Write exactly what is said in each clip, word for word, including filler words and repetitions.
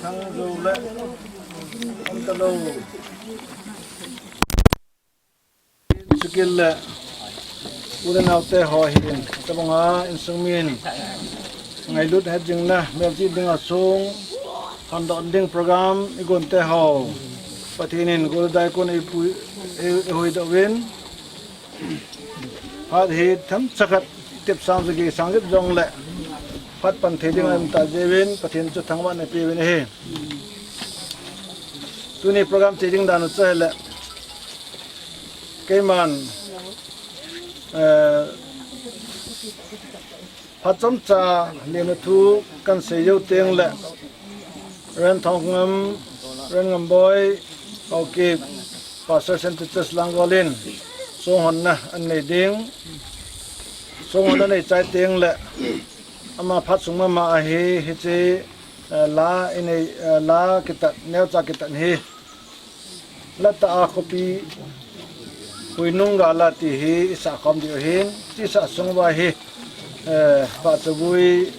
Thangjo le Amtalou. Chukit le u le naote ho hin tabanga insung min ngailut hetjingna melchih dinga song handoh ding program igonte ho Pathen in goldai kon eipui eihuhdoh uvin. Phat hi themcha khat tep sang jep sang jep jongle phat pan thei ding aum ta jeh uvin Pathen chu thangvahna peuvin ahi. Tuni program che ding dan u chu ahile keiman, eh, phat chomcha lemna thu kan sei jou teng le Reverend Thongngam, Reverend Ngamboi, Haokip, Pastor Saint Titus Langol in songhonna anei ding. Songhonna nei chai teng le ama phat sung mama ahi, hiche, eh, la inei, eh, la kitat, neocha kitat hi. Latah a khopi huinung gal a ti hi isah khom diu ahin, tisah sung uva hi, eh, pahchavui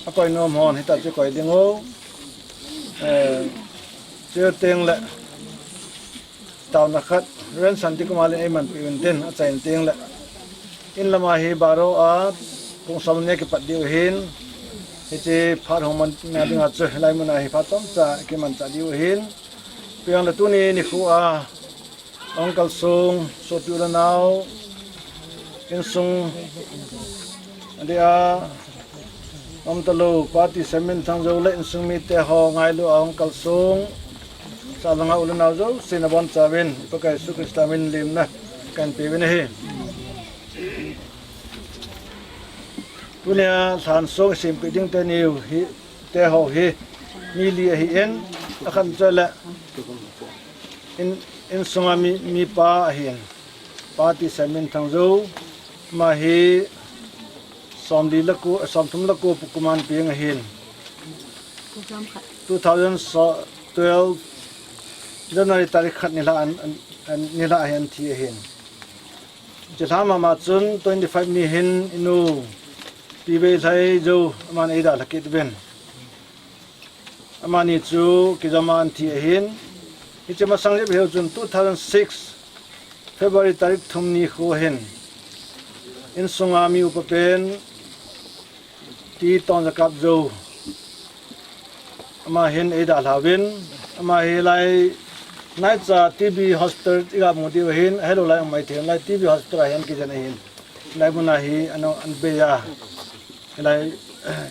akoi nom hon hitachu koi ding u. Eh, chuteng le taona khat Reverend Santi Kumar in eimanpeh uvin tin, achai in teng le in lama hi baro a pung som ni a kipat diu ahin, hiche phat hung manna dinga chu hilai muna hi phat chomcha kimanchah diu ahin. Piang le tuni nikho a hung kalsong sopi u le nao, insung adia Amtalou, Pati Semin Thangjo le insung mite ho ngailu a hung kalsong sah langa u le nao jouse nabonchauvin Pakai Jesu Christa min lemna kahin peuvin ahi. Tunia lhansong isempeh ding teni u hi, te ho hi mi li ahin, akhat chu le in, insunga mi, mipa ahin, Pati Semin Thangjo, ama hi somli le ko, somthum le ko pu kuman peng ahin. Two thousand twelve January tarik khat nilhah an, an, an, nilhah ahin thi ahin. Chilhah mama chun twenty five ni hin inu Pi Veilhai Jou aman eidalha kit uvin. Amani chu kijoma an thi ahin. Hiche masang jep heu chun two thousand six February tarik thum nikho hin insunga mi upa pen Ti Tongjakap Jou, ama hin eidalha uvin, ama hi lai Naicha T B hospital iga mu diu ahin, ahilou lai amaithei lai T B hospital a hin kijen ahin. Hilai muna hi ana, an bei a. Hilai,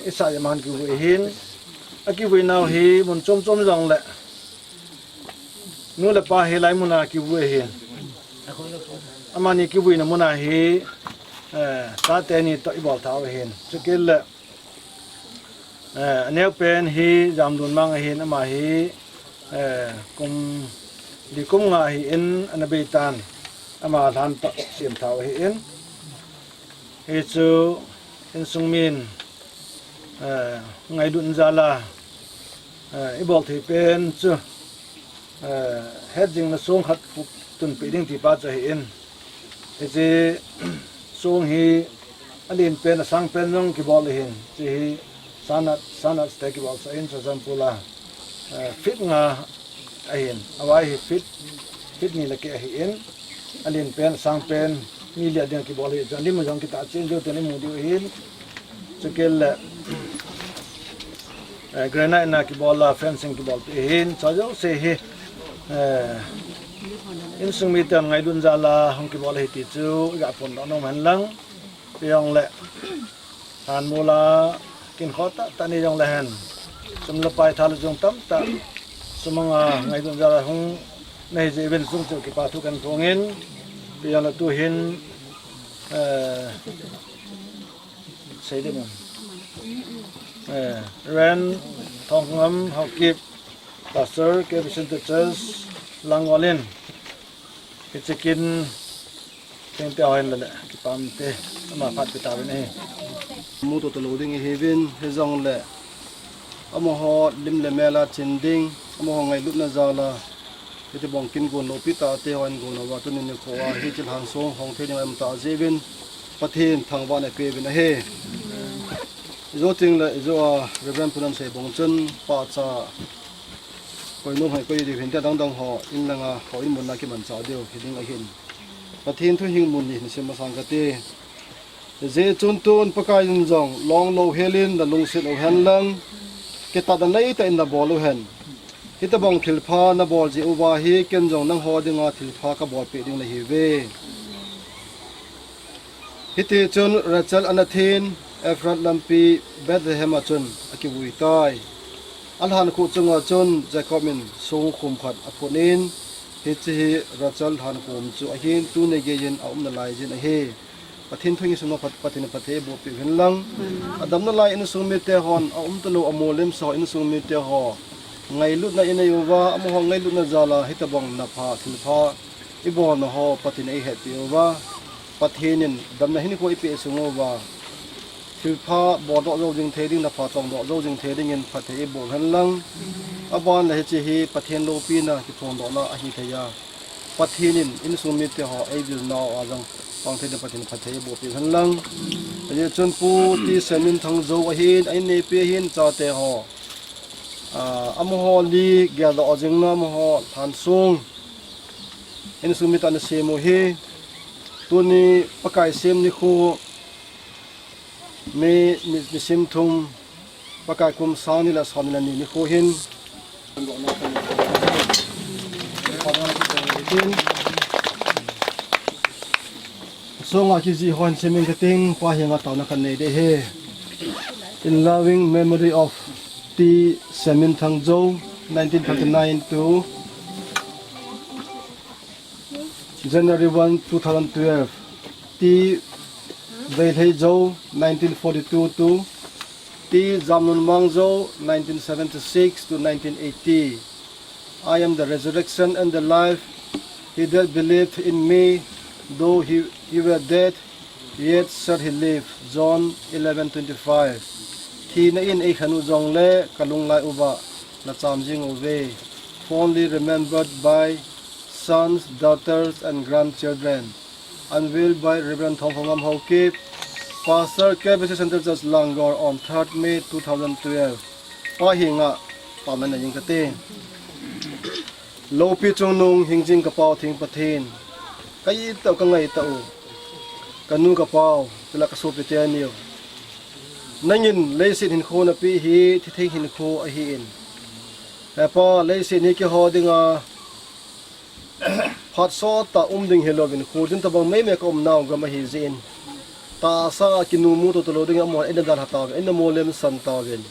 isah jep man kivui ahin. Akivui nau hi mun chom chom jongle nu le pa hilai muna kivui ahin. Amani kivuina muna hi, eh, chate ni toh ibol thau ahin. Chukit le, eh, aneo pen hi Jamdunmang ahin, ama hi, eh, kum li kum nga ahin ana bei tan, ama lhan toh sem thau ahin. Hichu insung min, eh, ngailutna jal a, eh, ibol thei pen chu, eh, hetjingna song khat pu tunpeh ding ti pa chu ahin. Hiche song hi alen pen asang pen jong kibol ahin. Hiche hi sanat, sanat te kibol sah in, chuche jong pula, eh, feet nga ahin, avai hi feet, feet ni le keh ahin, alen pen, asang pen, mi li a dinga kibol ahi, chun lim jong kitah chen jou teni mu diu ahin, chukit le, eh, granite na kibol a, fencing kibol pi ahin, chujouse hi, eh, insung miten ngailutna jal a hung kibol ahi ti chu, iga phondoh nom hen lang, pi jong le, Hanmol a kinkho tahtah ni jong le hen. Sum le pai tha le jung tamtah sumang a ngailutna jal a hung nahi jeh uvin sung chu kipa thu kahin phong in. Pi jong le tu hin, eh, sei ding um. Eh, Reverend Thongngam Haokip, Pastor, K B C Centre Church, Langol in. Hiche kin Tengte ho hin le le, kipah um te, ama phat pe tauvin ahi. Muto talou ding ihiuvin, hijongle, amaho lim le mel a chin ding, amaho ngailutna jal a, hiti bang kin gon loupi tah te hon gon uva, tuni nikho a, hiche lhansong hong thei ding aum tah jeh uvin, Pathen thangvahna peuvin ahi. Ijo teng le, ijo a, Reverend Pu Namseibung chun, pahcha, Koi nung hoi koi diu hin, tia dangdang ho in langa ho in mun na kimanchah diu hiding ahin. Pathen thu hing mun ni hin sim masang kate. Hijeh chun tun Pakai in jong long louhel in nalungset u hen lang, kitatna neitah in nabol u hen. Hitobang thilpha nabol jeh uva hi ken jong nangho dinga thilpha kabolpeh ding nahiuve. Hitichun Rachel ana thin, Ephrath lampi Bethlehem a chun akivui tai. Alhan khuh chunga chun Jacob in songkhum khat aphut in, hiche hi Rachel lhan khum chu ahin, tuni geiyin aum nalai jin ahi. Pathen thu hi sum a Pat-, Pathen in phatthei eiboh peh u hen lang. Adamna lai insung mite hon, aum talou amolem sa insung mite ho, ngailutna inei uva, amaho ngailutna jal a hitobang napha, thilpha ibolna ho Pathen in eihetpeh uva, Pathen in damna hinkho eipeh sung uva, thilpha boldoh jou jing thei ding, napha tongdoh jou jing thei dingin phatthei eiboh u hen lang. Aban le hiche hi Pathen loupina kiphongdohna ahithei a, Pathen in insung mite ho eivil nau a jong pang thei ding Pathen in phatthei eiboh peh u hen lang. Hijeh chun Pu T. Seminthang Jou ahin, a inneipi ahin, chate ho, ah, amaho li geldoh jingna, amaho lhansong insung mite ana sem u hi, tuni Pakai sem nikho, May ni, nisim thum, Pakai kum sang ni le som ni le ni nikho hin, songa kijih ho hin semin kating, Pa henga taona kanei ding ahi. In loving memory of T. Seminthang Jou, nineteen thirty-nine to January one, two thousand twelve. T. Veilhei Jou, nineteen forty-two to T. Jamnunmang Jou, nineteen seventy-six to nineteen eighty. I am the resurrection and the life. He that believed in me, though he, he were dead, yet shall he live. John eleven twenty-five. Thina in eikhen u jongle kalung lai uva nacham jing uve. Fondly remembered by sons, daughters, and grandchildren. Unveiled by Reverend Thongkhongam Haokip, Pastor, K B C Central Church, Langor, on third May two thousand twelve. Pa henga taona nei jing kate. Loupi chungnung hingjing kapau theng Pathen, ka-it tah u, kangai tah u, kanu kapau, chule kasopi teni u. Nangin leiset hinkho napeh hi thitheng hinkho ahin. He Pa, leiset hi keiho dinga phat sot tah um ding hilouvin, kholjin tobang meimei kaumnau gam ahi jeh in, tahsa a kinumu to talou dingin amahon eina dalha tauvin, eina molem san tauvin.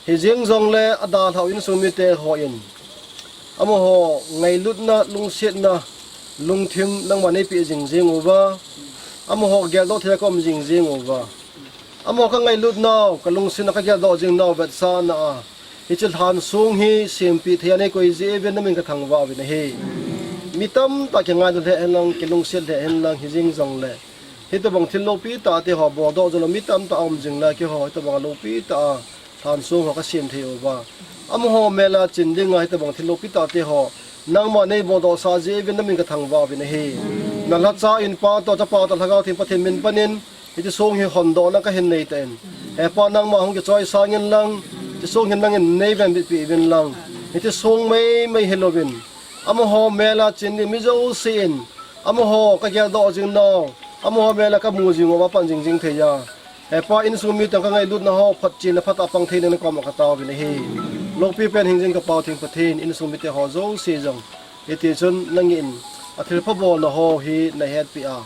Hijeng jongle adalhah u insung mite hon, amaho ngailutna, lungsetna, lungthim nangman neipeh jing jeng uva, amaho geldoh thei a kaum jing jeng uva, amaho kangailutnau, kalungsetna, kageldoh jingnau vetsahna a, hiche lhansong hi sempeh thei a neikoi jeh uvin namin kathangvah uvin ahi. Mi tamtah kingailu lheh hen lang, kilungset lheh hen lang, hijeng jongle hitobang thil loupi tah te ho boldoh joulou mi tamtah aum jingle keiho hitobang loupi tah a lhansong ho kasem thei uva, amaho mel a chin dinga hitobang thil loupi tah te ho nangman neiboldohsah jeh uvin namin kathangvah uvin ahi. Nalhacha in Pa toh, Chapa toh, Lhagao Theng Pathen min panin hiche song hi hondohna kahin nei tan, He Pa, nangma hung kichoisang in lang, hiche song hi nangin neivenbitpeh uvin lang, hiche song meimei hilouvin, amaho mel a chin ding mi jousen, amaho kageldoh jingnau, amaho mel a kamu jing uva pan jing jing thei a, He Pa, insung mite kangailutna ho phatchomna phatah a pang thei dingin nakoma kataovin ahi. Loupi pen hingjing kapau theng Pathen, insung mite ho jouse jong, hitichun nangin athilpha bolna ho hi nahetpeh a,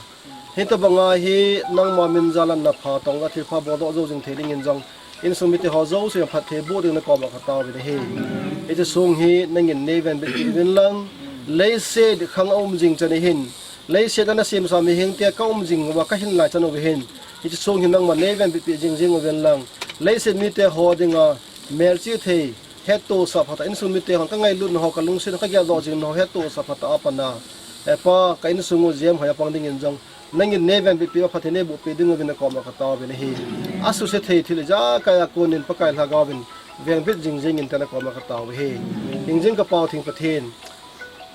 hitobanga hi nangma min jal a napha tong a thilpha boldoh jou jing thei dingin jong, insung mite ho jouse jong phatthei boh dingin nakoma kataovin ahi. Hiche song hi nangin neivenbitpeh uvin lang, leiset khang aum jing chan ahin, leiset a nasemsa mihengte kaum jing uva kahin lai chan uva hin, hiche song hi nangman neivenbitpeh jing jing uvin lang, leiset mite ho dinga melchih thei, hettohsah phatah, insung mite hon kangailutna ho, kalungsetna, kageldoh jingna ho hettohsah phatah a pan a, He Pa, ka insung u jemhoi a pang dingin jong nangin neivenbitpeh uva phatthei neibohpeh ding uvin nakoma kataovin ahi. Asuse thei thil ijakai a konin Pakai Lhagaovin vengbit jing jingin tia nakoma katao ahi. Hingjing kapau theng Pathen,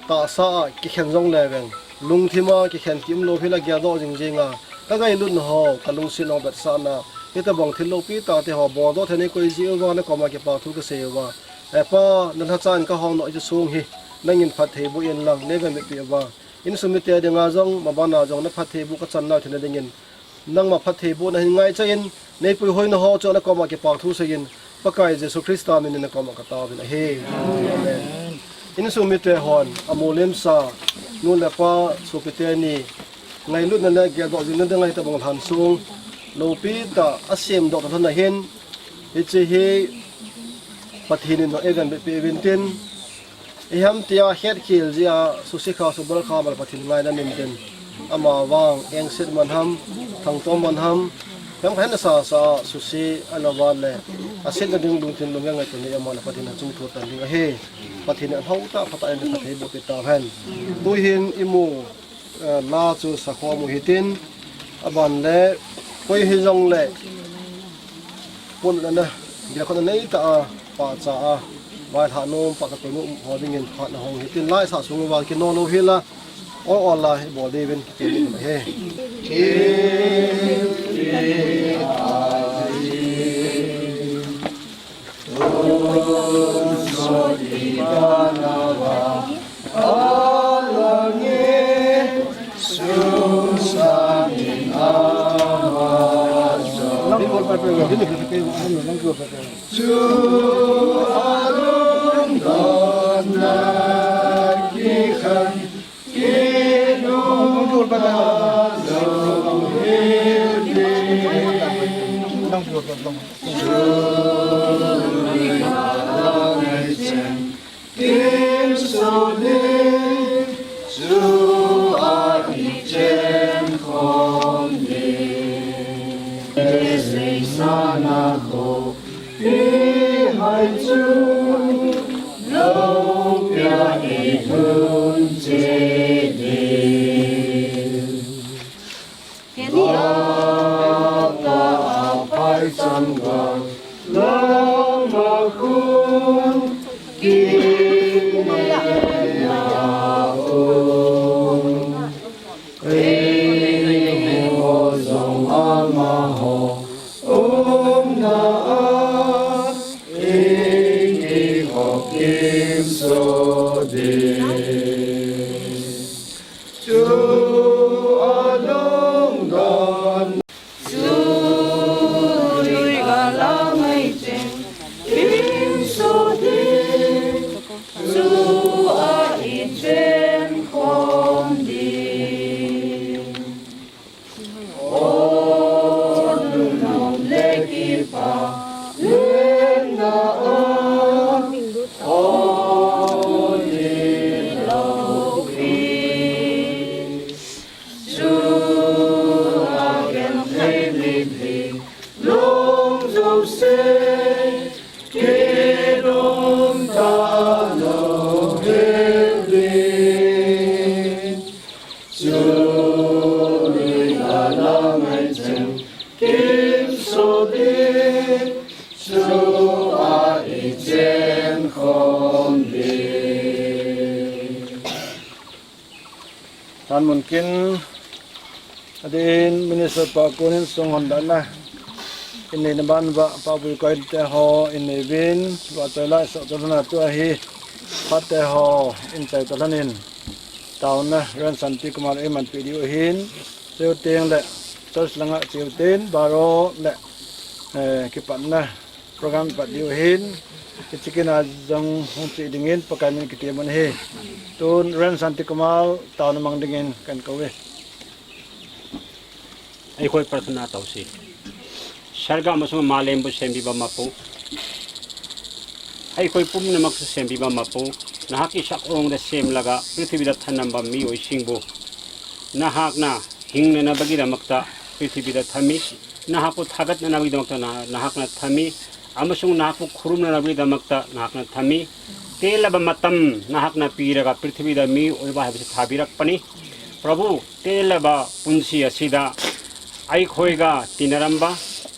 tahsa a kikhen jongle veng, lungthim a kikhen kiumlou hel a geldoh jing jinga kangailutna ho, kalungsetnau vetsahna, hitobang thil loupi tahte ho boldoh thei a neikoi jeh uva nakoma kipathu kasei uva, He Pa, nalhacha in kahong nau hiche song hi nangin phattheiboh in lang, neivenbitpi uva, insung mite dinga jong, mabana jong naphattheiboh kachan nau theina dingin, nangma phattheibohna hin ngaicha in, neipuihoi nau ho chu nakoma kipathu seiyin, Pakai Jesu Christa minin nakoma kataovin ahi. Amen. Insung mite hon amulimsa nu le pa, sopite ni, ngailutna le geldoh jingna dinga hitobang lhansong loupitah a semdoh talhon ahin, hiche hi Pathen in eivenbitpi uvin tin, iham tia hetkhel jeh a susi kha, subal kha bou Pathen ngaina min tin, amavang engset man ham, thangtom man ham, hemkhat nasasa a susi ana val le asetna ding lungthim lunggel ngaito nei amale Pathen achung thu tan ding ahi. Pathen in alhautah phatah in phattheiboh peh tauhen. Tuhin imu la chu sakhom u hitin, aban le koi hijongle pon ana gelkhomna neitah a, pahcha a, vailhah nom, pahcha koi nom ho dingin phat nahong hitin, la isah sung uva kino lou hel a, ol ol a ibol diuvin kitem in ahi. Tan mun kin, adin Minister pa kunin sung hondana in neina ban uva, pa bui koi te ho in neivin, va choi lai so to na tu ahi, pa te ho in chai to lanin, taona Rev Santi Kumar eiman pe diu ahin, cheu teng le, church langa cheu ten, baro le, eh, kipatna, program pat diu ahin, hiche kin a jong hung che dingin Pakai min kitem un ahi. Tun Rev Santi Kumar taona mang dingin kan kou e. Eikhoi prarthana tao se. Sarga amasung malembu sembiba mapu, eikhoi pumnamak sembiba mapu, nahak isah ongda semlaga prithivida thanamba mihoisingbu, nahakna hingnanabagi damakta prithivida thami, nahakpu thagatnanabagi damakta na, nahakna thami, amasung nahakpu khurumnanabagi damakta nahakna thami, telaba matam nahakna piraga prithivida mi oiba haibasi thabirakpani. Prabhu, telaba punsi asida, eikhoiga tinaramba,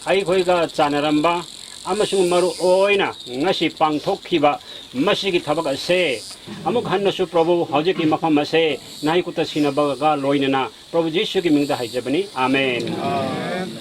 eikhoiga chanaramba, amasung maruoina ngasi pangthok khiba masigi thabak ase. Amuk hannasu Prabhu, hojiki mafam ase, nahi kuta sinabaga loinana, Prabhu Jisu ki mingda haijabani. Amen. Amen.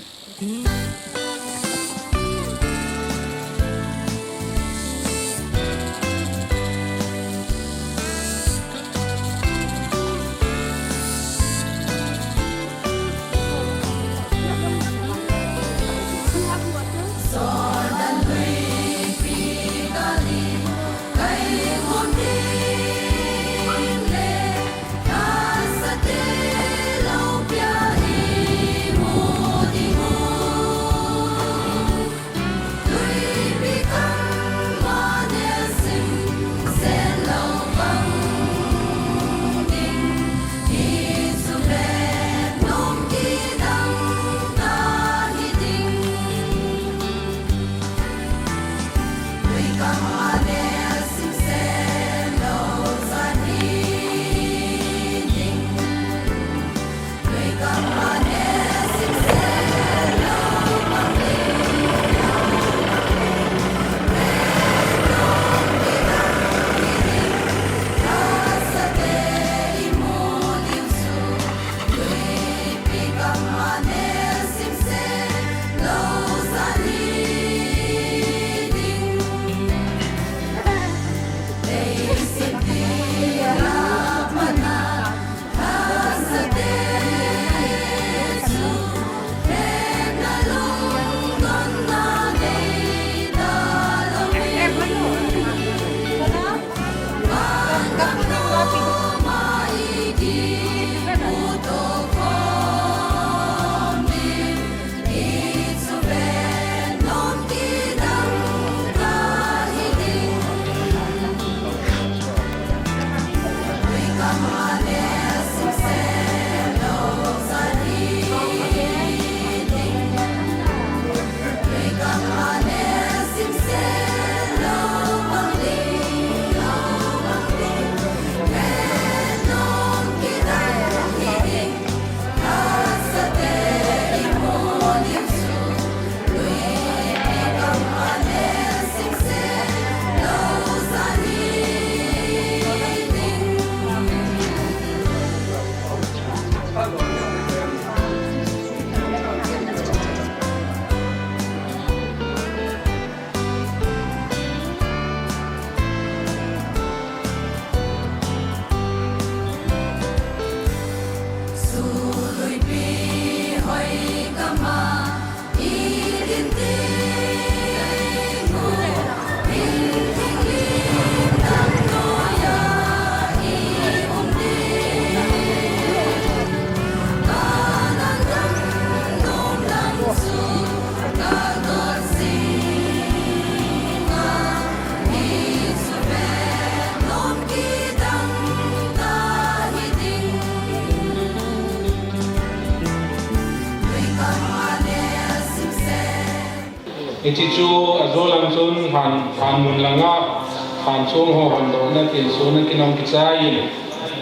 Hiche chu ajo lang chun han, han mun langa, han song ho hon dohna thilsohna kin hung kichai in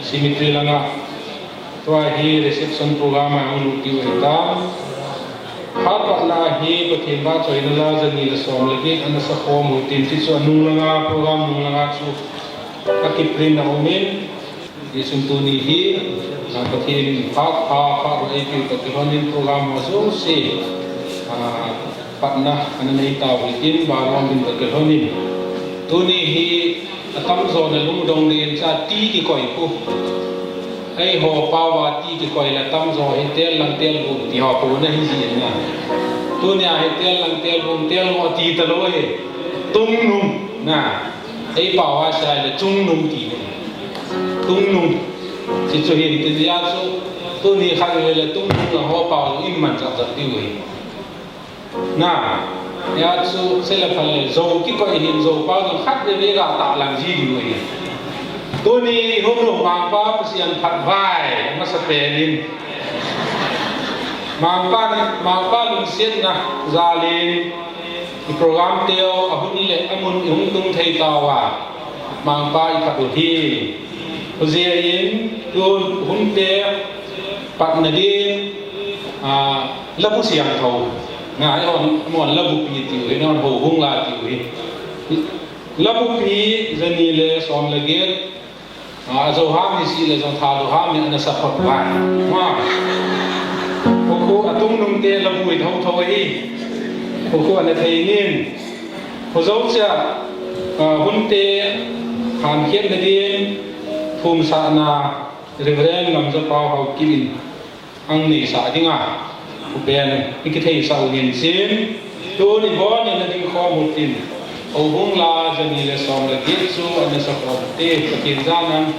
cemetery langa. Tua hi reception program a hung lut diu ahitan. Phat patna hi Pathen vahchoina la jani le som le get ana sa khom u hitin, hichu anung langa, program nung langa chu akiprint a um in, hichun tuni hi, a, Pathen in phat pha, phat eipiu toh kilhon in program ho jouse, a, patna ana nei tau hitin, barombin toh kilhon in. Tuni hi atamjo na lungdong din cha ti kikoi pu. Eiho pao a ti kikoi le atamjo hi tel lang tel bum ti ho pu na hi jin na. Tunia hi tel lang tel bum tel mo ti talou hi. Tungnung na. Ei pao a sei le chungnung ti ne. Tungnung. Hichu hin ti jia chu tuni khat le le tungnung lang ho pao in man chak chak diu hi. Na, hia chu, sei le phal le, jou kikoi hin jou pao jong khat veve ga tah lang ji diu ahi. Tuni hung u Mangpa Pathen phatvai, amasapen in. Mangpa, Mangpa lungsetna jal in, i program teu, ahun le, amun, i hung tung thei tauva. Mangpa i phat u hi. Hijeh in, tun hunte, patna din, a, Labu siangthou. Na, eihon, mon Labupi tiu, eihon Houbung la tiu hi. Labupi, jani le som le get, a, ajo ham hi si le jong Thadou ham hi ana sa phot vai. Ma. Khu khu atungnung te Labu hi thou thou hi. Khu khu ana thei nin. Khu jou cha, a, hunte, han khian na din, thum sa na, Reverend Ngamjapao Haokip in. Ang neisah dinga, upen, i kitheisah u hin chin, tuni bon in na ding khom u tin, Houbung la, jani le som le get chu, ana sa khom te, Pathen janan.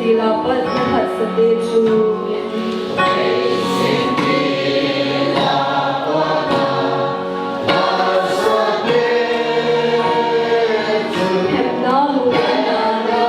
Lapat na phatsate chu. Hepna hu na na.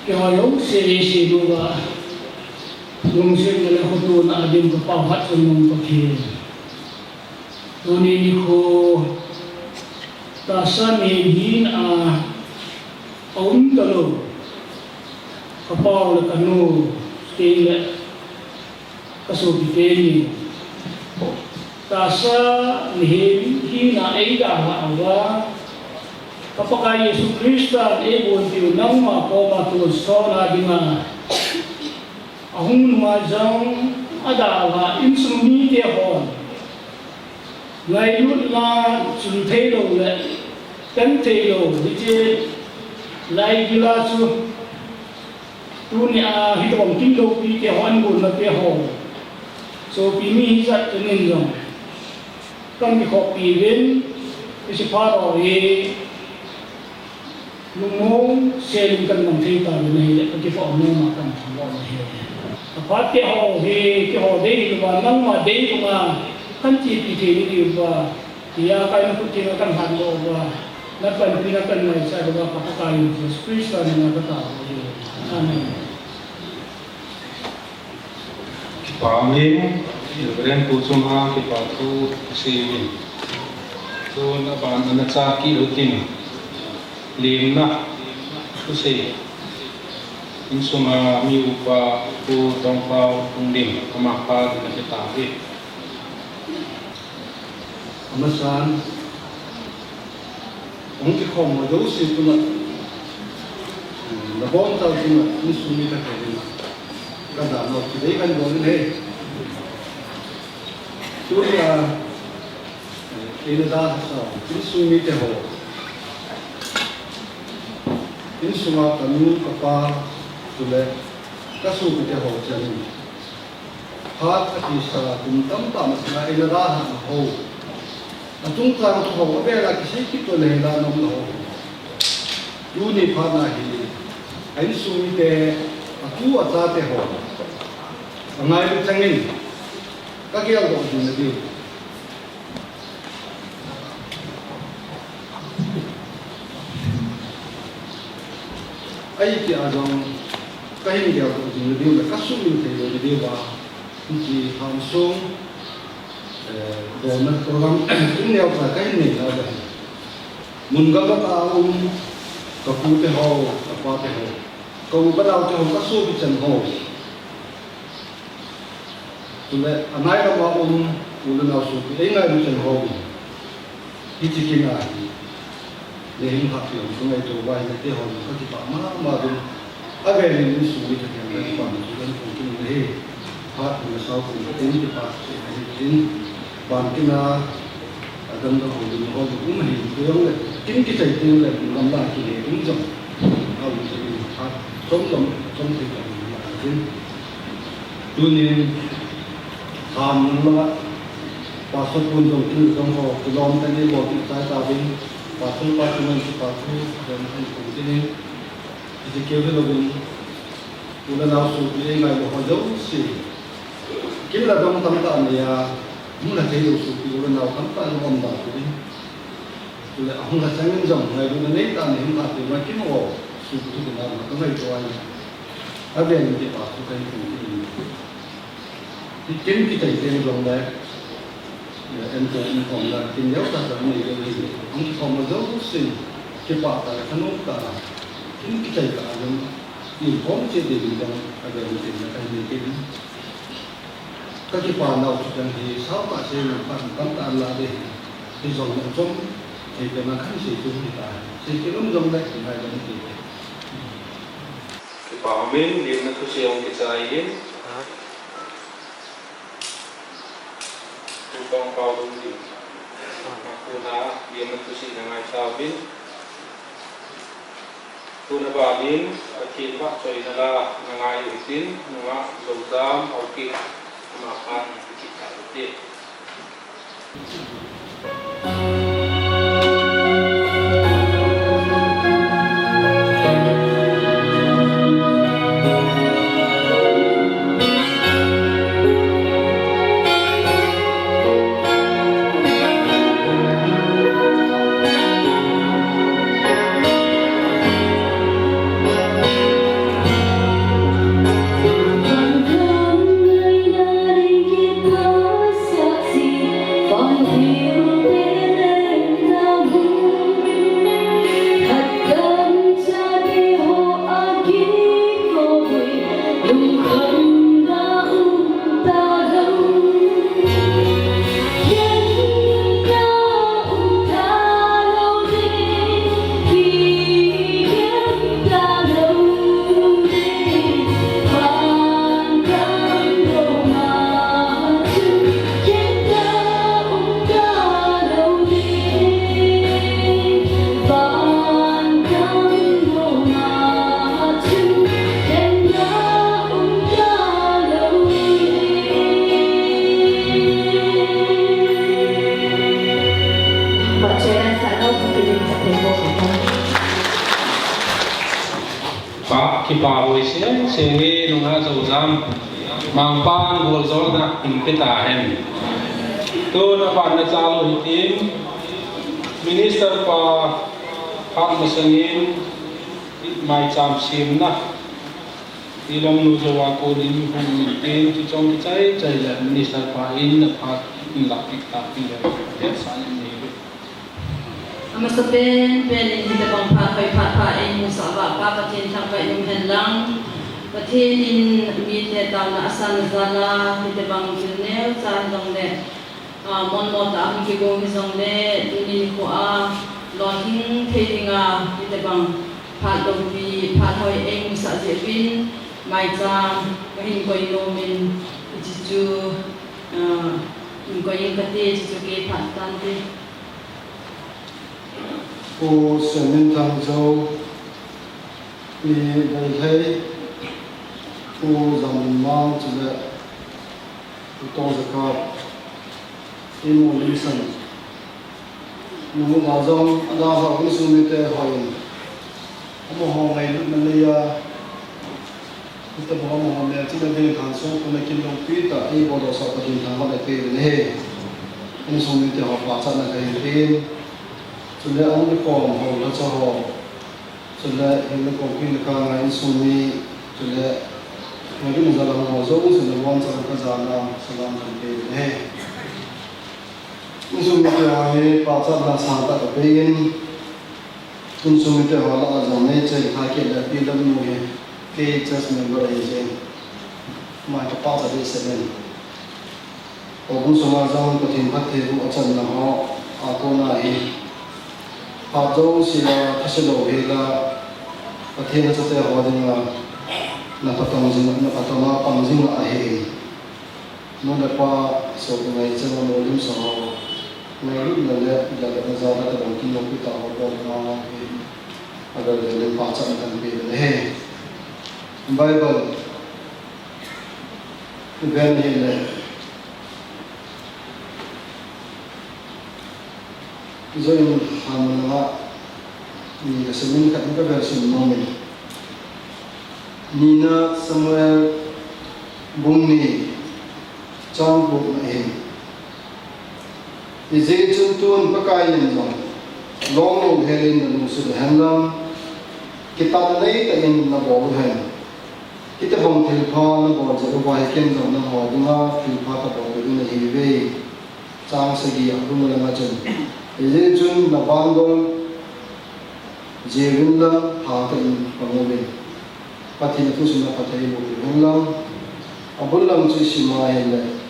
Keiho jouse eiseidoh uva, lungsetna le khotona a ding ka Pa hatchungnung Pathen. Tuni nikho tahsa mihem hina a aum talou ka pau le ka nu, chuteng le ka sopi teni tahsa mihem hina eidalhah uva, ka Pakai Jesu Christan eigonpiu nangma koma tonsot na dinga ahung nunga jong adalhah insung mite hon ngailutna chun theilou le kan theilou hiche laigila chu tunia hitobang kin loupite hon gonna te ho sopi mi hijat tunin jong kan kikhoppi uvin, hiche phat ho hi Lungmong selin kan mang thei tauvin ahile, ka kipah mong ma kan thangvah na hi. Aphat keiho hi, keiho dei louva, nangma dei louva, kan chepi thei ni diuva, tia kai na khut thenga kan hatdoh uva, na panpina kan ngaicha uva, ka Pakai Jesu Christa mina ka taov ahi. Amen. Kipah in, Reverend Pu chunga kipa thu sei in. Tun aban a na cha kit utin, lemna thusei. Insunga mi upa Pu Tongpao Lungdim, ama pa na kipah in. Amasan, hung kikhom ho jouse chunga, nabonchau chunga, insung mi kathei ding, ka damlou kidei kan bol in ahi. Tunia, eh, eina dalhasau, insung mite ho, insunga kanu, kapa, chule kasopite ho chengin, phat akisa kum tamtah masanga eina dalhah ho, achungchang thu ho, avela kisei kit lou le hila nom lou ho, tuni phat na hi, a insung mite, atu achate ho, angailu chengin, kageldoh jing nadiu. Ahi tia jong, kahin geldoh jing nadiu le, kasuhmil thei lou nadiuva, hiche lhamsong, eh, donna program, in neocha kahin nei nau ahi. Mun gamla a um, kapute ho, kapate ho, ka u kanaote ho, kasopi chan ho, chule anai lama um, u le nao sopi, eingailu chan ho, hiche kin a hi, neihin lhahpi u kangaito uva hi, neite ho jong kakipah mama uvin, avelin insung mi khat hinkho kakipana thu kahin phongin ahi. Phat hung asao pum katin, kipah sei ahi tin, ban kin a, adangdang ho jong ho jong um ahi, keijongle kin kichai tengle mun gamla kile um jong aum jeh in, phat chomlom chomthei kahin la ahi. Tunin, ham lama, Pastor pun jong kin jong ho, kilom teni bol kit chai tauvin, Pastor pa chunga kipa thu kahin phongin, hiche keu hilouvin, u le nao sopi eingailu ho jouse, kin le dong tamtah anei a, mu le thei lou sopi u le nao tamtah jong aum da poi. Chule ahung lha chengin jong ngailutna neitah in neihin lhahpi uva, kin ho sopi thu kin a kangaito ahi. Avelin kipa thu kahin phongin ahi. Kin kichai teng jongle, eh, enko in khom le, kin neocha tah nei lou ahi. Hung kikhom ho jousen, kipah tah le thanom tah a, kin kichai tah a jong, kin khom chet ding jong, avelin temna kahin nei kit in. Kakipa nau chu chang hi, sao tah sei, nam phat tamtah la ding. Hijongle chomthei pen a kahin sei chu hitai. Sei kit um jongle, kingaidam kit in. Kipa umin, lemna thusei hung kichai in. Pu Tongpao Lungdim, nakona lemna thusei na ngai tauvin. Tun abanin, Pathen vahchoina la na ngai u hitin, nungah Joujam Haokip, ama phat na kikit tau hite. Kipa boise se hi nunga Zojam Mangpan goljona in pe tahen. Tuna pan na chalu hitin Minister pa phat masangin maicham semna Tilom nu Zowa konin hung min tin, chuchong kichai chai le Minister pa in na phat in lak pik ta pin le, le sa in nei. Amasapen pen in hitobang phat hoi phat pha eimusah uva Pa Pathen thangvah in um hen lang. Pathen in mite taona asan jal a hitobang thil neocha hijongle, ah, monmo tah a hung kigong hijongle, tuni nikho a lolhing thei dinga hitobang phat loupi, phat hoi eimusah jeh uvin, maicham kahin koi nom in, hiche chu, ah, hin koi in kati, hiche chu kei phat tante. Pu Senminthang Zou, Pi Veilhei, Pu Jamminmang chule Pu Tongjakap, Pi Molimsan, Nuhu Lajong, adang ho insung mite hon, amaho ngailutna leiya, hitobang amaho melchihna ding thansong puna kin loupi tah eiboldoh sah Pathen thangvahna kape uvin ahi. Insung mite ho pachatna kahin pe in. Chule an kikhom ho lhacha ho, chule hin le kong khin le kanga insung mi, chule ngailutna jal a hung ho jouse nabonchauvin kajana salam kahin pe uvin ahi. Insung mite ho hi pachatna sangtah kape in, insung mite ho lah a jong neichai lhah kit le Pi Lamnu hi kei church member ahi jeh in, ama hi kapachat ding seven. Houbung sunga jong Pathen phattheiboh achanna ho, a kona hi phat jouse a thase lou hel a, Pathen achate ho dinga na phatong jing, na phatong a pang jing ahi. Nu le pa, sopi ngaicha, molimsa ho, ngailutna le, le, le, na jal a tobang kin loupi tah ho bol ma hi, avel vel in pachatna kahin pe uvin ahi. Bible iven ahile, Join ham langa ni kasim in khat in kavel sim nom in. Nina Samuel bung ni chang gup na ahin. Hijeh chun tun Pakai in jong long lou hel in nalungset uhen lang, kitatna neitah in nabol uhen. Hitobang thilpha nabol jeh uva hi ken jong nangho dinga thilpha kabol ding nahiuve. Chang sagi a hung langa chun, hijeh chun navangol jiuvin lang phatah in pang uvin. Pathen athusim na phatthei boh uvin lang. Abul lang chu isim a ahile,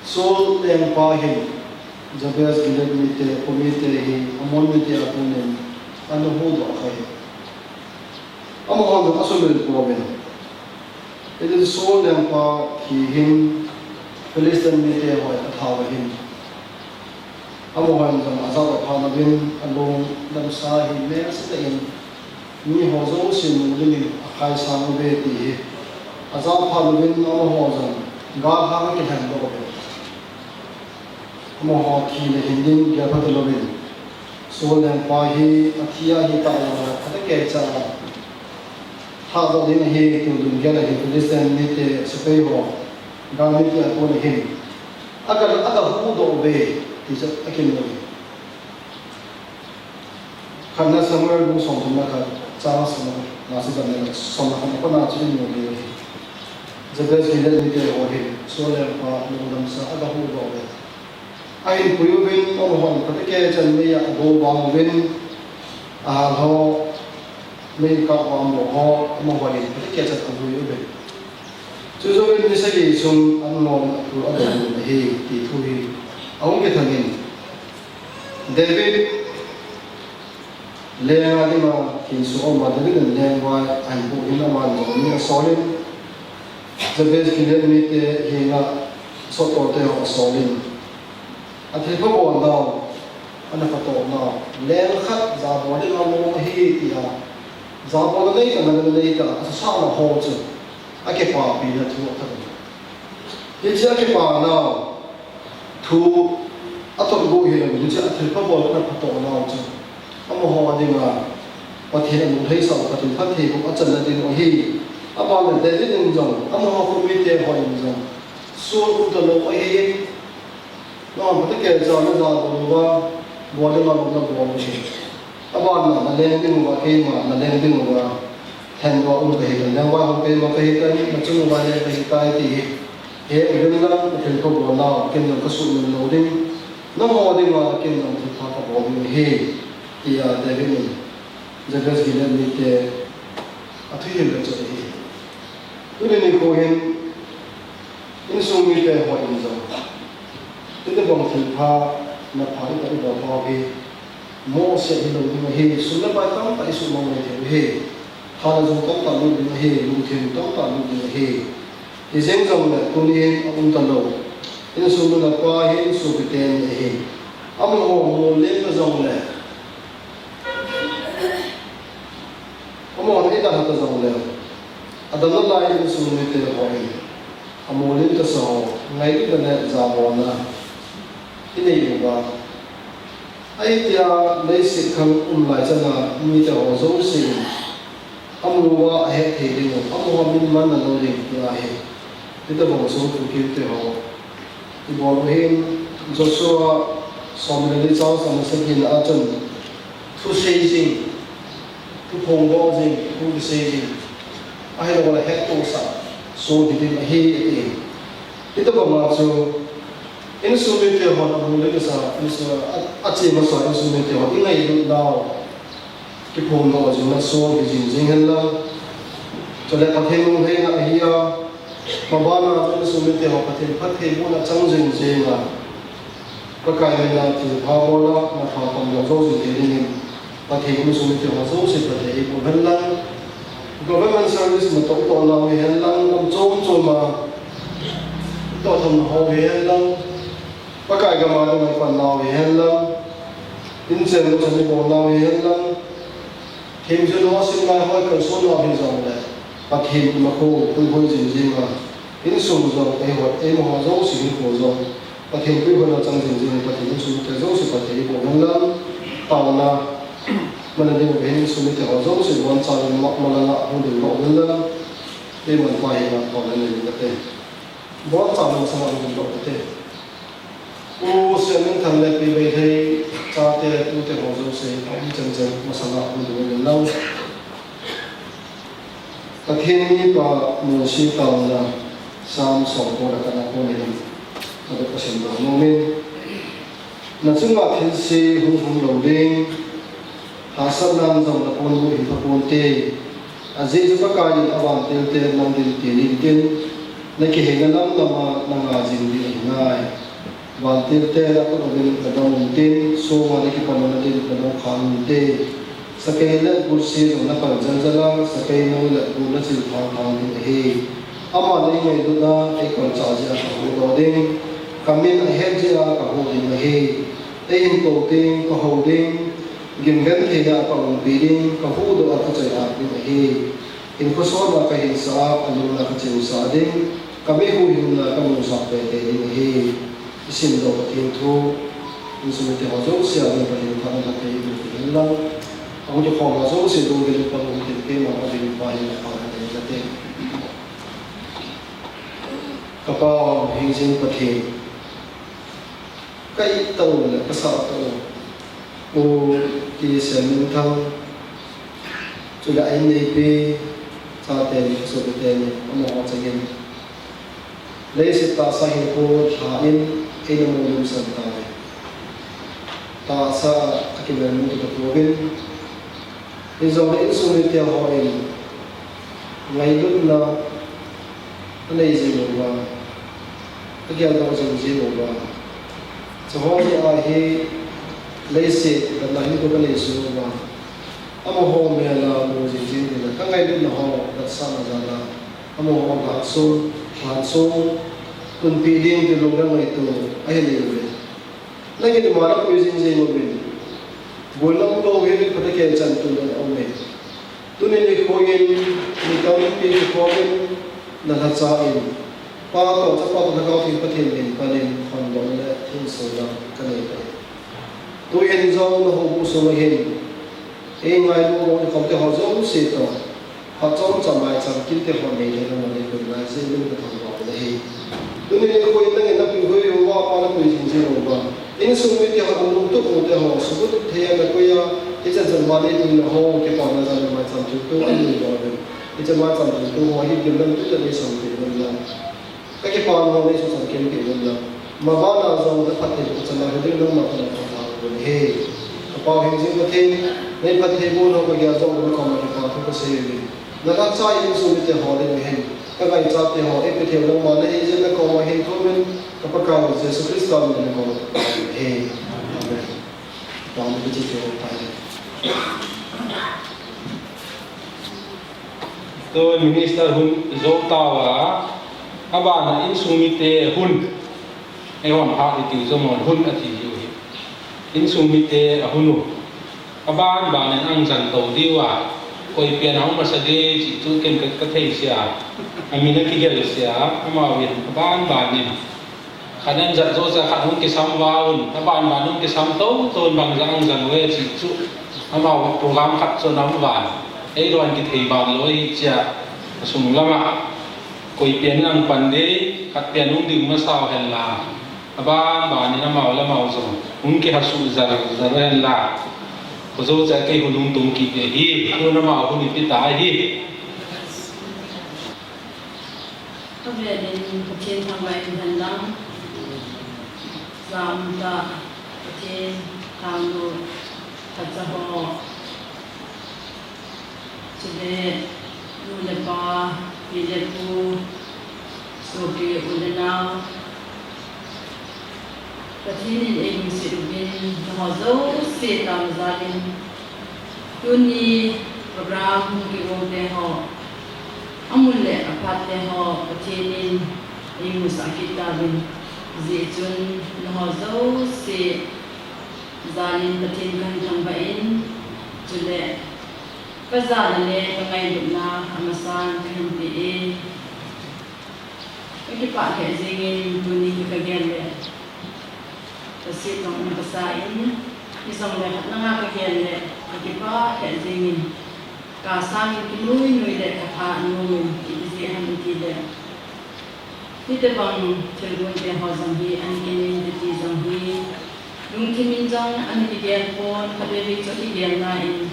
Saul lengpa hin Jabes Gilead mite, khomite hi Ammon mite a konin ana huhdoh kha ahi. Amahon jong asumil pouvin. Hitin Saul lengpa thi hin Philistine mite hon athau ahin. Amahon jong ajah aphat uvin, alungdamsa hi melse tah in, miho jousen mu dingin akhaisang uve ti hi ajah phat uvin, amaho jong galhang akilhen doh uve. Amaho thi le hin ding gel pha talouvin, Saul lengpa hi athi a ahitah jong le phatecha a lhahdoh ding ahi ti lunggel ahi. Philistine mite sepai ho, gal mite a kon ahin, aga, aga huhdoh uve ti chu akimu ahi. Khatna Samuel bung somthumna khat, chang somna, na si dan le somna khat na kona chu imu uve. Jabes Gilead mite ho hin Saul lengpa lungdamsa aga huhdoh uve. Ahin pui uvin, amahon phatecha in mei a ago vang uvin, ahal ho, mei kap vang mo ho, amahon phatecha in avui uvin. Chujouvin ni sagi sung an nom a thu adong uvin ahi, ti thu hi ahung kithang in. David leng a dinga thinsuh aum a, David in lengvai ahin poh in, aman jong mi asol in, Jabes Gilead mite henga sottoh te ho asol in, athilpha bolnau, ana phatohnau, leng khat jabol ding alom ahi tia, jabol neitah, na neitah, asasah na ho chu akipapina thu athat in. Hiche akipanau thu athot bou hilouvin, hiche athilpha bol, ana phatohnau chu amaho dinga Pathen a lunglhaisah u, Pathen phattheiboh u achanna ding u ahi. Aban le David in jong, amaho khopi te ho in jong, Saul um talou ahi. Nangho phatah kei cha na jabol uva, bol ding a lom na bol u ahi. Aban na, na leng ding uva, keima na leng ding uva, lhengdoh um kahi tan, lengvai hung keima kahi tan, na chung uva leng kahi tai ti hi. He u ding lang, na thilpha bol nau, ken jong ka suhmil lou ding. Nangho dinga ken jong thilpha ka bol ding ahi, tia David in Jabez Gilead mite a thuhil le chu ahi. Tuni nikho hin insung mite ho in jong, hitobang thilpha, na pha, i pha, i bol pha hi, mo se hilou ding ahi, sum le pai tamtah i suhmang mai thei u ahi, tha le jong tamtah lut ding ahi, lungthim tamtah lut ding ahi. Hijeng jongle, tuni hin a um talou, insung nu le pa hin sopi teni ahi. Amaho molin ta jongle, amahon eidalha ta jongle, adamna lai insung mite ho in, amolin tasa ho, ngailutna le jabolna inei uva, ahitia leiset khang um lai chana mite ho jouse in, amu uva ahet thei ding u, amaho min manna lou ding tia hi, hitobang sung thukim te ho i bol u hin, Joshua somle li chang somle sagi na a chun, thusei jing, thuphongdoh jing, thu kisei jing, ahilouleh hettohsah sung hiding ahi, ati. Hitobanga chu insung mite hon amolin tasa, insung a, ache masa insung mite hon i ngailut nau kiphongdoh jing na sung hi jing jing hen lang. Chule Pathen lunglhaina ahi a, mabana insung mite ho Pathen phattheibohna chang jing jing a, Pakai mina thilpha bol a, na pha pang doh jou jing thei dingin, Pathen insung mite ho jouse phatthei eiboh hen lang. Government service natoh toh nau hi hen lang, lam chom chom a toh tham ho hi hen lang. Pakai gama ding a i pan nau hi hen lang, inchen lo chan i bol nau hi hen lang, themjil ho, simlai ho i kalson nau hi jongle, Pathen imakho puihoi jing jing a, insung jong, eiho, eimaho jouse hinkho jong, Pathen puihoina chang jing jing, Pathen insung mite jouse phatthei eiboh hen lang, taona, mana ding uva hin insung mite ho jouse boncha in ma, malanga hung ding doh hen lang, keiman pa hi na taona nei kate. Boncha in masanga hung ding doh kate. U Siaminthang le Pi Veithei chate, tute ho jouse, a um chen chen masanga hung ding hen lang. Pathen mipa Mose taona, Sam somko le khat na kon hin, avet kasim doh nom in. Na chunga thilse hung hung lou ding, hahsatnan jong naponbuh hih phaponte. Ajeh chu Pakaiyin avantilte nang din tin intin, na kiheina lam lama na nga jing ding ahi nai. Vantilte na khut uvin na dong untin, songa na kipan u nadin na dong khang unte. Sakei le gulse jong na pal jal jal a, sakei noi le gul na chil thang thang ding ahi. Aman eingailut a, eikonchah jeh a kahuhdoh ding, kamin ahet jeh a kahuh ding ahi. Eihin kou ding, kahou ding, gimgenthei a kaumpi ding, kahuhdoh a kachoi-at ding ahi. Hinkho sotna kahinsah a, alungna kachimsah ding, kami huhhingna kamusah teitei ding ahi. Isimdoh Pathen thu, insung mite ho jouse a ding Pathen phatna phatthei eiboh hen lang. Ahung kikhom ho jouse dungjuiyin pang u hitin, keiman ading pa hin phatna nei kate. Ka Pa hingjing Pathen, ka it tah u le ka sah tah u, U T Siaminthang, chule a inneipi, chate ni, ka sopite ni, amaho chengin leiset tahsa hinkho lha in eina molhumsan tauve. Tahsa a kimelmu toh kapouvin, hijongle insung mite hon ngailutna anei jing uva, ageldoh jing jing uva, chuho jeh a hi leiset damna hinkho kanei jing uva, amaho mel a mu jing jing ding le kangailutna ho vetsahna jal a, amaho lhansong, lhansong tunpeh ding ti lungngaito ahin nei uve. Nangin ima napui jing jing uvin, boina umlou hi phatah kei chan tun ana um e. Tuni nikho in, mi tampi nikho in, nalhacha in, Pa toh, Chapa toh, Lhagao Theng Pathen min panin, hondohna le thilsohna kanei tai. Tuhin jong nahoubuh sunga hin, Ei ngailu, i kom te ho jouse toh, phat chomcha maicham kit te ho nei le nang le koi ngai jeh in ka thangvah u ahi. Tuni nikho in nang in na pui hoi uva, ama na pui jing jing uva, insung mite ho, lungtup mite ho, sukut thei a na koi a, hiche jan mani tuina ho, kipana jan maicham thilto a nei uva. Hiche maicham thilto ho hi gimnamtah in nei sang thei un lang. Ka kipana ho nei suhchan kei kei un lang. Mabanna jong na phattheiboh chan a hiding nangma ka na phatthei boh u ahi. Ka Pa hing jing Pathen, nei phattheiboh nau ka gel jong na koma kipa thu ka sei uve. Na lhacha in insung mite ho ding ahin, ka ngaichat te ho, eipeh thei u nangma na hi jeh in na koma hin thum in, ka Pakaiu Jesu Christa min in na koma ka pa uve. Amen. Tuni minister hun jou tauva, abana insung mite hun, eihon phat iti jong hun ati u hi. Insung mite ahun u. Aban ban in ahung jang tou diu a. Koi pen ahung masa di chih chu ken ka, ka thei sia. Amin akigel sia, amau in aban ban in. Khat in jat jo cha, khat hung kisam val un, aban ban hung kisam tou tou in bang jang jang ve chih chu. Amau program khat chu ana um val. Ei lou in kithei val lou hi chia. Asung lama koi pen in ahung pan di, khat pen hung ding masa u hen la. Aban ban in amau le amau jong hung kihasuh jal jal hen la. Ko jo cha kei hun hung tung kit di hi. Ko na amau hun ipi ta hi. Ka ve din Pathen thangvah in hen lang. Jam ta Pathen thangvah khat cha ho. Chule nu le pa, pi le pu, sopi u le nao. Pathen in eilungset uvin, nangho jouse tang jal in. Tuni program hung kigong te ho, amun le aphat te ho, Pathen in eimusah kit tauvin. Hijeh chun nangho jouse jal in Pathen kahin thangvah in, chule kajana le kangailutna amasan kahin pe e. Kakipah lheh jengin tuni hi kagel le, kasit jong um kasa in, hijongle khat na nga kagel le, kakipah lheh jengin, ka sangin kinui nui le katha anom in, ipi jeh ham itile, hitobang thilgon te ho jong hi, ana kinei te ti jong hi, lungthim in jong ana kigel pon, khatvei vei chu akigel na in,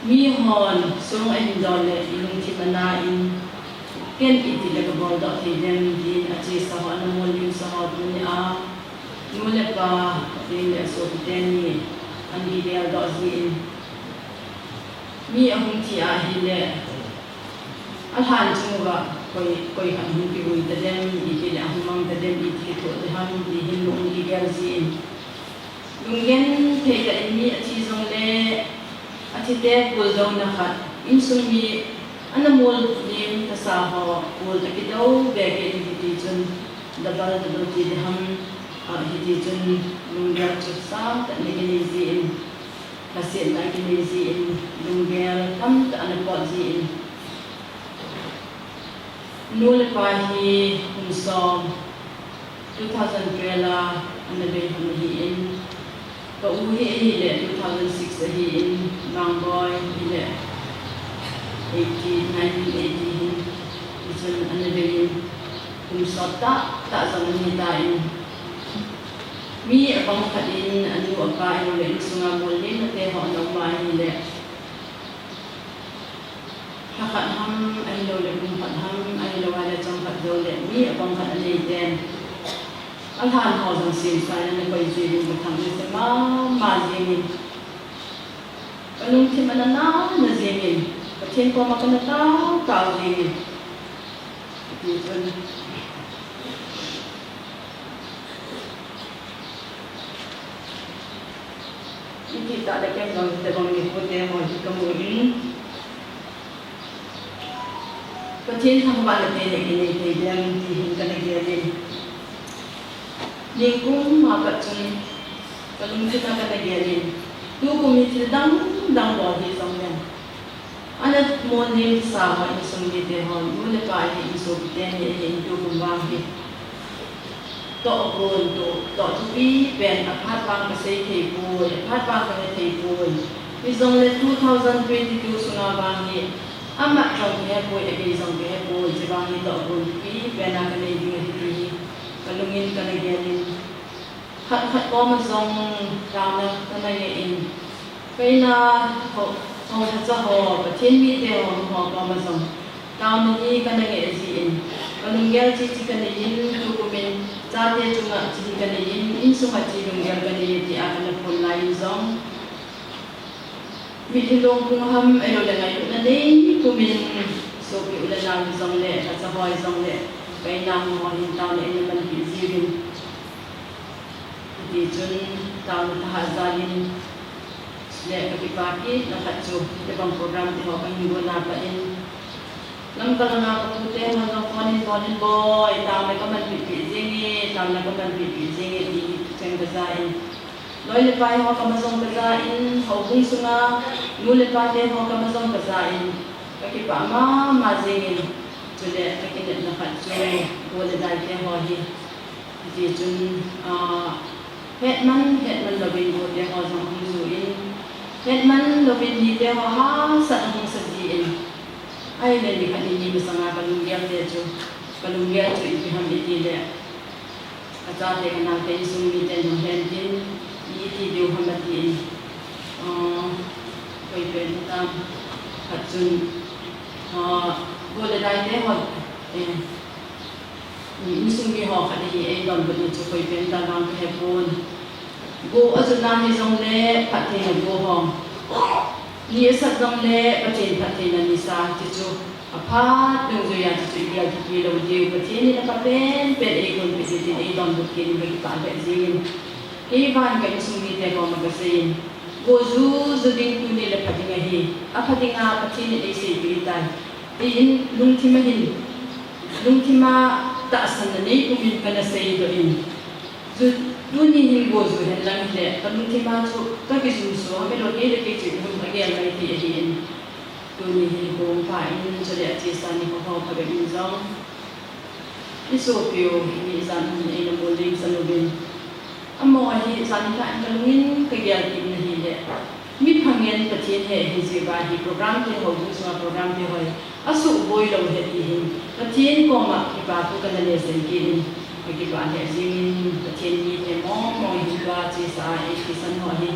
mihon song ahin dol le, ilungthim ana in, ken itile kabol doh thei dem, tin achesa ho, ana molhim sa ho, tuni a, nu le pa, teng le sopi teni, ana kigel doh jin. Mi ahung thi ahile, alhan chung uva, koi, koi khat hung kivui tadem, itile ahung mang tadem, iti kithoh tadem, ti hin lung kigel jin. Lunggenthei tah in mi athi jongle, athite kuldouna khat, insung mi ana molhim tasa ho, kul akidou be kit in hiti chun, double double ti diham, ah, hiti chun lunggel chu sangtah in ana kinei jin, lhasetna ana kinei jin, lunggel tamtah ana pot jin. Nu le pa hi kum som, two thousand twelve a ana bei hon ahin, ka u hi ahile two thousand six ahin, Mangboi hile eighty, nineteen eighty hin, hichun ana bei in, kum sot tahtah jong ana hitan, mi abang khat in anu apa in le insunga molhimna te ho ana um ahile, lha khat ham, ahilouleh kum khat ham, ahilou ahile chang khat jouleh mi abang khat anei ten, alhan ho jong semsa in ana koi jeh in kathangvah mama jengin, kalungthim ana nana jengin, Pathen koma kana tao tao jengin. Hiti chun, itih tah le ken jong hitobang nikho te ho hi kamu in, Pathen thangvahna te le kinei thei dem ti hin kana gel in, nikum a pat chun kalungthim a kana gel in, tukum hi thil dang dang bol hijongleng, ana molhim sa ho, insung mite ho, nu le pa hi, insopi teni hi, tukum vang hi Tohgon toh, toh thupi pen aphat vang kasei thei poi, aphat vang kahe thei poi. Hijongle two thousand twenty-two sunga vang hi, amat jong kahe poi, abei jong kahe poi, hiche vang hi tohgon thupi pen a kanei ding ahi ti hi kalungin kana gel in. Khat khat koma jong taona kana ngeh in. Ka in a ho, ho lhacha ho, Pathen mite ho, ho koma jong taona hi kana ngeh jin, kalunggel chi chi kanei in, tukum in chate chunga chi hi kanei in, insunga chi lunggel kanei e tia kana phon lai in jong, mitlhi lungpung ham ahilouleh ngailutna nei pumin, sopi u le nao hijongle, lhacha ho hijongle, ka in a ho hin taona in amanpi jiuvin. Hiti chun, taona thahat jal in, le kakipah kitna khat chu, hitobang program te ho kahin gon a pat in, Lamka langa kapu te hon jong phone in, phone in, boi, taona kamanpeh peh jeng e, taona kamanpeh peh jeng e, ti hi thucheng kaja in, loi le pai ho kama jong kaja in, houbung sunga nu le pa te ho kama jong kaja in, kakipah mama jeng in, chule kakinepna khat chu, go le dai te ho hi, hiti chun, ah, hetman, hetman louvin go te ho jong ahung ju in, hetman louvin ni te ho hahsat ahung sa ji in, ahile nikhat nini masanga kalunggel te chu, kalunggel chu ipi ham itile, kachate kanaote insung miten jong hen tin, iti diu ham atin, ah, koi pen hitam, khat chun, ah, go le dai te ho, eh, insung mi ho khat ahi, eidonbutna chu koi pen ta vang kahepon. Go ajotna hijongle phattheina go ho, ni asat jongle Pathen phattheina nisa, ti chu aphat dungjuia ti chu igel thupi lou diu, Pathen in apha penpen eigonpeh ding tin eidonbut kit in kakipah lheh jeng in. Kei vang ka insung mite koma kasei in, go ju ju ding tuni le pha ding ahi, apha dinga Pathen in eiseipeh tai, tin lungthim a hin, lungthim a tahsanna nei pumin kana seidoh in, ju, tuni hin go ju hen lang hile kalungthim a chu kakijumso, ahilou kei le kei chu ihung agel mai ti ahin. Tuni hin go pha in, chule achesa nikho ho phabep in jong isopiu hi jan hin eina molem san uvin. Amaho hi jan hikah in kalungin kagel kit na hile, mi phangen Pathen he ahi jeh uva hi program te ho, insung a program te ho hi asuhboi lou ahi ti hin Pathen koma kipa thu kana nesei kit in, kakipah lheh jeng in, Pathen mite mong mong hi tua chesa a eithisan ho hi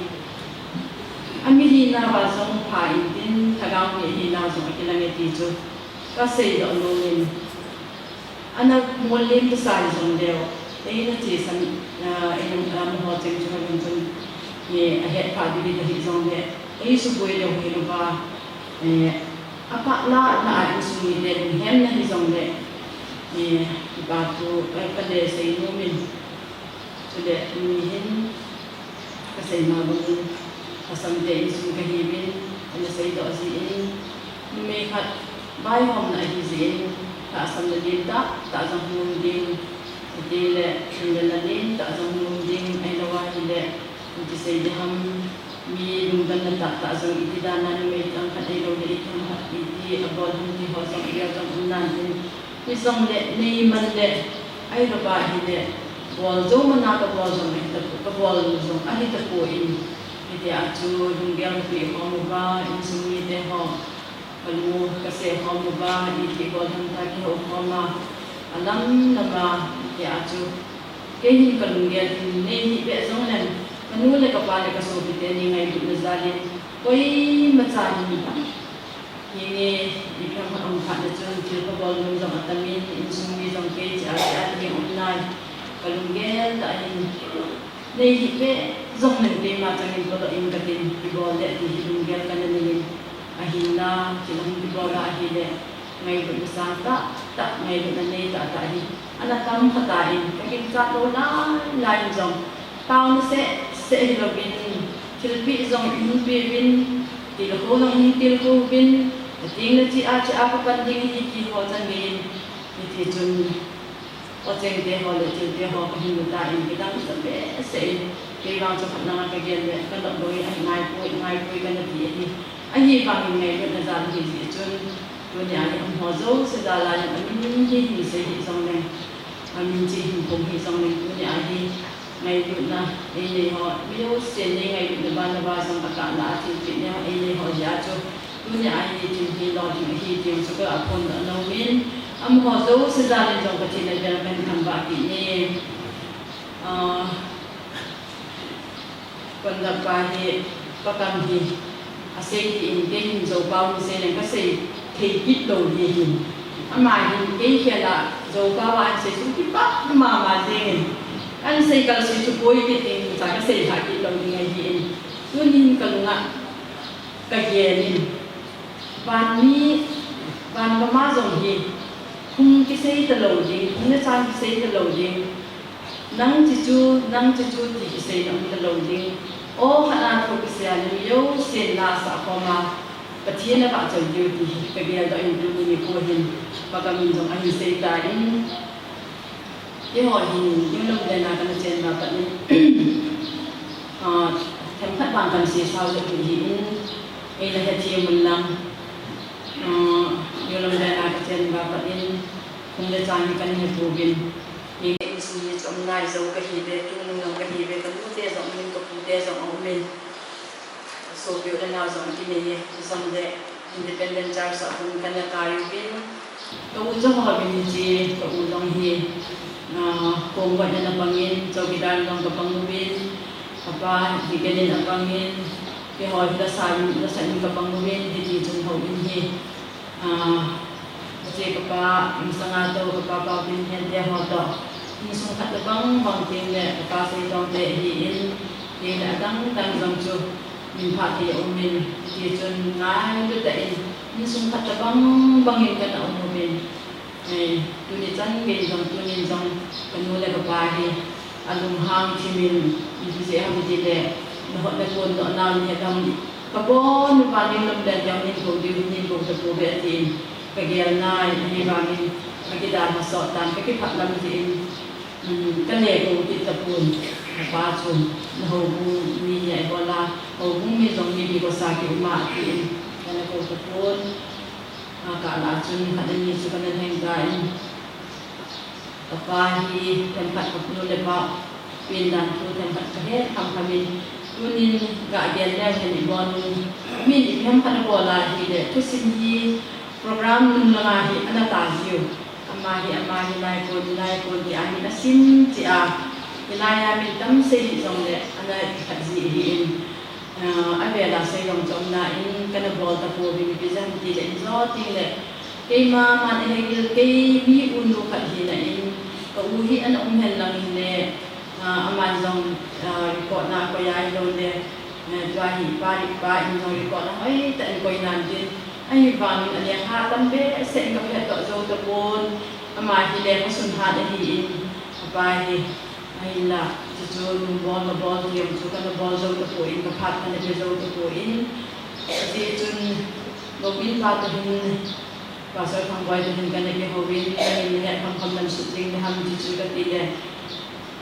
amihina uva jong pha intin, lhagao mi ahina jong akilang e ti chu kaseidoh nom in. Ana molem kasa hijongleu, eina chesan, ah, eina, ah, amaho cheng chu hoi chun, eh, ahetphah diu hi kahi jongle, eisuboi lou hilouva, eh, apah lah lah a insung mite lunghemna hijongle, eh, kipa thu, eh, kale sei nom in. Chule tuni hin kasei ma bangin, Assam te insung kahiuvin, ana seidoh jin, numei khat vaihomna ahi jeh in, tahsanna len tah tah jong hung um ding, chutile lungdonna len tah jong hung um ding, ahilou ahile, iti sei ding ham, mi lungdonna tah tah jong iti dan a numei tah khat ahiloule iti ham, iti abol ham ti ho jong igel jong um nan tin, hijongle neiman le, ahilouva ahile, bol jou mana kabol jong ahita, kabol jong ahitapon, hitia chu lunggel kape khom uva, insung mite ho kalung u kase khom uva, iti bol ham tia kihou khom a, alam lam a, hitia chu kei hin kalunggel hin nei hih beh jongleng, kanu le kapa le kasopi teni ngailutna jal in, koimacha hin, hinge, ipi ham aum phat le chun thilpha bol nom jong atam in, insung mi jong kei chea chea ding um nai, kalunggel tah in, nei hih beh jongleng keima changin kalo in katin, kibol le ti hi lunggel kana nei in, ahinla thil ahung kibol a ahile, ngailutna sang tah tah, ngailutna nei tah tah hi ana tam kha tan, kakicha lou lai lai in jong, taona seh seh hilouvin, thilpeh jong ihung peuvin, tilkhou jong ihung tilkhou uvin, ateng le chea chea kapan ding ahi ti ho chan gei in, hiti chun, acheng te ho le thil te ho kahin mu tan, kidang sa behseh in, kei vang chu khat langa kagel le kanop lou in, ahi ngaipoi, ngaipoi kana ti ahi. Ahivangin ngailutna jal ahi jeh chun, tunia hi amaho jouse jal a jong amin hi hin sei hih jongleng, Amin che hin phong hi jong leng tuni a hi ngailutna einei ho, mi jousen nei ngailutna ban a ba jong atahna a thilpeh nei ho einei ho jeh a chu tuni a hi thil hi lolhing ahi ti jong chu ka phondoh nom in, amaho jouse jal in jong Pathen a bel kahin thangvah kit e. Ah, Conductor pa hi, Pa Kam hi, asei tin, kei hin Zo pao hin sei leng kasei thei kit lou ding ahi. Ama hin kei khel a Zo pao a ahin sei chu kipah mama jeng in. Ahin sei kal sei chu poi kit ding, cha kasei lha kit lou ding ahi in. Tuni hin kalung a kagel in. Van mi, van mama jong hi, hung kisei talou ding, hung le chan kisei talou ding. Nang che chu, nang che chu ti kisei na um talou ding. Aw khat a thu kisei a le mi jousen la sah khom a, Pathen a vahchoi diu ti hi kagel doh in tuni nikho hin, Pa Kam in jong ahin sei tan. Keiho hin New London a kana chen ba pat in, ah, themkhat vang kana sei sao jep u ahi in, eina hethem un lang, ah, New London a kachen ba pat in, hung le chan hi kana he pouvin. Kei insung hi chu um nai, Zo kahi ve, tunung jong kahi ve, kanute jong um in, kapute jong um in. Sopi u le nao jong kinei e, hijongle Independent Church a hung kana kai uvin. Ka u jong ho vin hiche, ka u jong hi, ah, Kongwat in ana pang in, chowkidar in jong kapang uvin, kapa hi Ken in apang in, keiho hi lasa in, lasa in kapang uvin, hiti chun houin hi. Ah, hiche kapa, insung a tou, kapa Paotinhen te ho toh. Insung khat tobang bang teng le, kapa Seitong te ahi in, teng le adang dang jong chu, min phat thei aum in, hiti chun ngailut tah in, insung khat tobang bang in kana um uvin. Eh, tuni chan gei jong, tunin jong, kanu le kapa hi, alunghang thim in, ipi jeh ham itile, nahot nakondoh nau nahet ham, kabon uva New London jong hin kou diu, hin kou tapouve atin, kagel nai, ahivangin, akidalha sot tan, kakipah lam jeh in, um, kale kou kit tapon, kapa chu, nahoubung mi hi a ibola, houbung mi jong mipi kosa kium a atin, kana kou tapon. Akah lah a chun khat ani chu kana lheng tan, kapa hi themkhat kanu le pa pen dan thu themkhat kahet khamkham in, tunin gagel leu hen ibon un, min ipi hamkhat abol a ahile, thusim hi program nung langa hi ana ta jiu. Ama hi, ama hi, lai kon, lai kon ti a min asim cheh a, hilai a min tam sei hih jongle ana khat ji ahi in. Ah, avel a sei jong chu um nan, kana bol tapouvin, ipi jeh ham itile, injo teng le, keima man ahegil, kei mi unu khat hina in, ka u hi ana um hen lang hile, ah, aman jong, ah, record na akoi a ahilou le, eh, tua hi pa, pa in jong record na hoitah in koi nan tin, ahivangin alengha tam behseh in kaphetdoh jou tapon, ama hi leng asun hat ahi in, apa hi, Ahinla, chuchu nung bol, nabol ti jong chu kana bol jou tapon, kaphat kana pe jou tapon. Hijeh chun, Lopin pa toh hin, Pastor Thangboi toh hin kana kihouvin, namin nahet khamkham nansut jing ding ham ti chu kati le.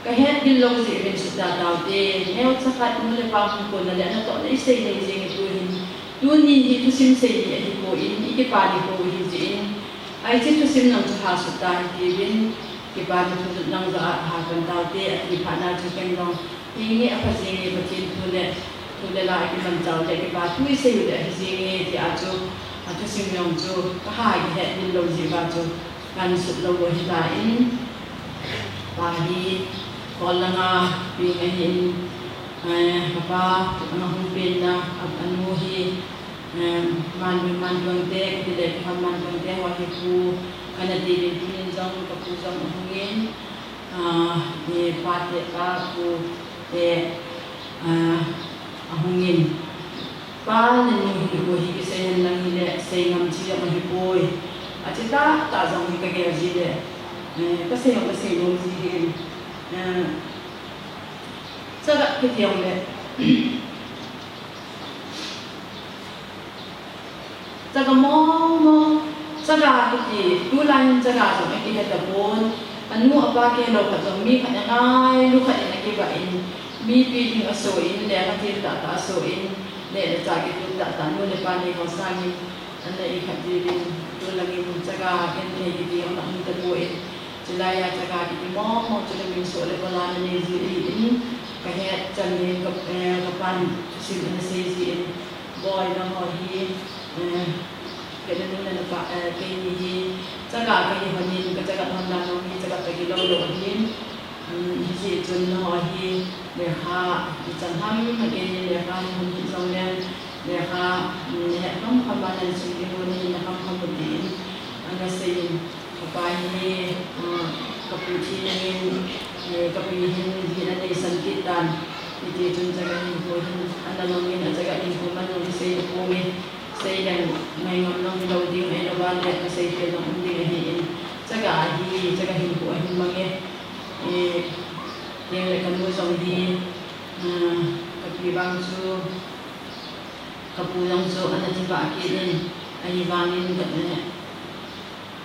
Kahet gil lou jeh uvin sut da taute, neocha khat nu le pa hung kona le, natohna isei lei jing e tu hin. Tuni hi thusim sei ni ahipoi, ikipa nikho ahi jeh in. Hiche thusim nang chu ha sut ta hitiuvin. Kipa thu jong nang jeh a ha pan taute, ati phat na chu ken jong, henge apha jenge Pathen thu le, thu le la akimanchah u le, kipa thu isei u le ahi jenge ti a chu, athusim jong chu, kaha kihet gil lou jeh uva chu, kahin sut lou u ahi tan, pa hi, Kol langa peng ahin, eh, kapa, ama hung penna, a, anu hi, eh, Manlun, Manluang te, kati le, kiham Manluang te, ho hi pu, kana ti uvin tunin jong, kapu jong ahung in, Ah, i pa te, pa pu te, ah, ahung in. Pa le nu hi, pu hi kisei hen lang hile, sei ngam chi jong ahipoi. Achi tah tah jong hi kagel ji le. Eh, kasei jong kasei nom ji hi in. Eh, chaga kiti jong le. Chaga mong mong, chaga kiti, tulai hin chaga jong akihe tapon, anu apa kihe lou khat jong mi khat angailu khat in akivah in, mipi hing aso in, lengthil tah tah aso in, neh le chah kitup tah tah, nu le pa nei ho sangin, ana ikhat jiuvin, tulai hin chaga genthei kiti jong ana um tapon, Chulai a chaga kiti mong mong chu namin soh le kola nanei ji ahin, kahet chan in ka, eh, kapan thusim ana sei ji in, Boi, nangho hi, eh, kei nanu napa, eh, keini hi chaga kahi lhonin, kachaga lhon dan jong hi chaga tah kilou lou ahin, um, hijeh chun nangho hi lekha ichan ham, keini lekha hi hon hih jongleng, lekha, um, nahet kham kham a nasun ding u nahi, na kham kham u tin ana seiyin. Kapa hi, ah, kapu thi nangin, eh, kapi hin, hin aneisan kit tan. Hiti chun chaga hinkho hin, ana longin, achaga hinkho man jong kisei tapong e. Sei leng, ngai ngam jong hilou ding, ahilou vale, kasei thei jong um ding ahin. Chaga ahi, chaga hinkho ahin mang e. Eh, teng le kanu jong hi, ah, kapi vang chu, kapu jong chu ana thi vah kit in, ahivangin ka, eh,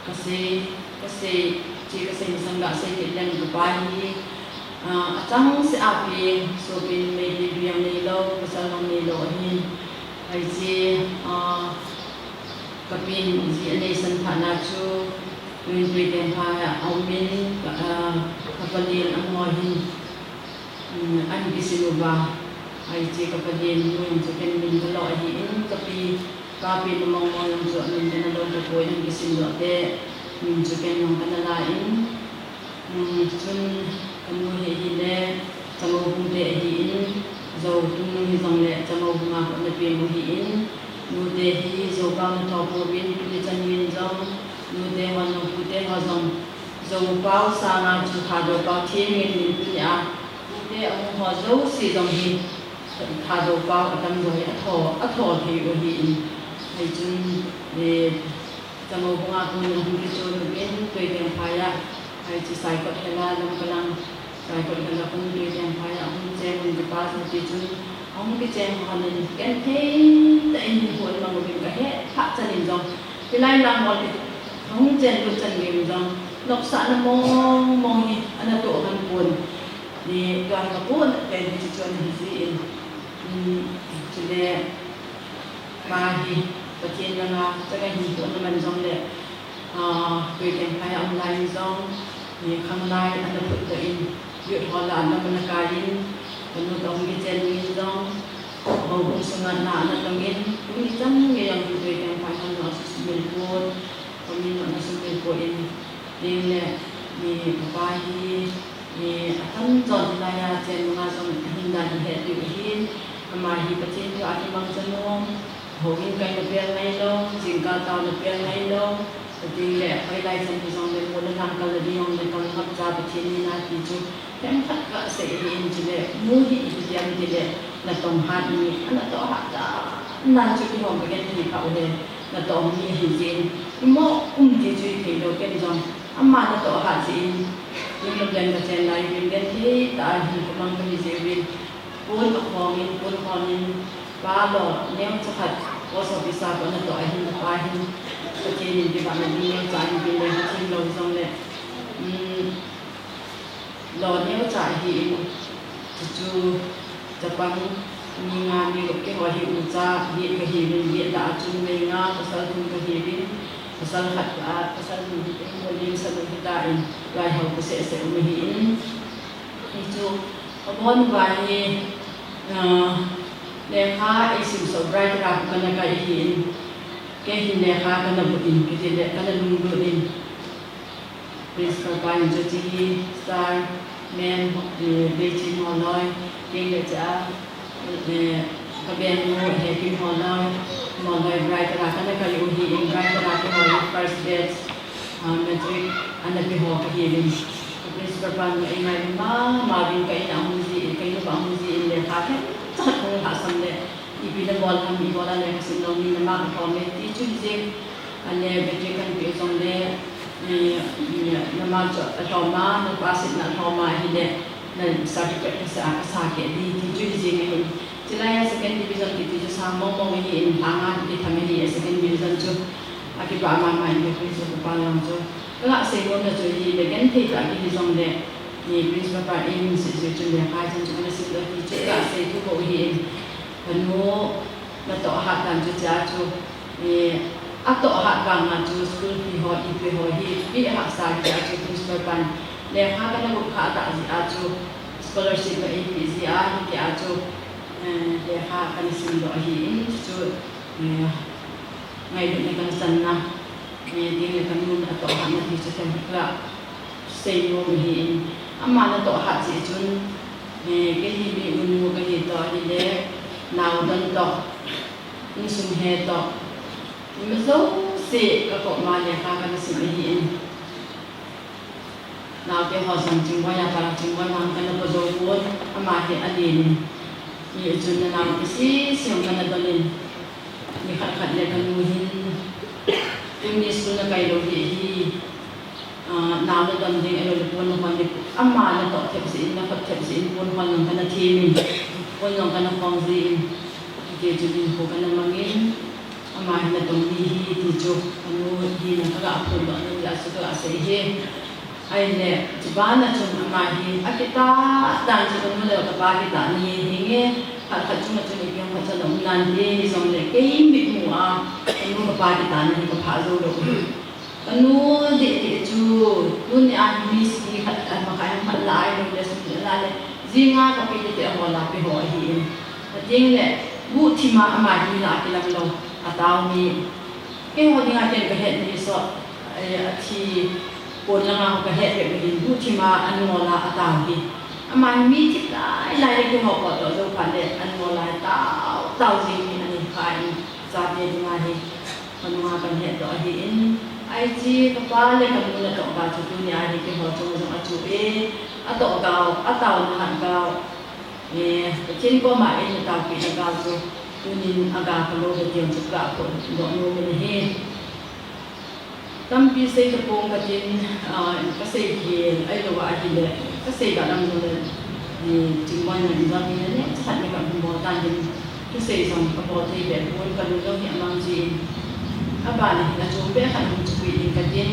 Kasei, kasei, che kasei masang gasei kit leng kapa hi, ah, achangseh a pi, sopi numei pi jong neilou, pasal jong neilou ahin. Hiche, ah, kapin ji aneisan phat na chu, tuin Tuiteng phai a aumin, ah, kapalen amaho hin. Um, ahin kisin uva, hiche kapalen nu jong chu ken min kalo ahin, kapi, kapi nu mong mong jong chu amin kana lo tapoi, ahin kisin doh te, min chu ken jong kana la in, um, chun kanu hi ahile, Changou hung te ahin, Jou tung nu hijongle, Changou hung a kona pem u ahin, nu te hi Jou pao natho pouvin, tuni chan in jong, nu te ho, nu pu te ho jong, Jou pao sanga chu Thadou pao them in min tunia, Tute ahung ho jouse jong hi, Thadou pao atamjo hi atho, atho thei u ahin. Hichun, eh, Changou hung a kon in ahung kichon uvin, Tuiteng phai a, hiche Saikot hela, Lamka lang, Saikot hela kon Tuiteng phai a ahung cheng un kapa chu tichun, ahung kicheng lhon in, ken thei tah in hinkho amang uvin kahet phat chan in jong, hilai lang mol hi, ahung chen lut chan gei in jong, nopsahna mong mong hi ana toh lhon pon. Ni tuan ka pon, ken hiche chu ana hi ji in, um, chule, ama hi, Pathen langa, chaga hinkho ana man jongle, ah, Tuiteng phai a um lai in jong, ni khanglai ana phut doh in, youth ho lah a ana kai in, kanu toh hung kichen in jong, houbung sunga na ana tong in, tuni chan gei jong Tuiteng phai a ana sumil pon, komin ana sumil pon, Tin le, mi kapa hi, mi atam chon hilai a chen nunga jong ahin dan ihet diu ahin, ama hi Pathen thu a kimang chanu, houin kaina pel ngailou, jingkah taona pel ngailou, tin le, hoilai chan hijongle, mol le lam kal le ding jongle, kal ngap cha Pathen ni na ti chu, themkhat kasei ahin chule, nu hi ipi ti ham tile, natong hat ni, anatoh hat dan chu kihom kagenthei kha uve, natoh ni ahi jeh in, imo um ti chu ithei lou ken jong, Ama natoh hat jeh in, tun problem kachen lai uvin, genthei tah a hinkho mang kahi jeh uvin, pon akhong in, pon khon in, pa lo neocha khat, post office a kon natoh ahin, pa hin, Pathen in kivahna ding neocha ahin pe le, Pathen lou jongle, um, lo neocha ahin, chuchu, Chapang mi nga mi gup keiho hi ucha, get kahiuvin, get lah a chun numei nga, pasal thum kahiuvin, pasal khat, ah, pasal ni hi, eh, Holim Sanu hitan, vaihau kaseh seh um ahin. Hichu, abon uva hi, ah, lekha eisim soh Bright Rock kana kai ahin, kei hin lekha kana bot in, kiti le kana lunglut in. Principal pa in chu hiche hi star, ma'am, eh, Beiching Holoi, kei le cha, eh, ka benu, Happy Holoi, Holoi Bright Rock a kana kai u ahin, Bright Rock a keiho first batch, ah, matric ana pe ho kahiuvin. Principal pa in eingailu mama uvin ka in a ahung jin, ka in uva ahung jin le kha themcha kahung lhahsam le, ipi nabol ham, ibol a lekha sim lou ni, nama kathom e, ti chu hijeng, ale battery kanpeh jongle, eh, nama chu alhom a, na pass na alhom a, ahile, na certificate kasa, kasa keh ding, ti chu hijeng ahin. Chulai a second division kiti chu sang mong mong ahin, lhanga kitham ahi, second division chu, akipah mama in, principal pa jong chu. Kaga seinom na chu ahile, genthei tah a kihi jongle, ni principal pa in, seh seh chun lekha chan chu ana sim doh ti chu, kaga sei thu bou ahin. Kanu natoh hat dan chu cha chu, eh, Atoh hat vang a chu school fee ho, ipi ho hi, ipi hahsa hi a chu principal pan lekha kana gup kha tah jeh a chu scholarship ka eipeh jeh a, hitia chu, eh, lekha kana simdoh ahin, chu, eh, ngailutna kana channa, eh, tin le kanun atoh hatna ti chu themkhat ka seinom ahin, ama natoh hat jeh chun, eh, kei hi mi unu kahi toh ahile, naodon toh, insung he toh, ima jouse kakop ma lekha kana sim ahin. Naote ho jong Chingboi a, pa Chingboi vang kana po jou pon, ama hi alen in. Hichun nanao kisem sem kana don in. Nikhat khat le kanu hin, tuni school nakai lou hi, hi, ah, nao nadon ding ahilou le pon nahon ding, ama natoh thep jeh in, nakhop thep jeh in, pon hon jong kana them in, pon jong kana khong jeh in. Hiti chun hinkho kana mang in, ama hi natong hi, hi ti chu, kanu hina kaga phondoh nom jeh a chu kaga sei hi. Ahile, chubana chun ama hi akitah dan chu kanu le kapa kitahna hi hinge, khat khat chunga chun ipi ham khat chu ana um nante, hijongle kei mitmu a kanu kapa kitahna hi kaphah jou lou. Kanu deh deh chu, tuni a hi mi sagi khat, ah, makhai ham khat la ahilou le sum le la le, jinga kape tete ho la pe ho ahin. Atengle, guhthim a ama hi la akilang lou, atao mi. Keiho dinga ken kahet ni so, eh, athi pon langa ho kahet bep in, guhthim a an ngol a atao hi. Ama hi mi thip lai lai le keiho potdoh jou phat le an ngol a tao tao jing hi ahi kha in, chate dinga hi. Kanunga kahet doh ahin, ahi chu kapa le kanu natoh ga chu tuni a hi keiho chunga jong achu e, atoh gao, ataona hat gao. Eh, Pathen koma eina taopeh na gao chu, tunin aga kalou ve tiu chu kaga phondoh nom in ahi. Tampi sei tapong katin, ah, kasei khel, ahilou ahile, kasei ga lam jongle, eh, Chingboi in jong ina neh chakhat ni kahung bol tan tin, kasei jong kabol thei beh pon, kalung jong hi amang jin. Abana hin achom beh khat hung chupeh ding katin,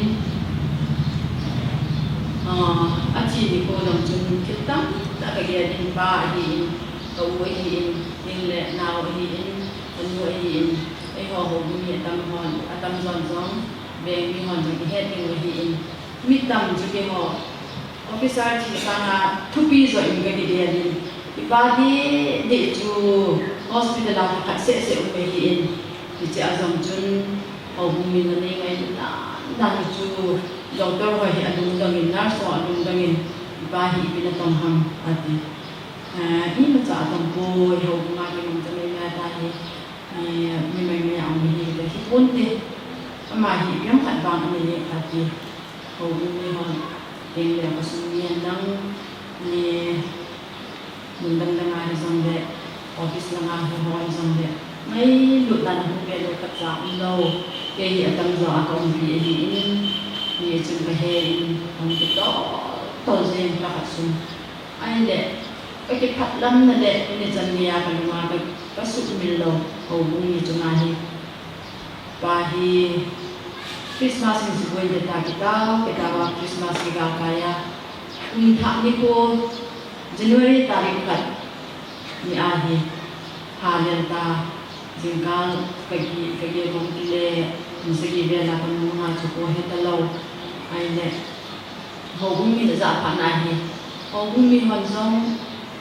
ah, athi nikho jong chun thil tamtah kagel in, pa ahin, ka u ahin, tin le nao ahin, kanu ahin, eiho houbung mi atam hon, atamjon jong, veng mi hon jong ihet diu ahin, mi tam chu keiho officer thi sanga thupi joh in kakigel in, ipa deh deh chu hospital a lha khat seh seh um ahin, hiche a jong chun houbung min anei ngailutna dan chu doctor ho hi alungdong in, nurse ho alungdong in, ipa hi ipi natong ham ati. Ah, imacha atong poi, houbung a kimangcha mai mai tahi. Eh, mi mai mai a um hi le hi ponte. Ama hi ipi ham khat vang anei e ati. Houbung mi hon, teng le kasung mi hen lang, eh, mun dang dang a hijongle, office langa hiho hijongle, ngailutna hung peh lou khatcha umlou. Kei hi atamjo a kaumpi ahin, hichun kahe in, hung kitol tol jeng khat sung. Ahile, kakiphatlamna le, tuni chan geiya kalunga ka, kasuhmil lou, houbung mi chunga hi. Pa hi Christmas in suboi te ta kitao, kitao a Christmas kiga kai a. Kum thah nikho January tarik khat ni ahi. Phalel ta, jingkah kagi, kagi bong kile, kum sagi vel a kanunga chu kahe talou. Ahile, houbung min ajah phat na hi. Houbung mi hon jong,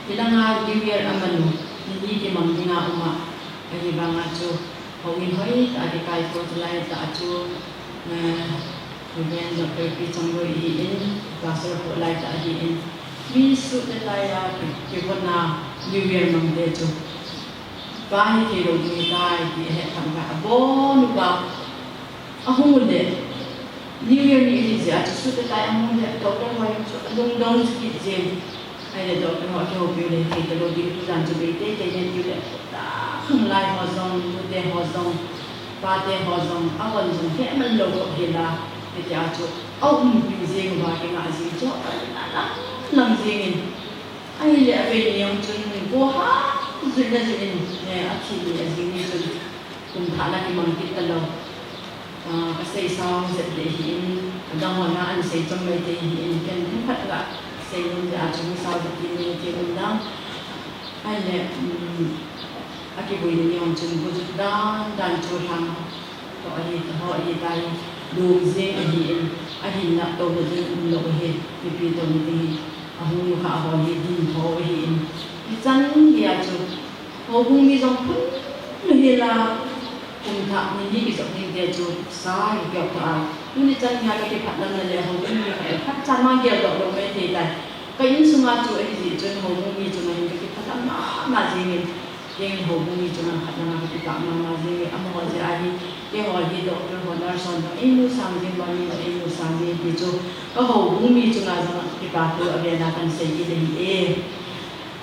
hilanga New Year aman u, ni ni kimang dinga um a. Ahivanga chu, houin hoitah a kikaithou chulai tah chu, eh, Reverend Doctor Pi Changloi ahin, Pastor Paul lai tah ahin, mi suh le tai a ki, kivon a New Year mang te chu. Pa hi theilou ding ahitai ti ahet thangvah a, abon uva ahung u le, New Year ni ahi jeh a chu suh le tai ahung u le, doctor ho jong chu alungdong chu kit jeng. Ahile doctor ho akihoupi u le, thei talou ding, tujan chu bei teitei nen tiu le, ta khanglai ho jong, nute ho jong, pate ho jong, avon jong, heman lou kop hela, hitia chu aumpi jeng uva kingah jing chu, alang lang jeng in. Ahile avei ni jong chun, go ha, jui na jui in, eh, athi ni ajing ni chun, kum thah la kimang kit talou. Ah, kasei sao jep ding ahin, adang ho na ana sei chom mai thei ahin, ken themkhat kasei nom jeh a chu hung sao jep ding ahi ti um dan. Ahile, um, akivui ni jong chun gu jut dan dan chu lhang. Toh ahi, toh ahi, tai, dong jing ahi in, ahin na toh na ding um lou ahi, mipi toh na ding hi, ahung nu kha ho hi ding ho ahi in. Hichan hi a chu, houbung mi jong phun na hi la, kum thah ni ni kijot ding te chu, sa hi keo ta a. Tuni chan hi a ka kiphat lam na le houbung mi kha, phat chan ma gel doh lou mai thei tai. Ka insung a chu ahi jeh chun houbung mi chunga hin ka kiphat lam mama jing in. Kei houbung mi chunga khat langa ka kipah mama jing e, amaho jeh a hi, keiho hi doctor ho, nurse ho, eimusang jing, bani eimusang jing ti chu, ka houbung mi chunga jong kipathu avel a kan sei kit ahi e.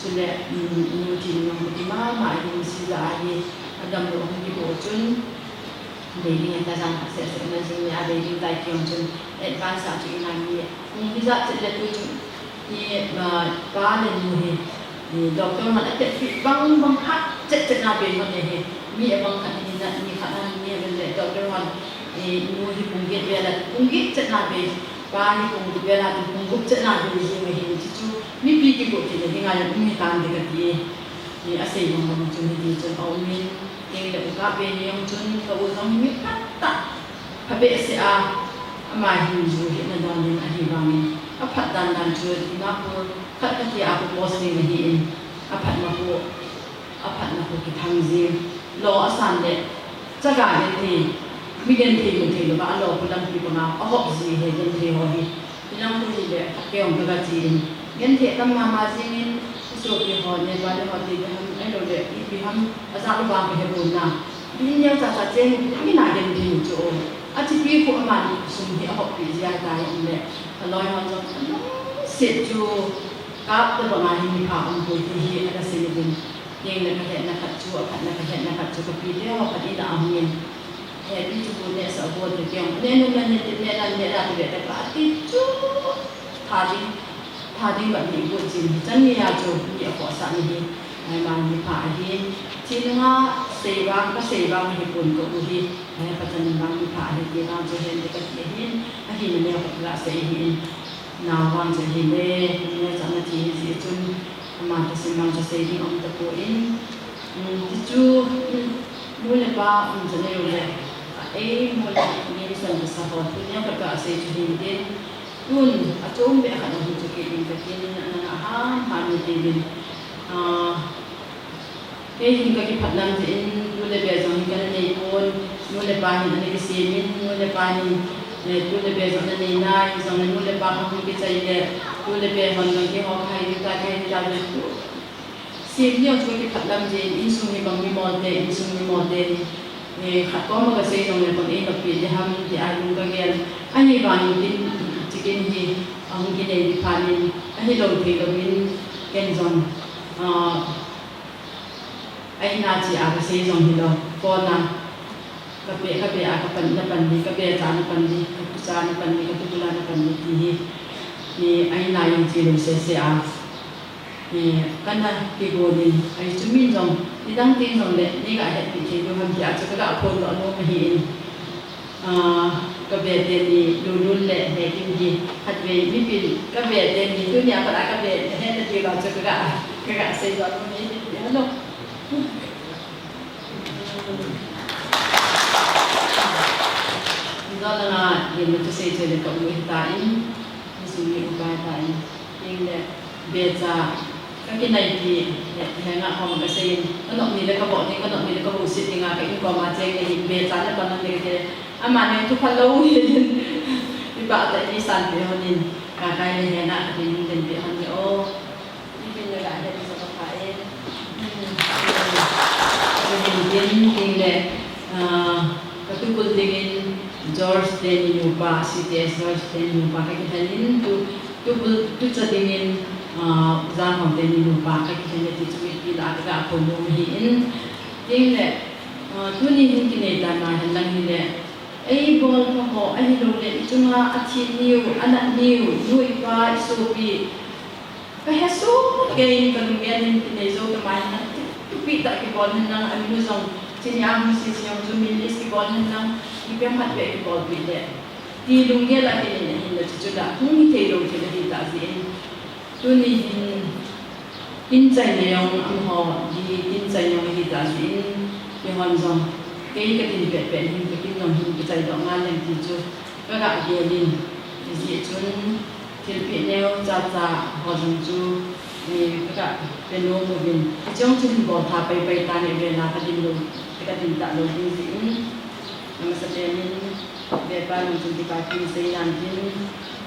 Chule, um, inu thi nung ka ti mama ahi, sija ahi, adamlou hung kibo chun, Bei ding a ta jan khat seh seh na jing le a bei ding tai kiong chun advance a chu ina mi hung hi jat chet le tu chu i, ah, pa le nu hi, i doctor hon a tet pi bang bang khat chet chet na bei hon le hi mi a bang khat hi na mi khat na mi a le doctor hon i nu hi pung get vel a pung get chet na bei pa hi pung get vel a pung gup chet na bei jing hi chu chu mipi kigo ti le hi ngai um hi tan de ka ti e. I a sei bang bang chun hi ti chun a um in. Kei le u kap ve ni jong chun ka u jong hi mi phat tah, phabehseh a, ama hin ju hetna don ding ahi vangin, a phat dan dan chu Dimapur khat khat a pu post ding ahi in, a phatna pu, a phatna pu kithang jing, lo a san le, chaga genthei, mi genthei mun thei louva, a lo pu lampi panga, a hop ji he genthei ho hi. Hilang khu hi le, khat kei jong ka ga chi in. Genthei tam mama jing in, i sopi ho, Nepali ho ti te ham, ahilou le, ipi ham, a jat lou vang ka he pon na. Min neo cha cha cheng, min a genthei chu o. A chipi khu aman sum hi a hop pi jia ta in le. A loi ho jong, a lungset chu, kap te banga hi mi pha um poi ti hi, a ka sei uvin. Kei le ka hetna khat chu, a phatna ka hetna khat chu, ka pi te ho khat in a hung in. Hepi chu bu nehsah u bol te kiong. Neh nung na neh te, neh nan neh na te ve te pa ti chu. Tha ding, tha ding bat ni bu chin hi chan ni a chu ni a khohsah ni hi. Ai man ni pha ahi. Thi nunga sei vang ka sei vang hi pon ka u hi. Ai pa chan vang ni pha ahi ti vang chu hen te ka ti ahi. Ahi na neo ka la sei hi in. Nau vang chu hi le. Neo cha na thi hi ji chun. Ama ta sim vang chu sei ding um ta poi. Um, ti chu, um, nu le pa, um, cha nei u le, a, ei, nu le, ni san ta sa ho, tu nia ka ka sei chu hin tin, tun, a chom be khat a hun chu ke din ka tin, na, na, na, ha, ha, ni ti din. A, kei hin ka kiphat lam te in, nu le be jong hin ka na nei pon, nu le pa hin ana kisem in, nu le pa hin, eh, tu le be jong ana nei nai, jong le nu le pa hung kichai le, tu le be hon jong keiho khai ni ta, khai ni ta le, tu, Sem neo chu kiphat lam jin, insung hi bang mimol te, insung mimol te hi, eh, khat kom a ka sei jong le bang ei noppi te ham ti a lung ka gel. Ahivangin kin, chicken hi, ahung kinei di phat in, ahilou thei louvin, ken jong, ah, ahi na chi a ka sei jong hilou, phone a, Ka be, ka be a, ka pan, na pan di, ka be cha na pan di, ka tu cha na pan di, ka tu kula na pan di, ti hi. Ni, ai na jong chi lou sese a. Ni, ka na kigol in, ai chu min jong, nidang tin jong le, nei ga hetpi thei lou ham ti a chu ka ga phone doh nom ahi in. Ah, ka be te ni, Lulun le, Nekim hi, khatvei, mipin, ka be te ni, tunia pat a ka be, hetna ti lou chu ka ga, ka ga sei doh nom ahi, hello. Jolanga, lim na thusei chule ka u hita in, insung mi upa hita in, in le becha, ka kinai ti, he, henga khom ka sei in, ka nop ni le ka boh ding, ka nop ni le ka bohset dinga, ka in koma cheng le hi, becha le pan le ke, ama ne thu phalou hi, ipa ta i san pe hon in, ka kai le henga, ka tin den pe hon ni o. Ni bin le la he ni sa ka pha e. Ni bin tin tin le, ah, ka tupul dingin George te ni nupa, C T S George te ni nupa ka kithan in tu, tupul tucha dingin, ah, Jang Hong te ni nupa ka kithan in ti chu mipi la ka ga phone nom hi in. Tin le, ah, tuni hin kinei ta na hen lang hi le. Ei bol pha ho, ahilou le, i chunga a thi niu, a nat niu, nu i pa, i sopi, Ka hesoh kei in ka lunggel in kinei jou tamai na, thupi tah kibol hen lang, a min u jong, chini a hung sese jong chu min list kibol hen lang, ipi ham khat beh kibol peh le. Ti lunggel a kinei na hin la chu chu la, hung hi thei lou chu la hi tah jeh in. Tuni hin, kin chai na jong, amaho, hi kin chai na jong hi tah jeh in, keihon jong. Kei ka din pet pet hin ka kin jong hin ka chai doh ngal leng ti chu ka ga gel in. Hijeh chun thilpeh neo cha cha ho jong chu, eh, ka ga pe nom uvin. Hiche jong chu hin bol tha pai pai ta nge vela ka din lou, ka din ta lou ding jeh in. Amasa pen in, Vepa nang chun kipa thu sei nan tin,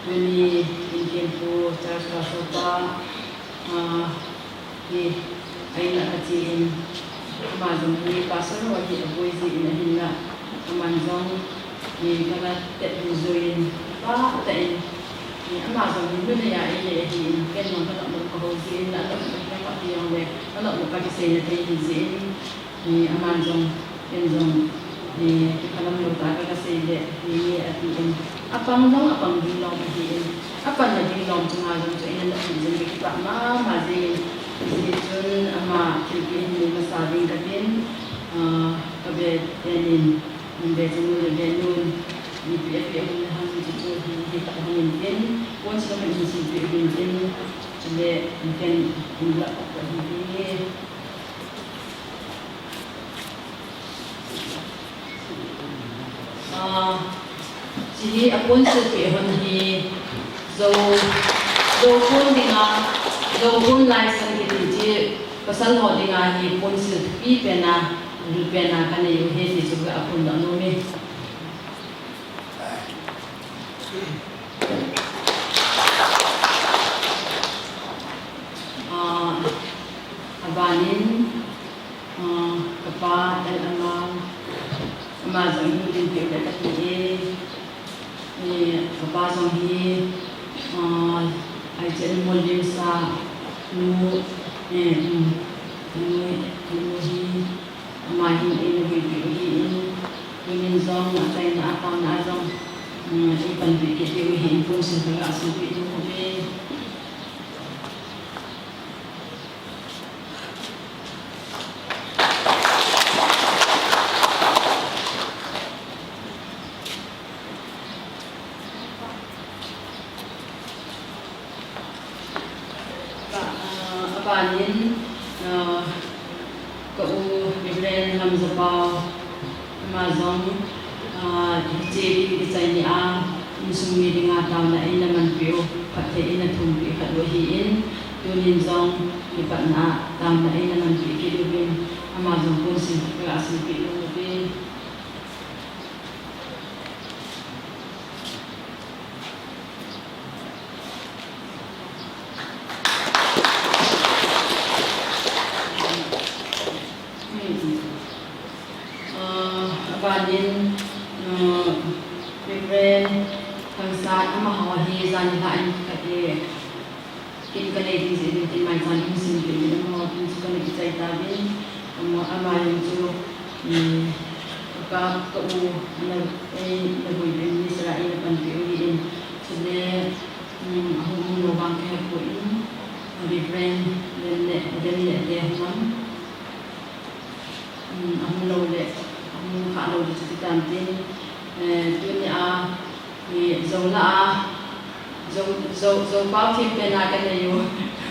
tuni in Thempu Church Pastor pa, ah, hi, a in a ka che in, ama jong hi pastor ho hi a boi jeh in ahin la, aman jong, hi, ka la tet in jui in, pa ta in, hi, ama jong hi nu nei a ei nei ahi in, ken jong ka nop nop ka ho jeh in, a nop nop ka ti jong le, a nop nop ka kisei na thei hi jeh in, hi, aman jong, ken jong, hi, kiphalam lou ta ka ka sei le, hi, nge ati in, apang jong, apang ding lom ahi in, Apanna ding lom chunga jong chu eina nop jing ka kipah mama jing in, hijeh chun ama thilpeh hin nei masa ding ka tin, ah, ka be pen in, in be chanu le be nun, ipi apeh hon le hon chu chu hi, hi tah hon in tin, pon sila min hin sipeh uvin tin, chule ken in lah kop ka hi hi. Ah, hiche hi a pon silpeh hon hi Zo, Zo pon dinga, Zo pon laisan kiti chu pasal ho dinga hi pon silpeh pen a, lut pen a ka nei u ahi ti chu ka phondoh nom e. Ah, abanin, ah, kapa L. Amang, ama jong hi dinpeh le kati e. Eh, kapa jong hi, ah, hiche Molvim sa nu, eh, um, nu, nu hi, ama hin eina boipeh u ahi in, tunin jong achaina a taona a jong, um, eipanpi kit diu ahi in, pon sil ka ga silpeh diu ahi. Ah, abanin, ah, ka u Reverend Lamjapao, ama jong, ah, hiche kin kichai ni a, insung mi dinga taona eina manpeh u, phatthei eina thumpeh khat u ahi in, tunin jong kipatna a taona eina manpeh kit uvin, ama jong pon sil ka ga silpeh nom uve. Ah, abanin, ah, Reverend Khangsat, amaho hi jan hi la in khat e. Kin ka nei ding jeh in tin maicham in sim peh in amaho kin chu ka na kichai tauvin, ama, ama jong chu, um, ka, ka u, na, eh, na boipeh minister a eina panpeh u ahi in, chule, um, ahung um lou vang ka hepoi in, Reverend Lemle, Lemle te hung am. Um, ahung lou le, ahung kha lou le chuti tan tin, eh, tunia, eh, Zo la a, Zo, Zo, Zo pao thil pen a ka nei u,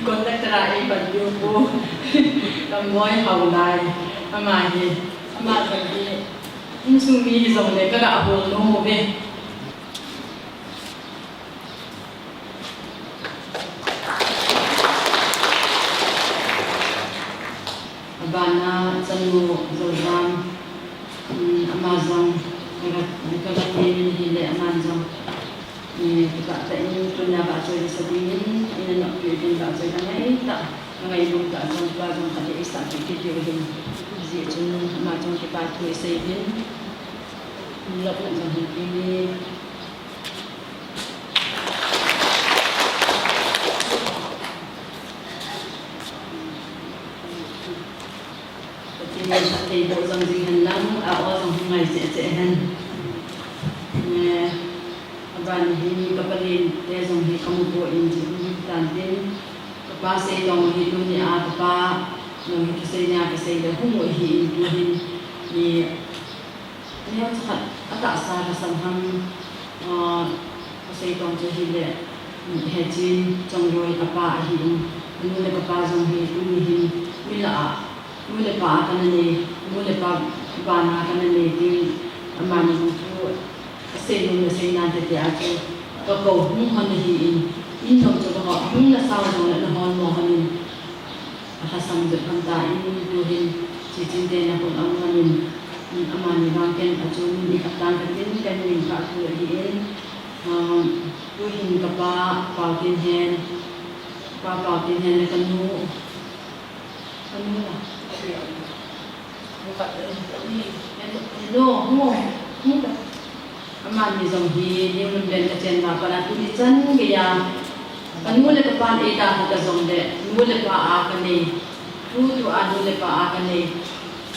contractor a ei panpiu pu, Kamboi Haolai, ama hi, ama khat hi, insung mi hi jong le ka ga hol nom uve. Abana chanu Zolam, um, ama jong, ka ga, ka ga temin ahile aman jong, eh, kipah tah in tunia vahchoi sa dingin, eina noppi uvin vahchoi angai tah, angailutah jong, pa jong khat le eisahpeh kit diu ahin, hijeh chun ama jong kipathu isei uvin, lopna jong hin pe uve. Pathen in phatthei boh jom jing hen lang, a-o jong hung ngai cheh cheh hen. Eh, aban hi ka palen te jong hi ka mu poi in jong hi tan tin, ka pa Seitong hi tunia ka pa jong hi thusei nia ka sei le hung u ahi in tu hin, eh, Neocha khat atahsa lhasam ham, ah, ka Seitong chu ahile, um, Hechin Chongloi apa ahi in, anu le kapa jong hi tuni hin mi lah a, nu le pa a ka na nei, Nu le pa bana kana nei ding, amani chu asei nom le sei nan te te a chu ka kou hung hon ahi in, in nom chu ka ho hung na sao jong le na hon mo hon in, a lhasam jep hon ta in, tu hin Chiching te na hon a hon in, amani vang ken a chu min i kap tan ka tin, ka min ka tu ahi in, ah, tu hin ka pa Pau Tin Hen, pa Pau Tin Hen le ka nu, ka nu la, Hello, hello, hello. Amani jong hi New London ka chen ma pa na tuni chan geiya. Ka nu le ka pan ei dalha ta jong le, nu le pa a ka nei. Tutu a nu le pa a ka nei.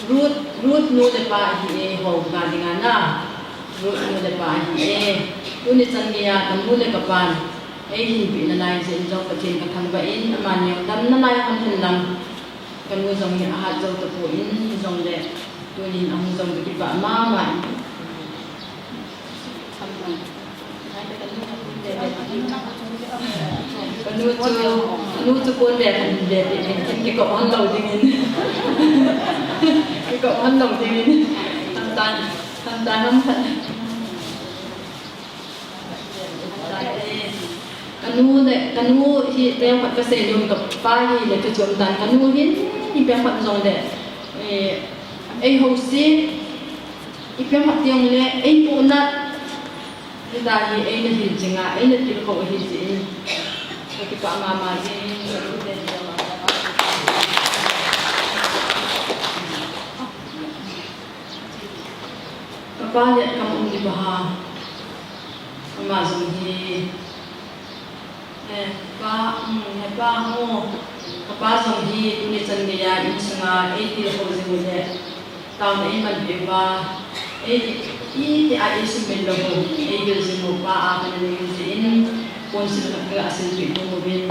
Ruth, Ruth nu le pa hi eiho ga dinga na. Ruth nu le pa hi e. Tuni chan geiya ka nu le ka pan ei hinpi nalai jeh in jong Pathen ka thangvah in, amani jong dam nalai hon hen lang. Ka nu jong hi ahat jou tapon, hijongle tunin ahung jong ka kipah mama in. Ka nu chu, ka nu chu kon be khat in be peh in, kikop hon lou dingin. Kikop hon lou dingin. Hamtan, hamtan ham khat. Ka nu le, ka nu hi ipi ham khat ka sei nom, ka pa hi le ka chom tan, ka nu hin ipi ham khat jong le, eh, ei ho si, ipi ham khat jong le, ei pu nat, hita hi ei na hin chinga, ei na til ko hi si in, ka kipah mama jing, ka nu le, ka pa le ka um di ba ha. Ama jong hi, eh, pa, um, he pa ho, ka pa jong hi tuni chan geiya insunga ei til ho jing u le, taona ei man peh uva, ei, iti a ei sumil lou u, ei vil jing u pa a kana nei u jeh in, council khat ka ga silpeh nom uvin.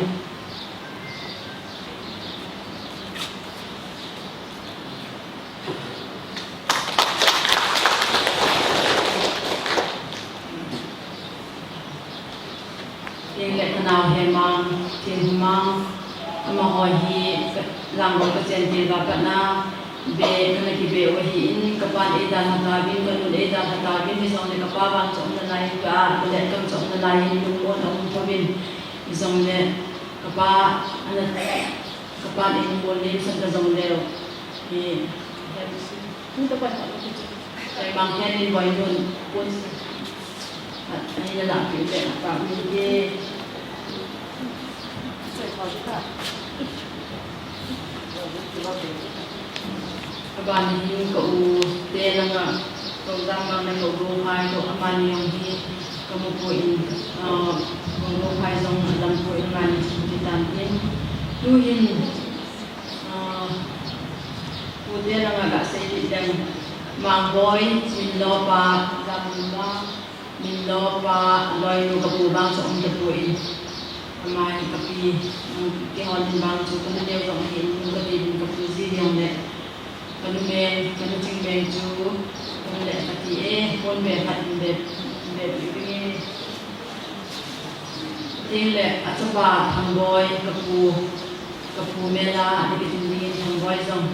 Tin le ka nao Hemang, Thinhumang, amaho hi Langol ka chen til uva pat na, be, kana kibe u ahi in, ka pan ei dalha tauvin, ka nun ei dalha tauvin, hijongle ka pa vang chu um nalai in, ka, ka let kam chu um nalai in, lungmon a um pouvin, hijongle ka pa, ana, ka pan ei bol nem san ta jong leu, hi, hi, hi, ta pa, ta pa, ta pa, Hemang Hemang Boinun, pun, Ani na lah peh peh a pa um te. Abana hin ka u te langa, ka u Jangmang le ka u Lohai toh amani jong hi ka mu poi, ah, ka u Lohai jong alam poi, amani scooty tan in. Tu hin, ah, u te langa ka sei lih leng, Mangboi, Minlo pa, Jamluma, Minlo pa, aloinu ka pu vang chu um tapon. Ama hi ka pi, um, kihol in vang chu, ka nu neo jong ahin, nu ka ti in ka pu ji jong le. Ka nu meng, ka nu Chingmeng chu, ka nu le ka ti e, pon be khat in be, be pi pi nge. Tin le, a chapa Thangboi, ka pu, ka pu mela, a ti ki tin ding in Thangboi jong.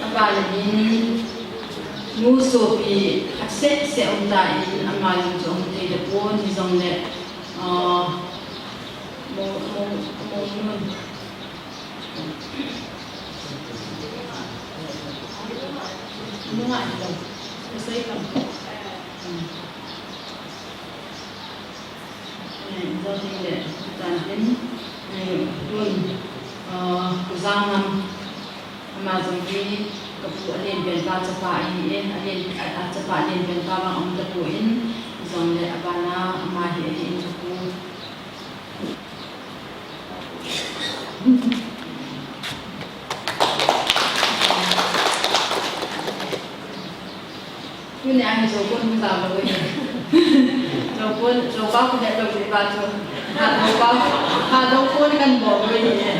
Abana hin, nu sopi khat seh seh um ta in, ama jong chu um thei tapon, hijongle, ah, mo, mo, mo nun. Nunga ni lo. Ka sei kam. Hmm. Eh, jong tin le, tan tin, eh, tun, ah, Pu Jangngam, ama jong hi, ka pu alen pen pa chapa ahi e, alen, a, a chapa alen pen pa vang um tapon, jongle abana ama hi ahi in ka pu. Tuni a hi Zopon hung jao lou hi. Zopon, Zopa khu het lou hi ba chu. Hatlo pa, hatlo phone kan bol roi hi e.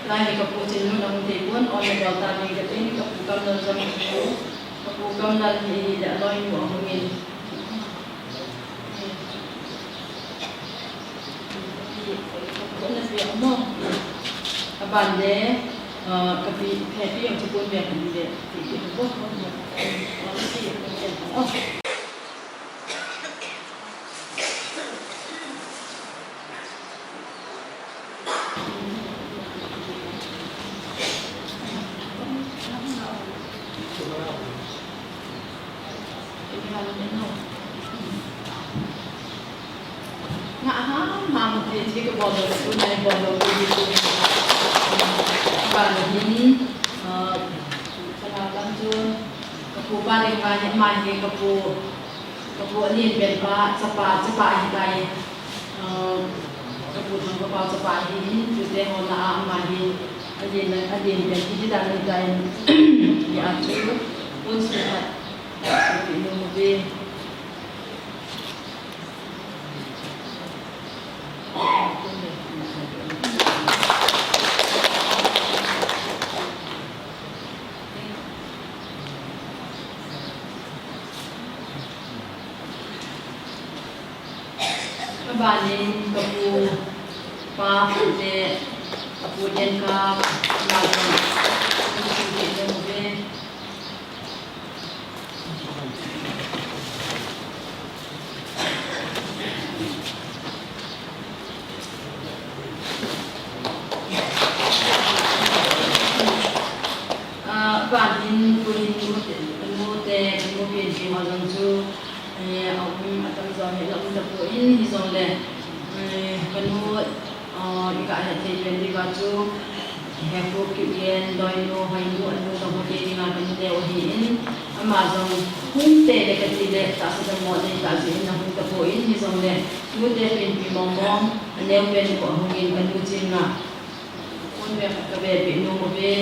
Lai hi ka pu Chinnu nang te pon, on bol ta ding ka tin, ka pu Kamlal jong pu, ka pu Kamlal hi le aloi nu ahung in. Ka pu na pi amo. Aban le, ah, ka pi, ka pi ang chapon bia kan le, ti ti ko ko. Oh. Nga ham ham ti ti ka bol lo, tu nai bol lo, tu tu. Ba lo hin, ah, ka la kan tu, ka pu ba le ba ni ma ni ka pu. Ka pu Alen pen pa, chapa, chapa ahi tai. Ah, ka pu Thangkhopao chapa ahin, tute ho lah a ama hi, Alen, Alen pen hi, hi dan ahi tai. Hia chu, pon sung khat, sopi nom uve. Abanin ka pu Pa le ka pu Denkap, Malcolm, ka pu Denkap. Ah, abanin, tuhin nu te, nu te, nu pen pen ho jong chu, eh, a um, atam jo hi la um tapon, hijongle, eh, ka nu, ah, i ga het thei pen diuva chu, Hekhup, Kigen, Doinu, Hoinu, anu jong ho te dinga ka nu neo ahin, ama jong hung te le ka ti le, tahsa dam mo nei ta jeh in ahung tapon, hijongle, nu te pen pen mong mong, aneo pen ko ahung in ka nu chin nga. Phone beh khat ka beh peh nom uve.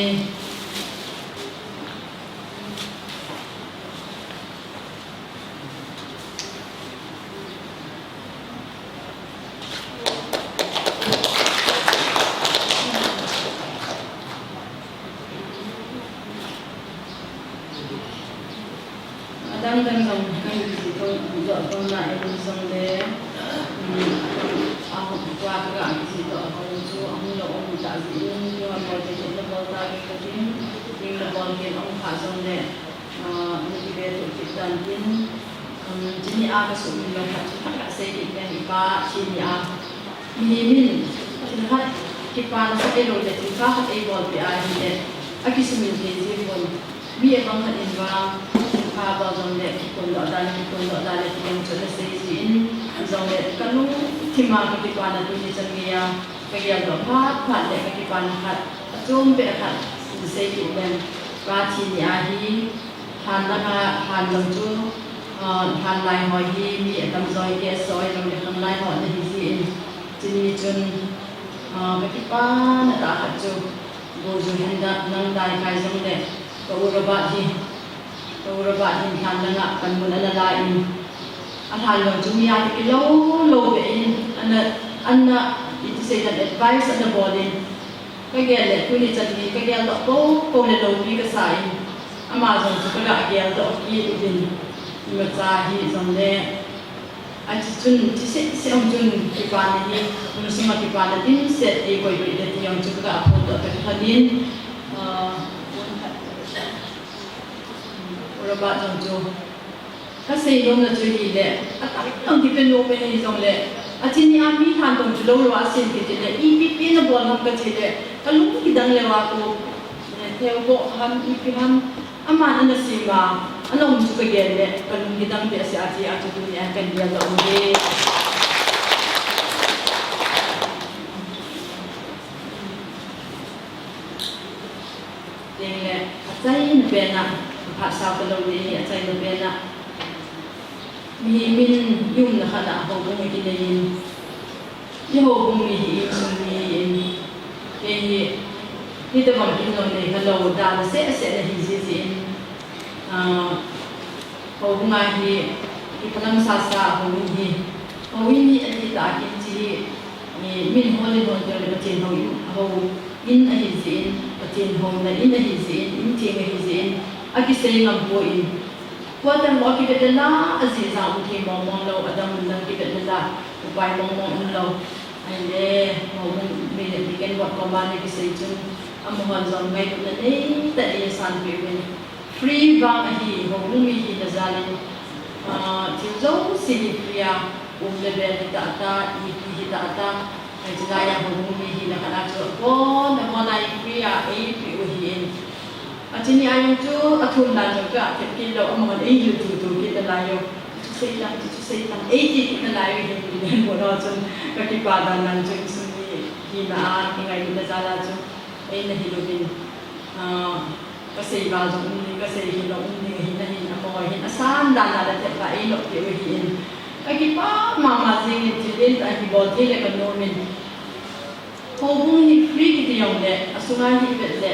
Adang dang jong kan kijih to, kijih to na, eh, jong le, um, a hung tua ka ga kijih to, a hung chu, a hung lo um ta jeh in, tua mo te te na bol ta ke ka tin, ning na bol ke um kha jong le, ah, na kibe to kit tan tin, um, chini a ka sumil lo khat chu, ka sei kit le, i pa, chini a, Mihem in, thil khat kipana khat eilou le, thil khat eibolpeh ahile, akisumil thei ji pon. Mi abang khat in vang, thil khat abol jongle, kikondoh dan, kikondoh dan le, ti jong chu ana sei ji in, hijongle, kalungthim a kakipana tuni chan geiya, kageldoh phat phat le, kakipana khat, achom peh khat, in sei kit leng, ka thi ni ahi, Lhan langa, lhan jong chu, ah, lhan lai ho hi mi atam jo, gas jo, jong le khanglai ho ana hi jin, chuni chun, ah, kakipana tah khat chu, Pu Ju Hen da, nang dai kai jong le, ka u Robert hi, ka u Robert hin lhan langa panmun ana la in, alhan jong chu mi a kilo lo ve in, ana, ana, iti sei dan advice ana bol in, Ka gel le, tuni chan hi ka geldoh popo le loupi kasa in, ama jong chu ka ga geldoh kit uvin, imacha hijongle, achu chun, chu seh seh jong chun, kipana hi, insunga kipana dimset eikoipeh le ti jong chu ka ga phondoh kit lhon in, ah, Robert jong chu, Ka seinom na chu hile, atam jong kipe nom e hijongle, achuni a mi lhan jong chu lou lou a sem kiti le, ipi pi na bol ham kati le, kalung kidang leuva ko, eh, theu boh ham, ipi ham, aman ana sem a, ana um chu ka gel le, kalung kidang peh a se ati a chu tuni a kan gel lou hi. Tengle, achaina pen a, phat sao talou ding hi achaina pen a. Mihem in i umna khat a houbung i kinei in, i houbung mi hi insung mi hi in, kei hi, hitobang kin jong nei khalou, dalha seh seh na hi ji ji in, ah, houbung a hi, kiphalam sasa houbung hi, Houin hi ahi tah a kin chi hi, eh, min hol in hon teng le Pathen houin, houin ahi jeh in, Pathen houna in ahi jeh in, in theng ahi jeh in, akisei ngam poi. Quarter mo akivet le la, ajeh jang um thei mong mong lou, adang mun dang kivet le la, upai mong mong um lou. Ahile, houbung mi le deacon board koma le kisei chun, amahon jong ngailutna nei tah in eisanpeh uvin. Free vang ahi, houbung mi hina jal in, ah, thil jouse hi free a, um le bel hi tah tah, ipi hi tah tah, hiche lai a houbung mi hina khat a chu abon, abon a free a eipeh u ahin. Achuti ni a jong chu athum dan jong chu athep kit lou, amahon eihil tutu kit nalai u. Chuchu sei tan, chuchu sei tan, eiti kit nalai u ahin, deacon board ho chun kakipah dan dan chu insung mi hina a, kingailutna jal a chu eina hil uvin. Ah, kasei val jong um ding, kasei hih jong um ding ahin, ahin, amaho hin asan dan dan a thep a einop peh u ahin. Kakipah mama jeng in, thil in ahi bol thei le kanom in. Houbung hi free kiti jong le, asunga hi vet le,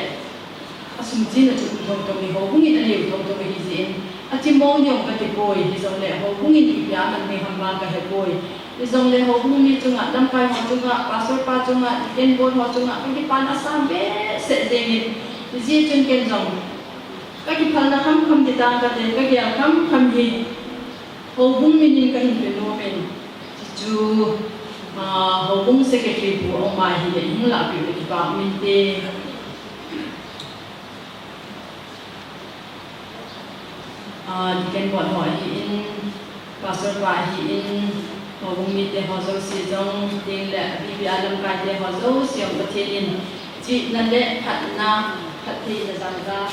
asum china chu um thong thong in, houbung in aneo thong thong ahi jeh in, athi mong jong kati poi, hijongle houbung in ipi a man ding ham vang kahe poi. Hijongle houbung mi chunga, lamkai ho chunga, pastor pa chunga, deacon board ho chunga, kakipana asang behseh jeng in, hijeh chun ken jong kakiphalna kham kham ti tang kate, kagel kham kham hi houbung min in kahin pe nom in, chuchu, ah, houbung secretary pu aum a ahile hung lahpeh le kipa um inte. Ah, deacon board ho ahin, pastor pa ahin, houbung mite ho jouse jong, chuteng le apipi a lamkai te ho jouse jong Pathen in chihna le phatna, phattheina jal a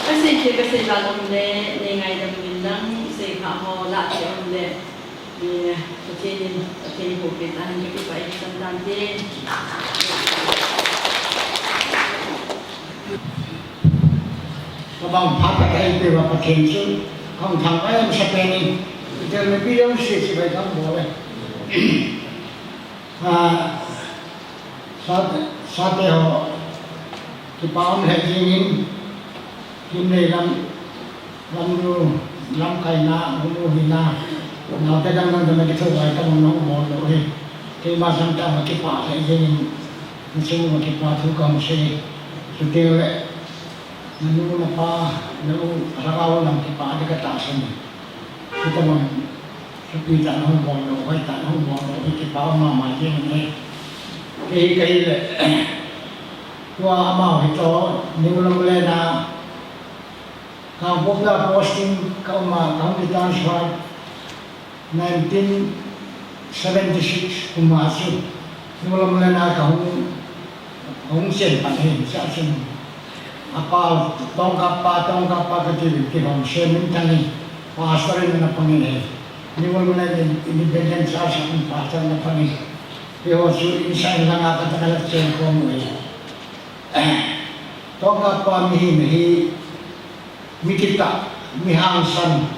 Kasei thei, kasei val um le, nei ngaidam uvin lang, isei kha ho lah thei um le, eh, Pathen in, Pathen in peh tahen, kakipah in, san tante. Kabang phat khat ahi peh uva Pathen chu, kahung thangvah in sa pen in, Pathen in mipi jouse chibai kabol e. Ah, sa, sate ho, kipa um lheh jeng in, Kimlei lam, lamlu, lamkaina, hung u hina, naote dang dang dang kithou vai tabang nahung bol lou hi. Keima sang tah a kipah lheh jeng in, insung uva kipa thu kahung sei. Chuteng le, nanu napa, nau, lhagao lam kipa ding katahsan e. Hitabang, sopi tah in nahung bol lou, hoi tah in nahung bol lou, hi kipah mama jeng in ahi. Kei, kei le, tua amaho hi toh, New Lambulane a, Kangpokpi a posting kaum a, kahung ki transfer, nineteen seventy six kum a chu, New Lambulane a kahung, kahung chen pan ahi, hichea chun, apa, Tongkappa, Tongkappa kati uvin, kihom Seminthang in, pastor in ana pang in ahi. New Lambulane in, Independent Church a pastor in ana pang in. Keiho chu insung langa kata kachen khom u ahi. Tongkappa mi hina hi, mi kitah, mi hangsan,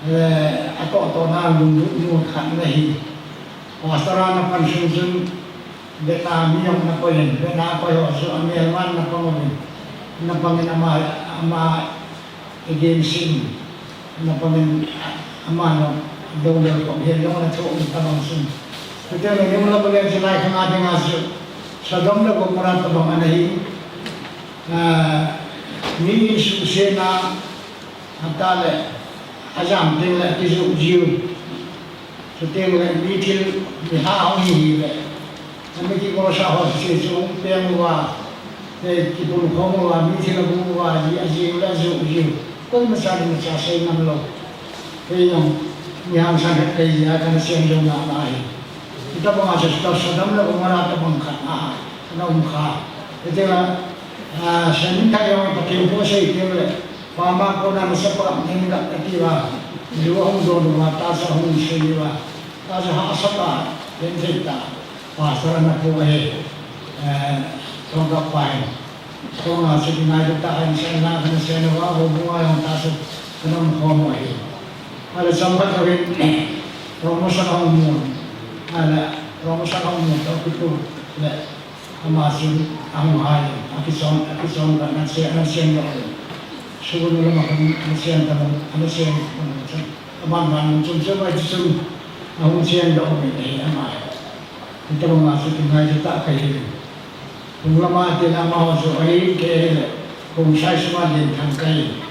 eh, atoh tohna lunglut nu khat ana hi. Pastor a ana pan sung chun, Vietnam mi jong ana koi in, Vietnam koi ho chu amelma ana pang uvin, ana pang in ama, ama against in, ana pang in, ama jong, dong dong kong hin jong ana thoh in tabang chun. Chuteng le New Lambulane chu lai khang a dinga chu, Sodom le Gomorrah tabang ana hi, ah, mi in suhsetna, Atah le, ajam teng le akijoh jiu. Chuteng le mi thil, mi ha hung hi hi le. Ami kigolsa ho se chu hung peng uva. Te kipun khom uva, mi thil abu uva, ji ajing le ajoh jiu. Koima chan in cha sei ngam lou. Kei jong, mi hangsan khat kahi jeh a kana sem jong nalai. Hitabang a chu Sodom le Gomorrah tabang khat a, kana um kha. Hiti a, ah, Seminthang jong Pathen thu asei teng le. Pama kona nasapa ngen kati uva, ju ahung don uva, tahsa ahung sei uva, tahsa hahsat a, len sei ta, pastor ana pu ahi, eh, Tongkappa in. Tonga chu kinai ta ahin sen na, kan sen uva, houbung a jong tahsa, kan um khom u ahi. Ahile chomkhat jouvin, promotion ahung mun, ahile promotion ahung mun, toh kitu, le, Ama chun ahung hai, akichon, akichon, ana che, ana che lou. Sugnu lama khan ana cheng ta, ana cheng ta, aman man chun chun mai chun ahung cheng doh mai nei ama. Hitabanga chu kingailu tah kahi. Hung lama tina amaho chu ahi kei le, hung sai suma din thang kahi.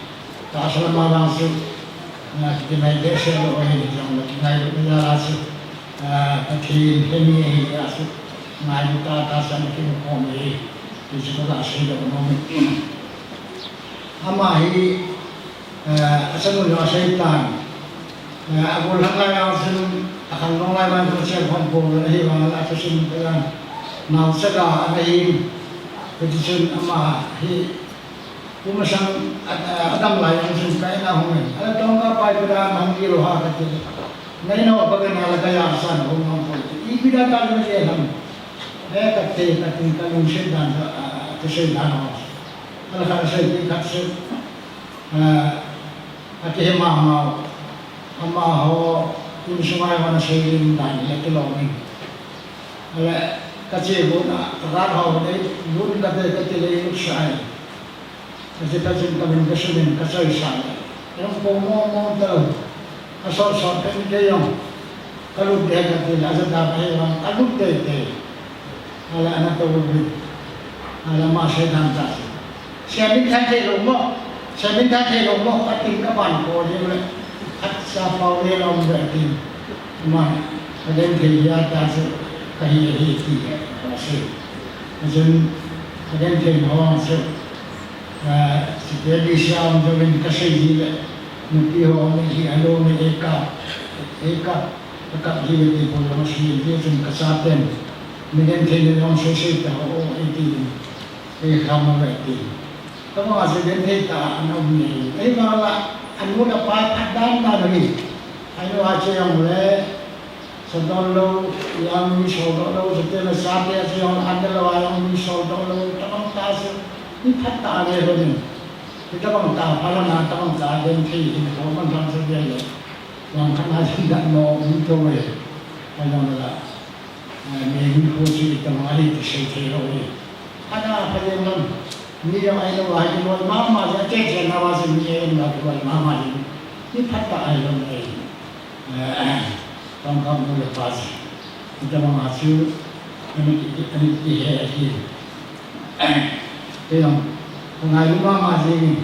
Tahsa lama vang chu, ah, kingai behseh lou ahi, jong le kingailu jal a chu, ah, Pathen hemi ahi a chu, ngailu tah tah chan kimu khom e, ti chu kaga seidoh nom e. Ama hi, eh, achanu jong asei tan. Eh, agol lhang lai vang chun, akhang long lai vang chun acheng khom poi, ahivang a thusim kajan. Naochaga ana hin, hiti chun ama hi, kum sang, a, a, adam lai vang chun ka in a hung in. Ala tongkha pai pida nahung gil u ham kati. Na in a hung pagin ala kaya san hung hung poi. Ipi dia ta le je ham. Eh, kati, kati, kalungset dan, a, a, thusei dan ho. Ala khat seipeh khat chu, ah, akihe mama u. Amaho insunga hon asei ding dan hi akilom in. Ahile, kache gon a, kagat ho dei, gon kate, kati le ilut sah e. Kache khat chun kamin kasun in kachoisah le. Jong po mo mo ta. Asot sot pen kei jong. Kalut ding kati le, aja da pai vang, kalut teitei. Ahile ana tou uvin. Ahile ama seidan ta. Semin tha thei lou mo. Semin tha thei lou mo. Katin kaban ko le le. Khat sa pao le lom le tin. Ama, kaden thei ya ta chu. Kahi hi ti. Kasei. Kajun, kaden thei ho chu. Ah, site di siam jong in kasei ji le. Nupi ho ni hi alo ni eka. Eka. Ka kap ji ve ti pon jong si, ti chun ka chaten, mi genthei le jong sei sei ta ho, ei ti, ei kham ve ti. Tabang a chu genthei tah a ana um e. Ahivang la, anu le apa phat dan dan ahi. Ainu a che jong le, sa don lou, jong mi sol doh lou, chate le chate a che jong an le lou a jong mi sol doh lou, tabang tah chu, mi phat tah a le ho ni. Hitabang tah phat a na, tabang tah genthei hin ko man thang sa le. Vang khat a jin dan mo, mi to e. Ahi jong le la. Eh, mi, mi khu chu itam a hi ti sei thei lou e. Ana pha le man. Mi jong ahi lou a hi loi mama jong che che na va jin mi ahi lou a loi mama jin. Mi phat tah ahi lou e. Eh, tong kam nu le pa jin. Itam a chu. Ani ki, ani ki he ahi. Kei jong, ka ngailu mama jing in,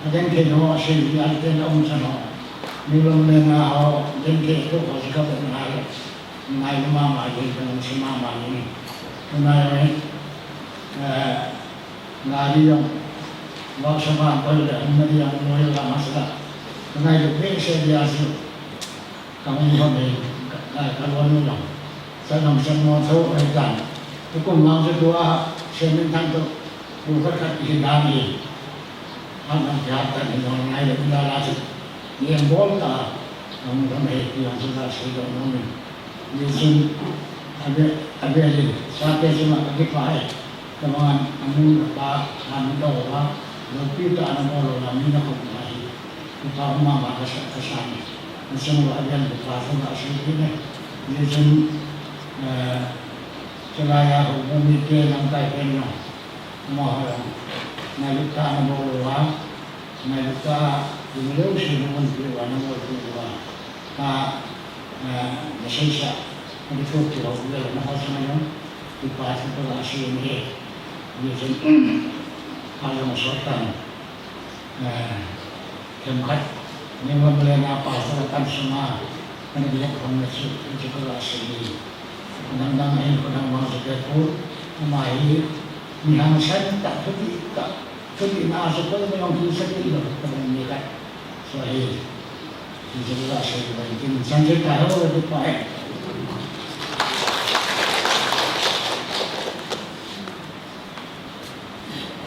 ka genthei ho, sei ji a ten a um chan ho. Nilom le na ho, genthei ho, ho ji ka be na le. Ngailu mama jing, ka nung si mama jing. Ka ngai, eh, na ri jong, wa sa ma ko le, na ri jong, mo yo la ma sa. Ka ngailu behseh dia su. Ka hung lhon e, ka, ka, ka lhon u jong. Sa jong sa mo tho ahi tan. Tukum vang chu tua, Semin Thang toh, pu khat khat kihi dan e. Ham ham kihat tan hi jong ngai le, ula la chu. Ni em bol ta, ka hung lhon e, ti jong chu ka seidoh nom e. Ni chun, a ve, a ve le, sa te chunga ka kipah e. Ka vang a, anu, apa, han do va, lopi ta ana bol lo na, mi na khop na hi. Upa uma ma ka sa, ka sa ni. Na sung wa avian upa sung ka sung ni ne. Ni chun, eh, chulai a ho bu mi te nang kai pen no. Mo ho. Na lu ta na mo lu wa. Na lu ta, ni lu si ni mun pi wa na mo pi wa. Ka, eh, na sai sa. Ni fu ki ho le na ho sa na yo. Upa sung ka sung ni. Ni chun, ka lo so ta. Eh, themkhat, New England a pastor a kan sunga, kan biak khom na chu, chu ka la sei ni. Dang dang ahin ko dang mang chu ke pu, ama hi, mi hangsan tah, thupi tah, thupi na chu koi ma jong hi sa ki lo, ka ni khat. So hi, chu ka la sei ni, kin san che ta ho, ti pa e.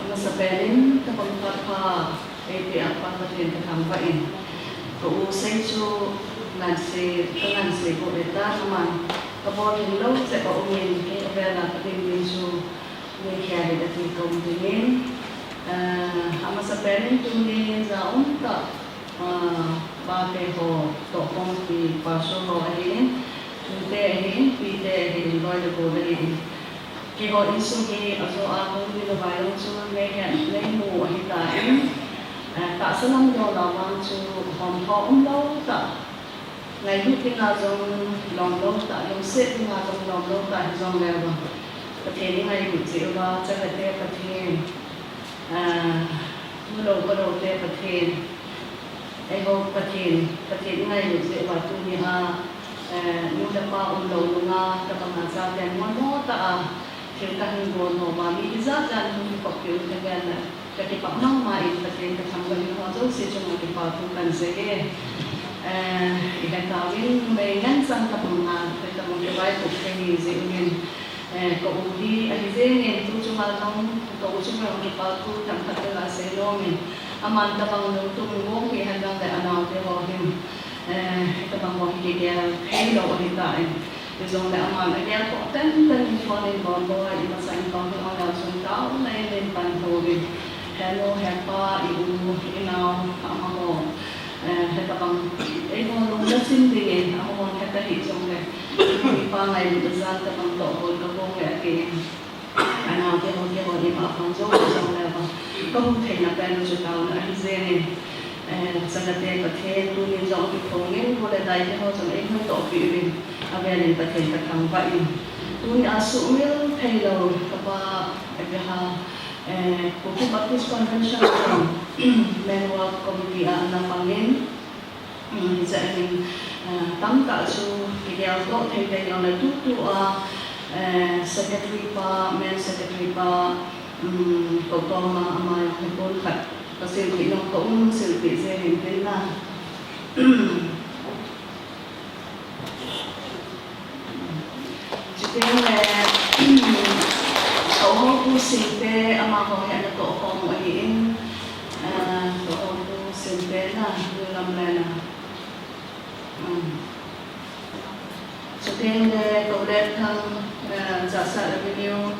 Amasapen in, ka pangkhat pha, eipeh a pat Pathen ka thangvah in. Ka u sei chu ngansi, ka ngansi bou le ta aman, ka bol lou cheh a um in, kei avel a ka ding ding chu, nuikhel in ati ka um ding in. Ah, amasapen in tuni ja um tah, Ah, pa te ho, tohkhompi, pastor ho ahin, tute ahin, pite ahin, loi le gol ahin. Keiho insung hi, ajo a hung ding uva jong chu, nei het, nei mu ahi tan. Eh, tahsa lam dola vang chu hom tho umlou tah, ngailut dinga jong lomlou tah, lungset dinga jong lomlou tah hijongle vang, Pathen ingailut jeh uva, chate Pathen, eh, mulou kaloute Pathen, eiho Pathen, Pathen ingailut jeh uva tunia, eh, nu le pa umlou nunga, tabanga chate momo tah a, thil kahin bol nom uva, mi ijat jat in hung kikhoppi u kavet le, kakipah mama in, Pathen kathangvah in, ho jouse chunga kipa thu kahin sei e. Eh, ihet tauvin, numei ngen chan tabang a, tabang kivaipoh kahi jeh uvin, eh, ka u hi ahi jengin, tu chunga jong, ka u chunga jong kipa thu themkhat kaga sei nom in, aman tabang lungtup gong hi henlang le anaote ho hin, eh, tabang ho hi kigel theilou ahitan. Hijongle aman agel toh tenten in phone in bol bol a, imacha in pang hi ong leu chun taona in eipan hou in. He nu, he pa, i u, i nao, amaho, eh, hetobang, eiho lungna sim dingin, amahon heta hih jongle, i pa ngailutna jal tabang toh bol kabol le atin. Anaote ho, keiho ima phang jou jongle vang, kahung theina pen u chu taona ahi jengin. Eh, chate Pathen, tunin jong kiphongin, bu le dai te ho jong eihin tohpi uvin, avelin Pathen kathangvah in. Tunia sumil theilou, kapa, eh, Kuki Baptist Convention jong, Memorial Committee a ana pangin, um, hiche in, eh, tamtah chu kigel toh thei thei jongle tutua, eh, secretary pa, men secretary pa, um, Koutoma ama jong hipon khat kasilpeh nom, ka um silpeh jeng in tin na. Chuteng le, ka u Hopu Singte, amaho hi ana tohkhom u ahin, ah, ka u Hopu Singte na, New Lamlen a. Um. Chuteng le, ka u Letthang, ah, Chassad Avenue.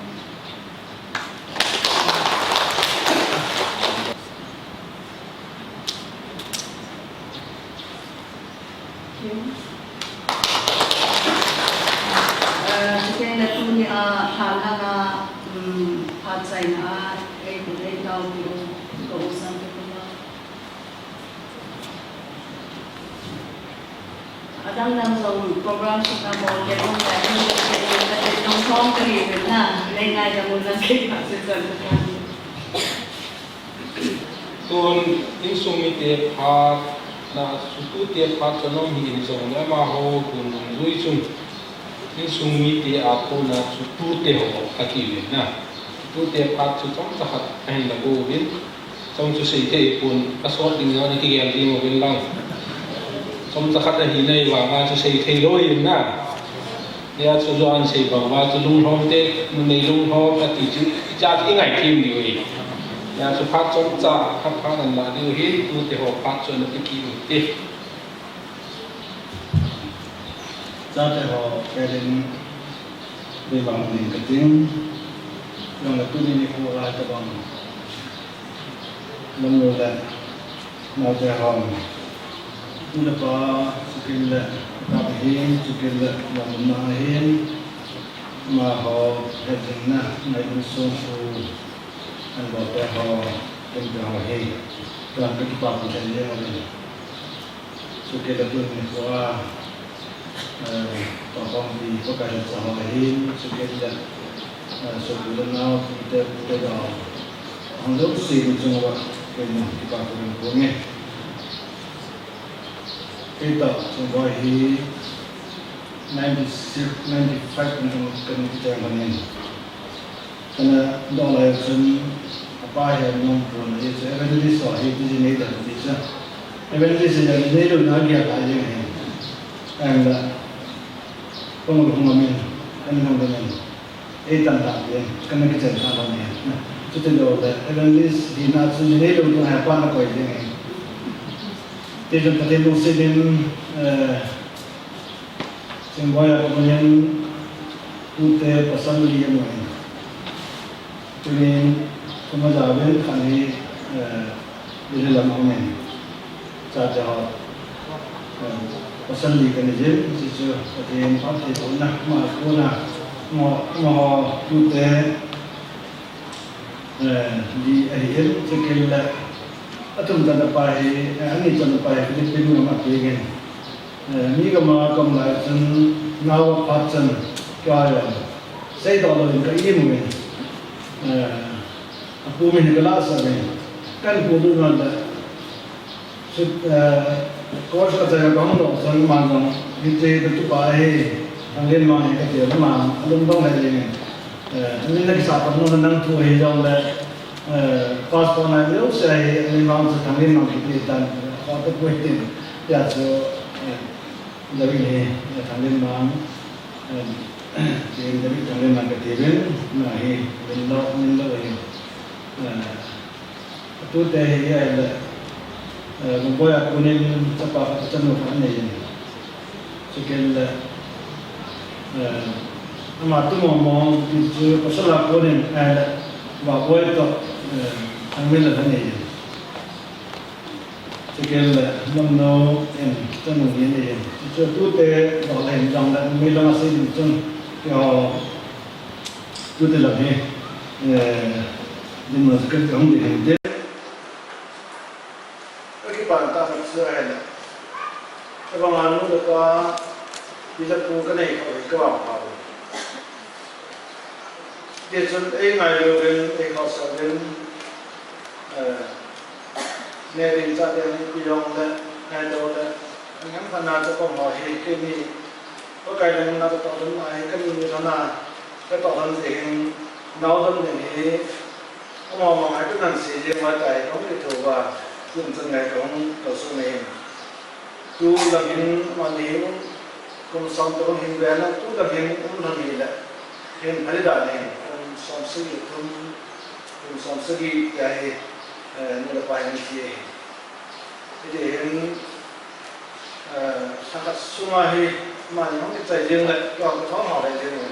Eh, chuteng le tunia, ah, thanlhang a, um, phat chaina a, eipu, eitaopiu, ka u Sangpi Kuma. Adang dang jong program suna mo, kei jong kei jong kei jong kei jong thong kei jong na, nei ngai jong mun lang kei ka se jan ka. Tun insung mite phat, na, tute phat chu nom hi in jong le amaho gun dungjui chun insung mite a kona chu tute ho ati uvin na. Tute phat chu chomcha khat ahin la go uvin. Chom chu sei thei pon, asot ding jong ana kigel ding uvin lang. Chomcha khat ahi nai vanga chu sei thei lou in na. Hia chu Johan sei bang uva chu lunglhom te, numei lunglhom ati chu, hicha chu i ngaithem diu ahi. Hia chu phat chomcha khat phat ana la diu ahi, tute ho phat chu ana pe kit u hite. Chate ho, kei ding, dei bang ding kating, jong le tuni nikho lai tabang. Lamnu le naote hon, nu le pa, chukit le, ka hin, chukit le, lamnu na hin, amaho, hetjingna, ngailutna song u, an lo te ho, ken te ho hi, tun ka kipa pu thei le ho hi. Chukit le tuni nikho a, eh, Pakai Jesu ho ahin, chukit le, eh, sopi le nao, tute, tute dau. Ahung jouse chunga, keima kipa thu kahin phong e. Kei toh, Chongboi hi ninety-six, ninety-five kum chun kana kichen lhonin. Kana dong lai chun, apa hi nom pon, hichu evangelist ho hi, ti ji nei dan ti chu. Evangelist hi nei lou na gel lai jeng ahi. Ahinla, kong hung amin, kana hung amin. Ei tan tan pen, kana kichen tan lou ahi. Chuti lou le, evangelist hina chu ji nei lou ding ahi, apa na koi jeng ahi. Ti chun Pathen lungset in, eh, Chongboi a ka um in, tute pasal li aum in. Tunin, tuma jaovin khat hi, eh, Delhi lam a um in. Chate ho, eh, pasal li kana jin, hichu, Pathen phattheibohna, ama kona, ama, amaho, tute, eh, li ahi in, chukit le, Athum channa pa hi, eh, ani channa pa hi Philippine gam a peng in. Eh, mi gam a kaum lai chun nao aphat chun kei a seidoh louvin ka imu in. Eh, apu min hi ka lahsah in. Ka puilut ngal le. Sut, eh, course kachai a kahung doh chun aman jong hiche katupa hi Thanglenmang hi kati a, aman alungdong lheh jeng in. Eh, amin nakisah pan nom nang thu hi jong le, eh, passport nai lou se hi, amin vang chu Thanglenmang kiti tan, eh, kho tapoi tin. Tia chu, eh, David hi, eh, Thanglenmang, eh, tin David Thanglenmang kati uvin, ahi, min lou, min lou hi. Eh, atute hi ahile, eh, Mumbai a konin chapa khat chanu khat anei in. Chukit le, eh, ama tu mong mong ti chu pasal a konin ahile, Vahboi toh, eh, Thangminlal anei in. Chukit le, Lomno in chanu ni anei in. Chu tute doh le hin jong le, mi langa sei ding chun, keiho tute lang hi, eh, dinmun chu ka hung ding hin tin. Ka kipan tah khat chu ahile, ka bang a nu le pa, pi le pu ka nei kha hi ka vangpha u. Tichun ei ngailu uvin, ei khohsah uvin, eh, neh ding chah ding ipi jong le, ngaito le, angam khat na chu ka um ho hi, keini Pakai lungna ka toh lhon ahi, ka ni ni lhon a, ka toh lhon jeh hin, nao lhon ding hi, amama hai ka ngan sei jeng uva tai, ka hung kitho uva, tun chun ngai ka hung kalson ahi. Tu lam hin, amani hin, kum som tobang hin ve na, tu lam hin, um lhon hile, hin phat dan hin, kum som sagi thum, kum som sagi tia hi, eh, nu le pa hin thi ahi. Hiti hin, eh, lhakhat sunga hi, amani hung kichai jeng le, keiho ka thom hao lheh jeng e.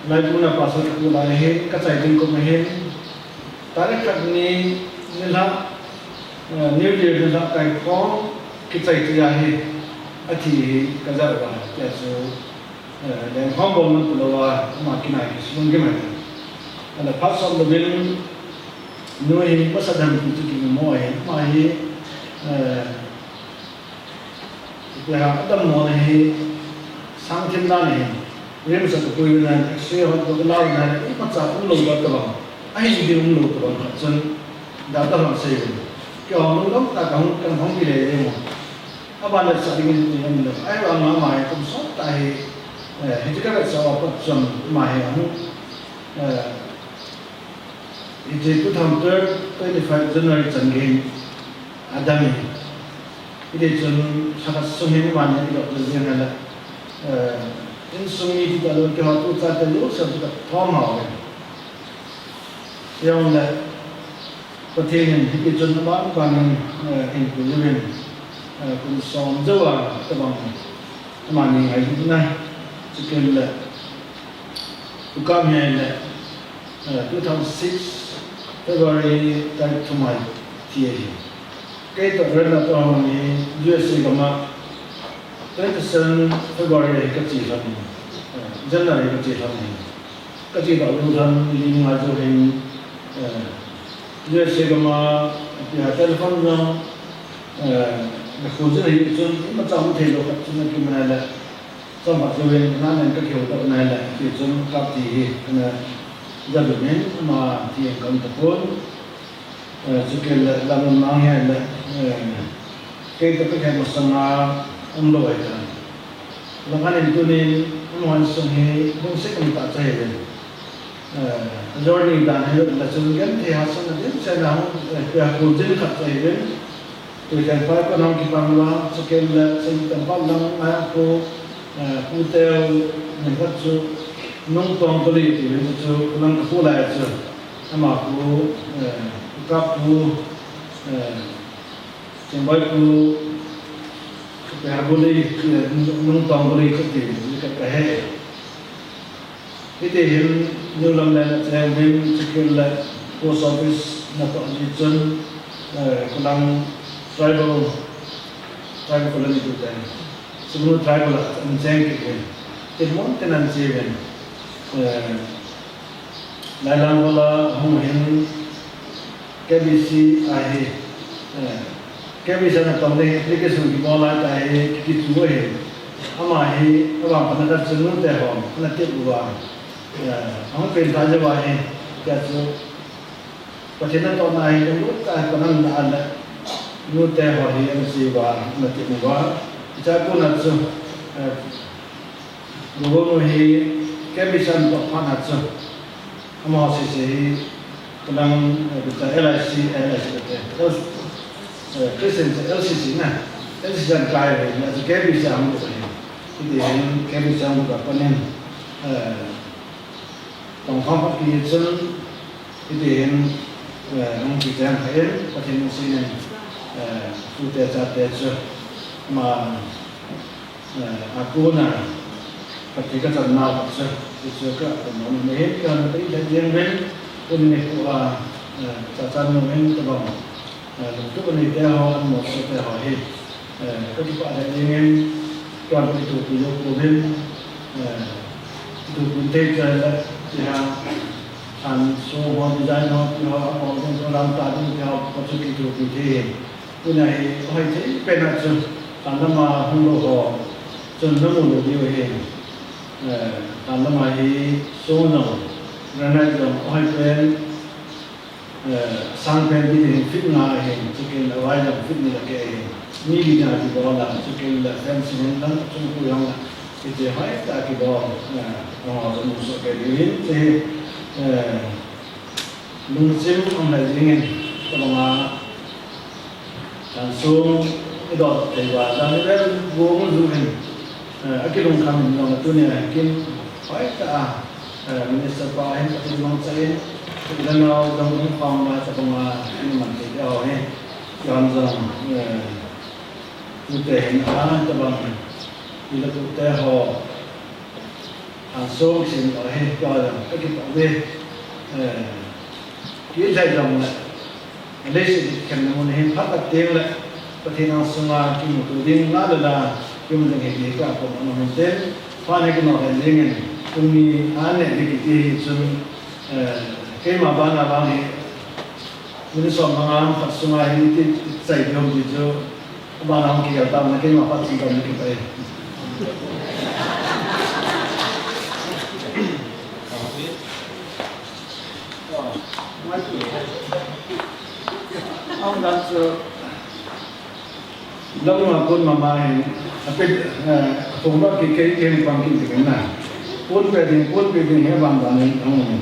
Laipuna pastor pu lai hin, ka chai ding kum ahin, tarik khat ni, nilhah, eh, New Year nilhah kaikhom, kichai tia hi, athi hi, ka jar uva, tia chu, eh, lengkhom bol man talou a, ama kinai kisulung kimai. Ahile phat som louvin, nu hi masa dam ti chu kimu mo ahi, ama hi, eh, Ipi ham, adammo na hi, sang thim dan ahin, RIMS a kapui uvin ahin, X-ray hon kalah uvin ahin, imacha umlou tabang, ahin ding umlou tabang khat chun, doctor hon asei uvin. Keiho lungdong tah a kahung, kahung kile jeng u. Aban le sah ding in ti umlou. Ahivang ama hi kum sot tah hi, eh, hiche ka vetsah uva pat chun ama hi ahung, eh, Hiche two thousand twelve, twenty-five January chan gei in adam in. Hiti chun lhakhat sung hin amani idop jeng ahile, eh, insung mi ti talou, keiho tuchate jouse chu kathom hao uve. Hijongle Pathen in hiti chun aban ban in, eh, eipui uvin, eh, kum som jou a tabang amani ngailutna, chukit le, tukam hi ahile, Eh, two thousand six February tarik thum a thi ahi. Kei toh Reverend Atohang hi U S A gam a twenty seven February a hi kache lhon ahi. Eh, January a hi kache lhon ahi. Kache doh lou lhon ni li ni nga jou hin, eh, U S A gam a, ipi ham, telephone jong, eh, nakho jin ahi chun, imacha um thei lou khat chun akimu nai le. Chomkhat jouvin, nanen kakihoudoh nai le, ti chun kap ti hi, ana jabin, ama ti hi kaum tapon. Eh, chukit le, Lamlunmang hi le, eh, kei toh kakhen masanga umlou ahitan. Langkhat in tunin, amaho insung hi, lungset um tah chu ahiuvin. Eh, journey dan hi la chun genthei hahsatna dimset a hung, eh, pia kul jin khat chu ahiuvin. Tuikhangphai kon hung kipang uva, chukit le, Sainthanpak lang a pu, eh, pu teu, nin khat chu, Nungtong Kali ti uvin chu, lang kapu lai chu, ama pu, eh, ka pu, eh, Chingboi pu, Peharbuli, eh, Nungtong Kali kati uvin chu ka, kahe. Hiti hin New Lamlen a cheng uvin, chukit le post office natoh ji chun, eh, khulang tribal, tribal colony ti te, Sugnu tribal a ahin cheng kit uvin. Tin mun tin ahin che uvin. Eh, Lailangval a hung hin, K B C ahi, eh, K B C ana tong ding application kibol lai tah hi kichu ahi. Ama hi, avang pana khat chu nute ho ana tep uva, eh, ahung pen ta jeh uva hi, tia chu Pathen natohna hi lunglut tah a panna ana le, nute ho hi ana che uva, ana tep uva. Hichea kona chu, eh, Gogonu hi K B C ana toh phat na chu, amaho sese hi, kudang, eh, kita L I C, L I C kati, L-, eh, Christian L C C na, L C C ana kai uve, na chu K B C ahung lut uve. Hiti hin K B C ahung lut a panin, eh, tongkhom phat kichun, hiti hin, eh, hung kicheng kha in, Pathen lungset in, eh, tute chate chu, ama, eh, akona, Pathen kachan nau khat chu, hichu ka, ka nom ni hin, ka na tei le jeng ven, tuni nikho a, eh, cha chan nom in, tabang, eh, lungtup anei te ho, anmoh soh te ho hi, eh, ka kipah le jeng in, ka kitopi jou pouvin, eh, kitopi thei cha le, ti ha, Thansung ho, design ho, ti ho, abol ding, program ta ding, ti ho, ka chu kitopi thei hin. Tuna hi, hoi thei pen a chu, thanlama hung lou ho, chun namu lou diu ahi. Eh, thanlama hi, song jong, granite jong, hoi pen, eh, sang pen ti ding feet nga ahi, chukit le vai jong feet ni le keh ahi. Mi li na kibol a, chukit le fencing in lang, chung pu jong la, hiti hoi tah a kibol, eh, ho, jong mu soh kei diu hin, ti hi, eh, Lungchim um le jing in, ka banga, Thansung, i dot thei uva, dan i vel vong ju in, eh, akilungkham in jong tuni a hin kin, hoi tah a, eh, Minister pa hin Pathen mangcha in, i le nau jong um kham uva, ka banga, in man thei te ho hi, jong jong, eh, tute hin a, ka bang, i le tute ho, Thansung sin ahi, ka jong, ka kipah uve. Eh, kei le jong le, leiset kikhenna mun hin phat teng le, Pathen angsunga kimuto ding la le la, kimu ding ahi ti ka pom ana mun ten, phat hi kino le ding in, pung ni a ne ding kiti hi chun, eh, keima bana vang hi, Minute som le nga khat sunga hi ti chai ding ti chu, abana hung kigel tau na, keima phat chun ka mu kit e. Aung dan chu, lam ma kun mama hi, a pe, eh, thong ba ki kei kei pang ki ti na. Kun pe ding, kun pe ding he ban ban ni ang.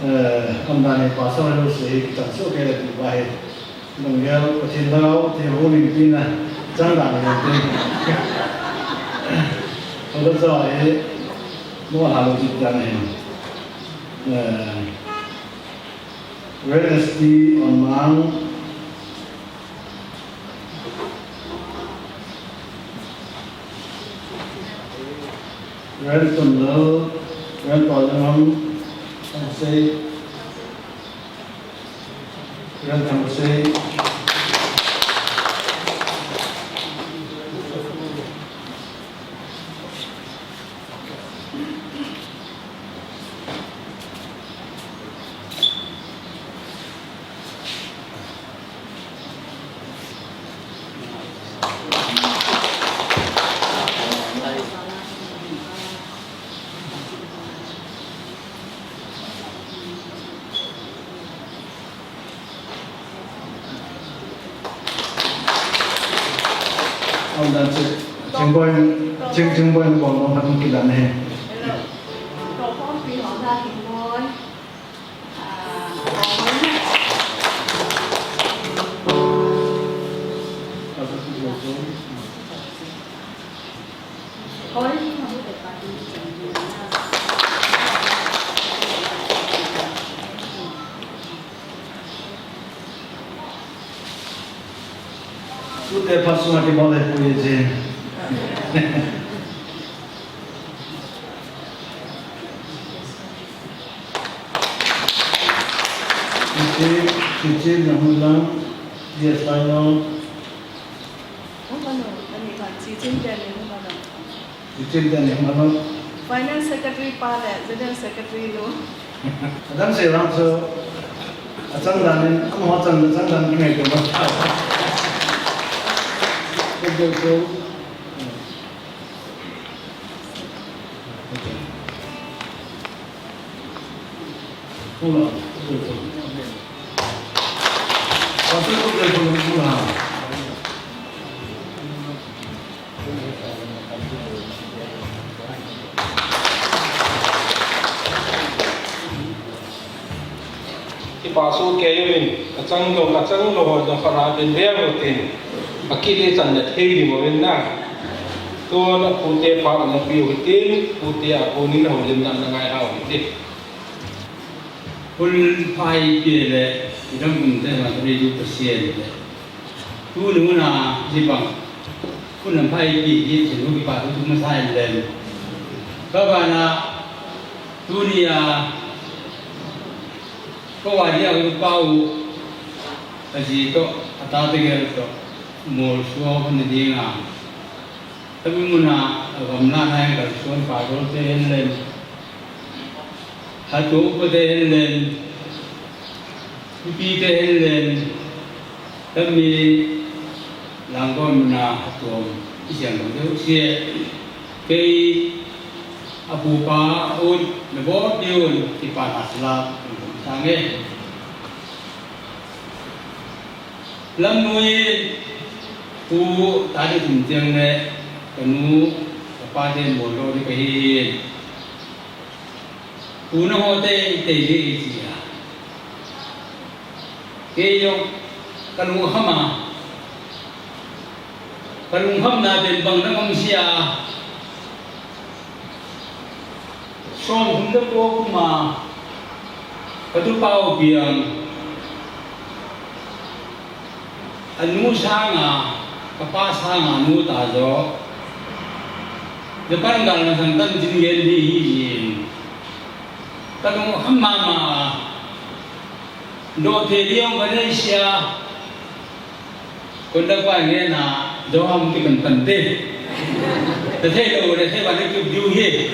Eh, aum dan hi pastor ho se hi kitan soh kei le ti pa hi. Lunggel Pathen lhagao thilbol in tina chang dan hi ti. Pastor ho hi mo ha lo ti dan hi. Eh, Reverend S T Onmang, Reverend Tunlal, Reverend Paulingam, Thangsei, Reverend Thangsei. Aum dan chu, Chingboi, Ching, Chingboi ni bol bol khat kilan he. Hello. Ko khompi hong da Chingboi. Ah, ko khompi. Tute phat sunga kibol le pui je. Chichi, Chichi, Nahulang, yes, I know. Hung ano, ani kan, Chichi, Daniel, hung ano. Chichi, Daniel, hung ano. Finance Secretary pa le, General Secretary nu. Adam se lang so. Achang dan in, amaho chang, achang dan in ngaito ba. Kipa soh kei uvin, achang lou, achang lou ho jong khat a ven ve utin, akile chan na thei ding uvin na. Tun apute phat na pe u hitin, pute a konin houlimna na ngai hao hitin. Hun phai pe le, idam um te na thei du Pathen le. Tuni hun a, jibang. Hun lam phai pi, hi, sin, hu, kipa, thu, thu, masa, in, len. Ka bana, tuni a, ka wa dia, u pau, a ji to, a ta te gel to, mol suo, hun ding a. Tami mun a, a gam na, na, ka suon, pa, dol, te, hen, len. Hatu upa te hen len, upi te hen len, tami langkon na hatu om, isian lo deu sie, kei apu pa un, na bo diun, kipa na sila, sang e. Lam nui, pu ta di tum tiang ne, kanu, kapa te mo lo di kahi. Tuna ho te, te, te, te, te, kei jong, ka lungkham a. Ka lungkham na den bang na ngam sia. Som hum da ko kuma. Ka tu pau piang. Anu sanga, kapa sanga anu ta jo. Japan gal na sang tan jin gen di hi jin. Ka lungkham mama. Do te liang Malaysia. Kunda pa nge na, do ham ti kan pan te. Te te lo, te te ba ne tu diu hi.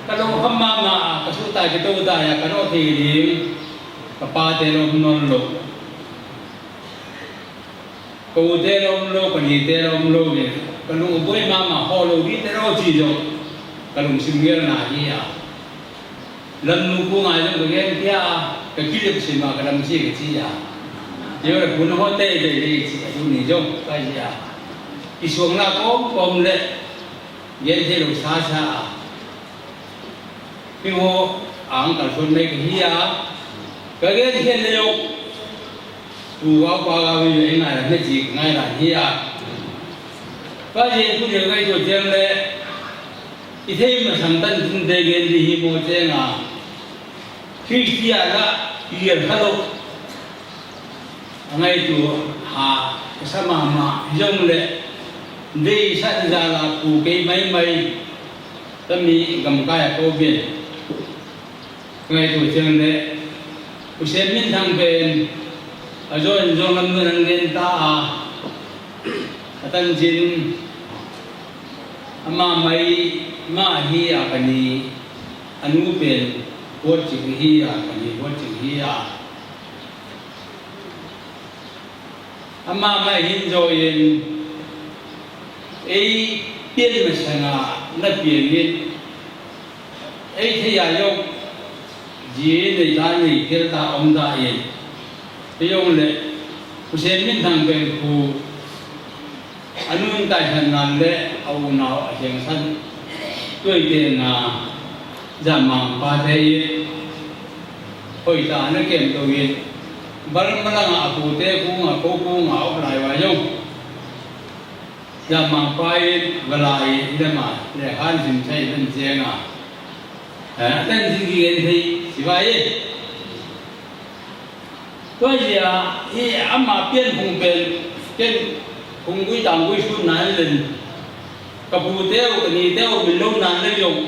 Ka lungkham mama, ka su ta ki to ta ya, ka do te liang. Ka pa te lo, non lo. Ka u te lom lo, ka ni te lom lo ve. Ka lung boi mama ho lo, vi te lo chi jo. Ka lungsim gel na hi a. Lam nu ku ngai lo ka gen kia. Ka ki le sim a ka lam chi ka chi a. Yo la kun ho te te le chi a, yu ni jo ka chi a. Ki suang na kom kom le. Gen te lo sa sa a. Hiho ang kalson mai kahi a, kage khen le jong. Tu va pa ga vi ve ngai la ne chi ngai la hi a. Ka je tu je ngai to jeng le. I thei ma sang tan tin te gen di hi mo jeng a. Christian la i ger kha lo. Angai tu ha, ka sa mama, jong le, dei sa ja la pu kei mai mai, tami gam kai a ko bin. Angai tu chang le, u sem min thang pen, a jo in jong lam nun ang den ta a, a tan jin, ama mai, ma hi a kani, anu pen, bot chik hi a kani, bot chik hi a. Ama mai hin jo in, ei pian masanga na pian in, ei thei a jong, ji nei ta nei kel ta om ta in, ei jong le, u sem min thang pen khu, a nun tai san nan le, a u nau a hiang san, tuai te nga, ja mang pa te in, Hoi ta na kem to in. Bal malang a pu te kung a ko kung a op lai va jong. Ja mang pa in va lai in le ma le han jin chai dan jeng a. Ha, dan jin ki gen thei si va ye. Tua jia, i ama pian phung pen, ken phung gui tang gui sun na len. Ka pu teu, ka ni teu, min lo nan le jong.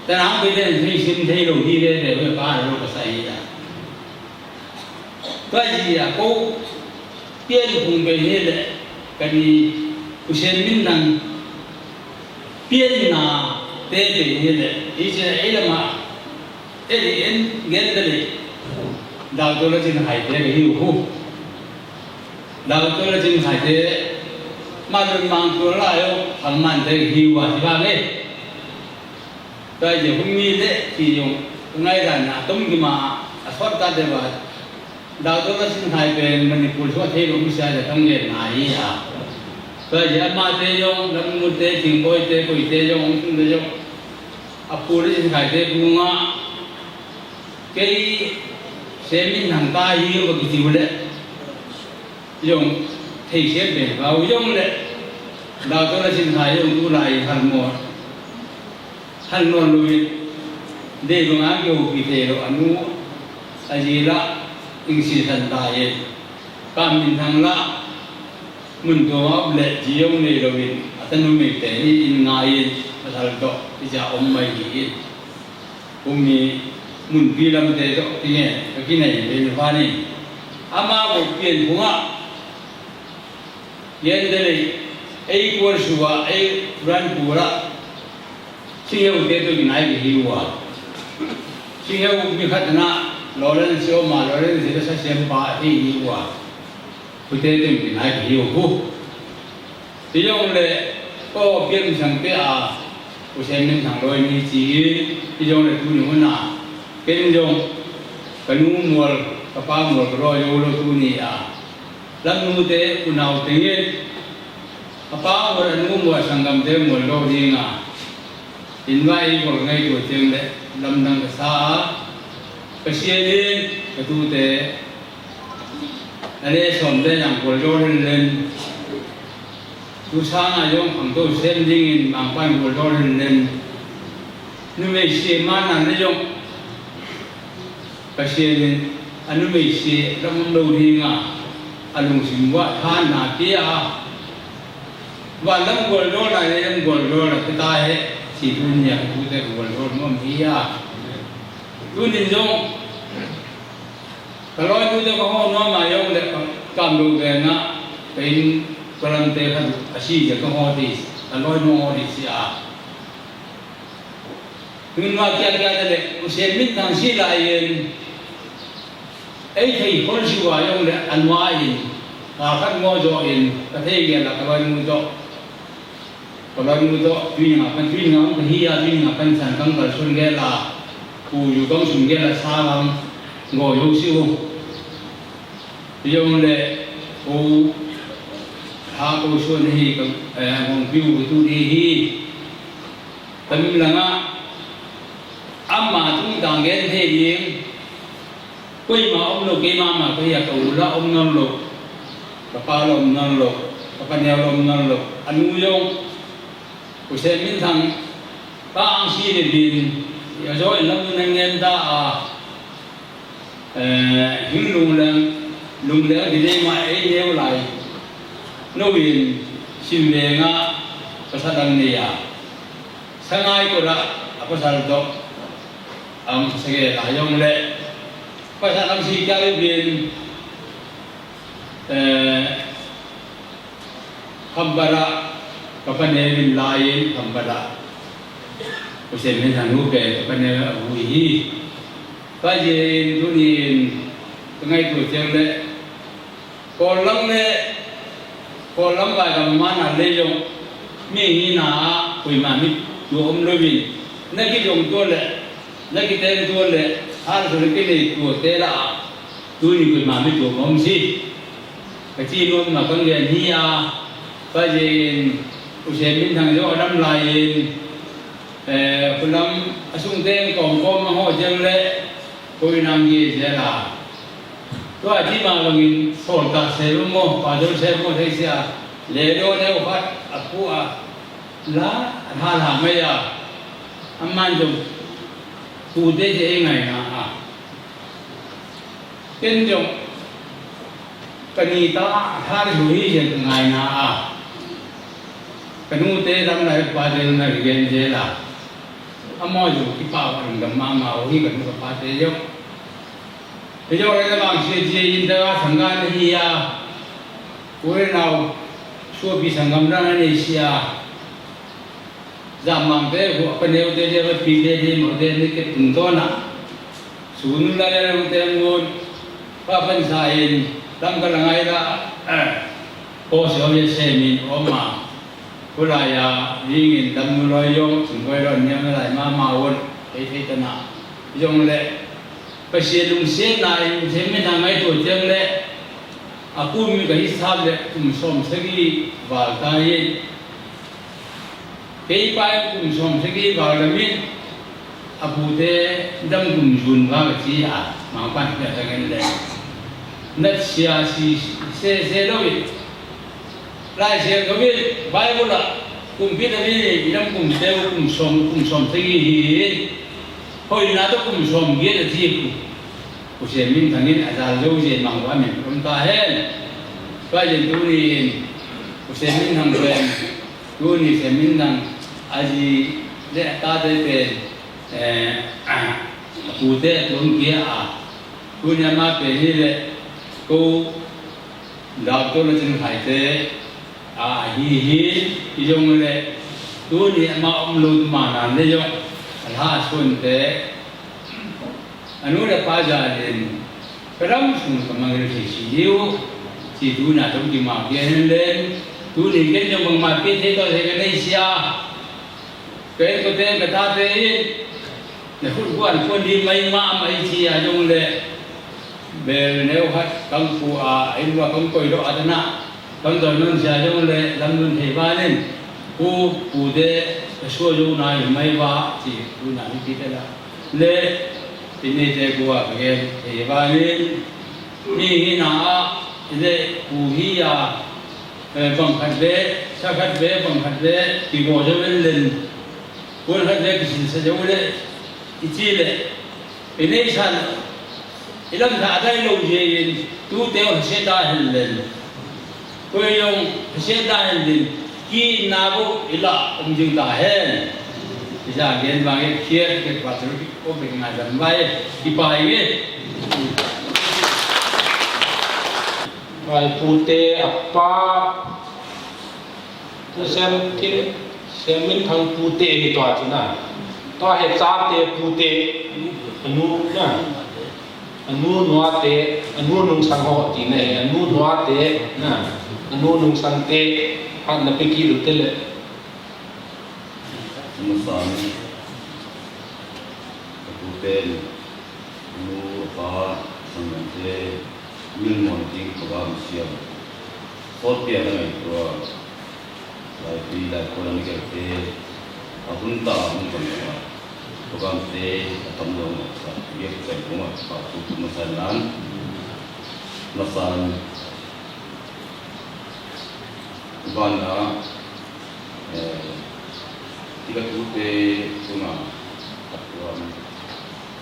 Tanang pe den thei sim thei lo hi ve ve ve pa lo ka sai ya. Tua ji ya ko pian hung be he le ka ni u sen min nang pian na te be he le i je e la ma. Hiti in gen te le, Doctor Lachinkhai te kahiu. Doctor Lachinkhai te, Malun Mangtol la yo, Hangman te kahiu a, ti ba le. Tua hi hung mi le, ti jong, ngaidan na, tum ki ma, a sot ta te ba, Doctor Lachinkhai pen Manipur sung a theilou mi sa le tong le na hi a. Tua hi ama te jong, Lamnu te, Tingboi te, koi te jong, tung te jong. A pu Lachinkhai te pu nga, kei Seminthang ta hi ka kiti u le. Jong, thei sem pen ka u jong le. Doctor Lachinkhai jong tulai hal mo. Hal non lui, dei banga kihoupi theilou, anu, aji la, ingsi san ta e. Kaminthang la, mun tua le, ji jong neilou in, atanu mei te ni in ngai in, asal to, ija om mai ni in. Kum ni, mun pi lam te to, ti nge, ka kinai, le ni pa ni. Ama bo pian bunga, Yen te le, ei kual sua, ei ran pura. Siheu te tu kinai ki hiu a. Siheu mi khat na, Lawrence Oma, Lawrence te sa siam pa hi hiu a. Pu te tu kinai ki hiu hu. Ti jong le, ko pian sang te a, U Seminthang loi ni chi, ti jong le tu ni huna. Ken jong, kanu mual, kapa mual, ka loi yo lo tu ni a. Lamnu te, unau te nge. Apa ho anu mo sanggam te mo lo ding a. Invite ko ngai ko teng le lamdang ka sa a. Ka sia le ka tu te. Ale som te yang ko lo len len. Tu sang a jong khang to sem ding in mang pan ko lo len len. Nu me sia ma na le jong. Pasian in a numei se lam um lo ding a, a lungsim uva thanna pe a. Van lam goldol a, lei lam goldol a, ka ta he, si tun nia ka tute ka goldol nom hi a. Tunin jong, ka loi tute ka ho nom a jong le, kam lo ve na, ka in ka lam te khan, a si je ka ho ti, a loi mo ho ti si a. Tun ma kia kia te le, U Seminthang si lai in, ei thei khol si uva jong le, an uva in, ka khat ngo jo in, ka thei gel a ka loi mu jo. Ka loi mu jo, tui nga pan, tui nga pan hi a, tui nga pan san kang kal sun gel a, ku ju kang sun gel a sa kang, ngo jo si u. Jong le, u, ha ko sun hi, ka, eh, ngong piu tu di hi. Tamil langa, ama tungtang gen thei ding, koima um lou, keima ma ka hi a ka u la um nom lou, ka pa la um nom lou, ka pa neo la um nom lou, anu jong, U Seminthang, pa ang si le din, ya jo in lam nang ngen ta a, Eh, hing lungleng, lungleng di nei ma ei neu lai. Noin, sim venga, pasal dang nei a. Sangai ko la, a pasal to. Ang sage la jong le. Pasal ang si kya le bin. Eh, Khambara, ka pa neo in lai in Khambara. U Seminthang nu pe, ka pa neo a hui hi. Ka je in tunin, ka ngai tu cheng le. Kollang le, Kollang vai ka ma na le jong. Mi hi na a, hui ma mi, tu om lo vin. Na ki jong tu le, na ki ten tu le, har su le ki le tu te la a. Tuni hui ma mi tu om si. Ka chi nom na kang lian hi a, ka je in, U Seminthang jo lam lai in, eh, kulam a sung teng kom kom ma ho jeng le, koi nang ye je la. Tua chi ma bang in, sol ta se mo, pa jo se mo thei sia, le do ne u khat, a pu a, la, a tha la mai a, a man jo, pu te je ngai na a. Ken jong, ka ni ta, thar hu hi jeng ka ngai na a. Ka nu te dam lai pa te na ri gen je la. A mo ju ki pa wa ring dam ma ma u hi ka nu ka pa te jong. Te jong le na bang se je in da ga sang ga na hi a. U le nau, su pi sang gam na na ni si a. Zamang te, hu, pa neo te, te, pa pi te, te, mo te, ni ke tung to na. Tun la le rong teng un, pa pan sa in, tam ka la ngai la, ko se o ye se min o ma, ko la ya, ring in tam nu loi yong, sum koi loi niam la lai ma ma un, thei thei ta na. Yong le, pa se lung se na in, se min na ngai to teng le, a kum mi ka hi sap le, kum som sagi val ta in, Kei pa kum som sagi val dam in, a pute dam kum jun val ka chi a, mang pan pia ta ngen le. Nat sia si se se lo in. Lai se lo in, Bible a, kum pi dam in, dam kum teu kum som, kum som sagi hi. Hoi na to kum som gi na chi ku. Ku se min thang in a jal jo je mang wa min kum ta hen. Pa jen tu ni in, ku se min thang pen. Tuni se min nang a ji le a tate pen, eh, a pute tun kia a. Tuni ama pen hi le ko doctor le chin khai te a hi hi i jong le tuni ama um lo ma nan le jong a la sun te Anu le pa jal in, ka dam sung ka mangil thei si diu, chi tuna tum ki ma pian in len, tuni ken jong bang ma pian thei to thei ka nei sia. Ken ko ten ka ta te in, na khut guan ko ni mai ma mai chi a jong le, bel neu hat kang pu a, in wa kang koi do a ta na. Kan doi nun sia jong le lam nun thei vanin, pu, pu te, ka sua jo na i mai va, ti, pu na hi pi te la. Le, ti ni te ku a ka gen thei vanin, mi hi na a, le, pu hi a, eh, bang khat ve, sa khat ve, bang khat ve, ki go jo len len. Pu khat ve ki sin sa jo le, i chi le, I nei san, i lam tha dai lo je in, tu te o se ta hen len. Ko yong se ta hen len. Ki na bo i la um jing ta hen. I ja gen bang e khiet ke patriotic ko be nga jan bai. Ki pai nge. Pai pu te a pa. Pu Sem Thin, Sem Min Thang pute hi tua chu na. Tua hi chate pute, anu na. Anu nua te, anu nungsang ho ti na hi, anu nua te na. Anu nungsang te, hat na pe ki lu te le. Masang, pute, anu, pa, sang te, Min mon ting program siam. Sot pia na ngai tua. Lai pi lai ko na ngai te. A hun ta hun ko na. Program te a tam lo na sa. Ye ko ko ma pa tu tu ma sa nan. Ma sa nan. Ban na. Eh, tika tu te tu na. Program.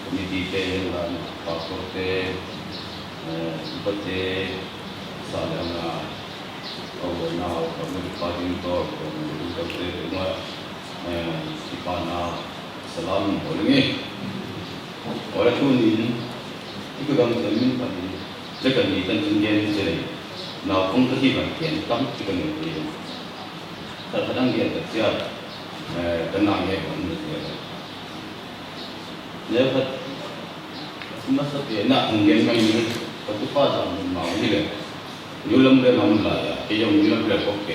Committee te, la, pastor te, eh, upa te, sa le na, au le na, au le pa ding to, ko le ko te, ko ma, eh, si pa na, salam, ko le ni. Ko le tu ni, i ko dam te min pa ni, le ka ni tan tin gen se le, na kong ka hi ban gen tam, ti ka ni ko le. Sa ka dang gen ka sia, eh, ka na gen ko ni sia. Neo khat, masa pen a hung gen mai ni, ka tupa jam mun mau ni le. New Lambulane a um lai a, kei jong New Lambulane kop ke.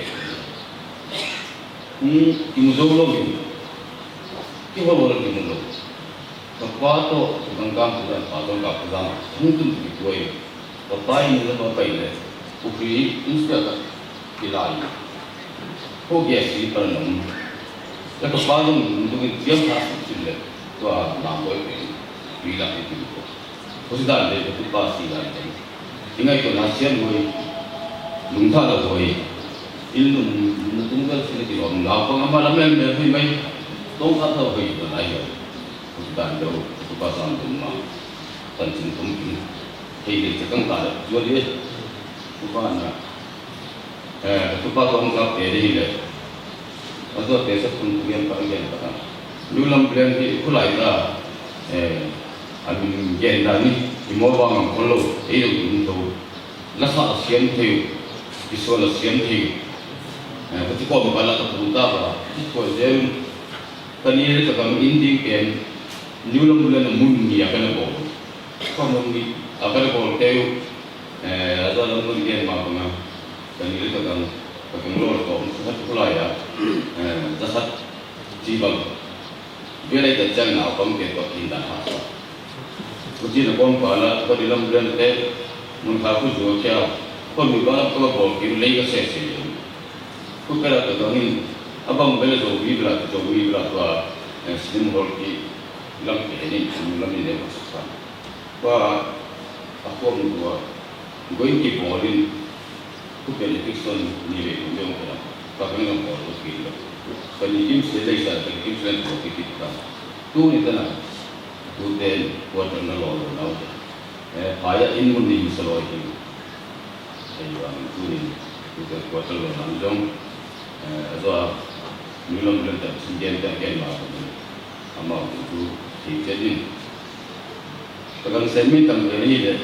Hung kimu jou lou in, kihol lou kimu lou. Ka pa toh, ka gangkam toh, ka pa toh, ka pa jam, hung tum ki tuai. Ka pa in le ka pa in le, pukhri in suya ka kilai. Ko gas si par nung. Le ka pa jong nung tu kin tiam tha su sin le. Tua na boi pe. Pi la ke tu ko. Ko si dan le ka tu pa si dan le. Ingai ko na sian hoi. Lung tha la hoi. Il nung na tung ka si le ki lom na ko ma la mem mem hoi mai. Tong ka tha hoi ko na hoi. Ko si dan le ko tu pa san tum ma. Tan sin tum kin. Hei le te kang ka le. Jua le. Tu pa na. Eh, ka tupa toh ka pe ding le. A toh pe sa thum thum yan pa yan pa ta. New Lambulane hi khulai ta, eh, a min gen dan ni, i mo vang ang khol lou, ei lou ding tho. La sa siam thei, i so la siam thei. Eh, ka ti ko ma la ka pu ta ba, ti ko jem. Ka ni le ka kam in ding pen, New Lambulane mun ni a ka na ko. Ka mun ni, a ka le bol teu, eh, a za lam mun gen ma banga, ka ni le ka gang, ka gang lo to, sa hat kulai a, eh, za hat chi bang. Ve lai ta chang na bang ke to kin da ha. Ku chi na bang pa la, ka di lam len te, mun ka ku jo kya, ko mi ba la ko bol ki le ka se se. Ku ka la ka gang in, a bang be le zo mi bla, zo mi bla to, eh, slim hol ki lam ke ni, lam ni le ma sa. Ka, a khom tua, going kibol in, khu politics on ni ve khu jong ka, ka bang jong bol lou kit lou. Ka ni kim se dei sa, ka ni kim se bol kit kit ka. Tuni tana, tuten, quarter na lo lo nau te. Eh, phaya in mun ni sa lo hi. Ayo, ang tuni, tuten quarter lo nau jong. Eh, azo, ni lom lom ta, singen ta, gen ma, amau tu, ti che din. Ka gang sem mi tam ve ni le,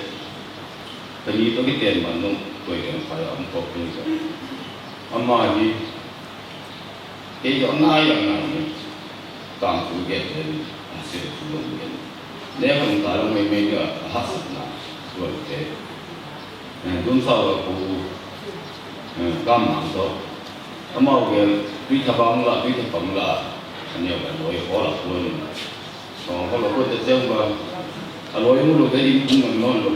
ka ni to kiten man nung, koi keng phai a um kop ni ka. Ama hi, kei jo nai a nai ni, tang khu ke te ni, a se khu long ke ni. Ne khang ta long mei mei ni a, a ha sat na, tuan ke. Eh, dun sa wa khu, eh, kam mang to. Amau ke, tui tha bang la, tui tha bang la, a neo ka loi ho la khu ni. Song ka lo ko te chang ba. A loi mu lo te in kum ngam non lo.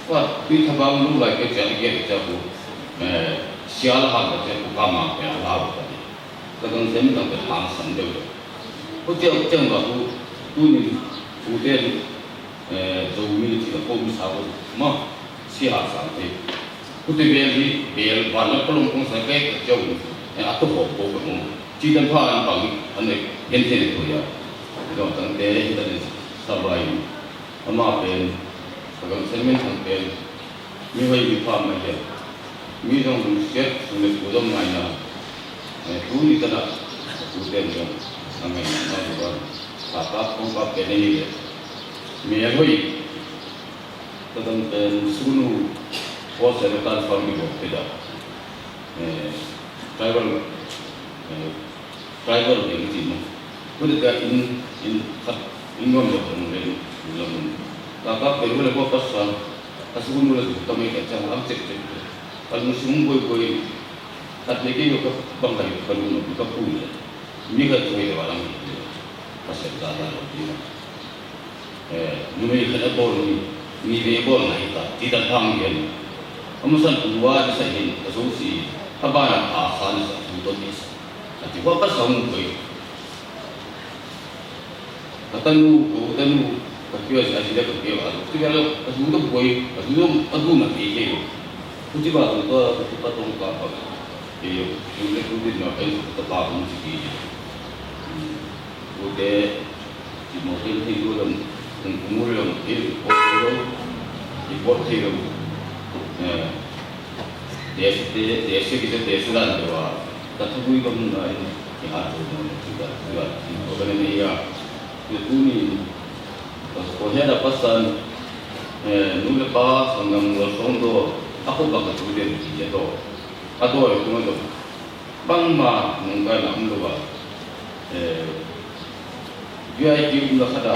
Ka tui tha bang lu lai ke cha ke cha bu. Eh, sia la ha ke cha bu ka ma ke la lo ka ni. Ka dang sem dang ke hang san de. Ko chang chang ba bu. Tu ni bu te, eh, zo mi ti ko mi sa ko. Ma, si ha sa te. Khuti bel hi, bel, van la kalung kong sa kai ka chau. Eh, a to ho ko ka mo. Chi dan pha an pang, an ne, gen te ne to ya. Dong tang te, hi ta ne, sa vai. Ama pen, ka gang sem men thang pen. Mi vai mi pha ma ya. Mi dong lu siat, su le ku dong ngai na. Eh, tu ni ta na, tu te dong. Ang ngai na, na, na, sa ta kong pa pen ni le. Mi ya hoi. Kadang pen sunu, ko se le kan fam ni ko peda. Eh, tribal, eh, tribal de ni mo. Ko de ka in, in, khat, in non lo kan de, lo mun. Ka ka pe ko le ko pasa, ka sunu le ka me ka cha am chek chek. Ka lu sung boi boi. Khat le ke yo ka bang ka yo ka lu no ka pu le. Mi ka choi le wa lang. Ka se ka da lo ni. Eh, numei khat a bol ni, ni ve bol ngai ta, ti ta thang hian. Amasan tua ni sa hin, ka so si, ka ba na ka sa ni sa, tu to ni sa. Ka ti wa ka sa mu koi. Ka ta nu, ko ta nu, ka kio sa si da ka kio a, ti ga lo, ka tu to koi, ka tu to, ka tu na ke ke yo. Ku ti ba tu to, ku ti pa tong ka pa. Ke yo, ku le ku din na ka ta pa ku ti ke. Ute, Timothy thei tu lam, kung kumul lam, eh, report thei lo, report thei lo. Eh, desi te, desi kita desi dan tu ah. Kata kui kamu na ini, ya tu mo, kita, kita, kita ni ya. Itu ni, ko hada pasan, eh, nule pa, sangam lo sondo, aku bakal tu dia, dia tu. Atau itu tu. Bangma nungka na um lou a, eh, V I P umna khat a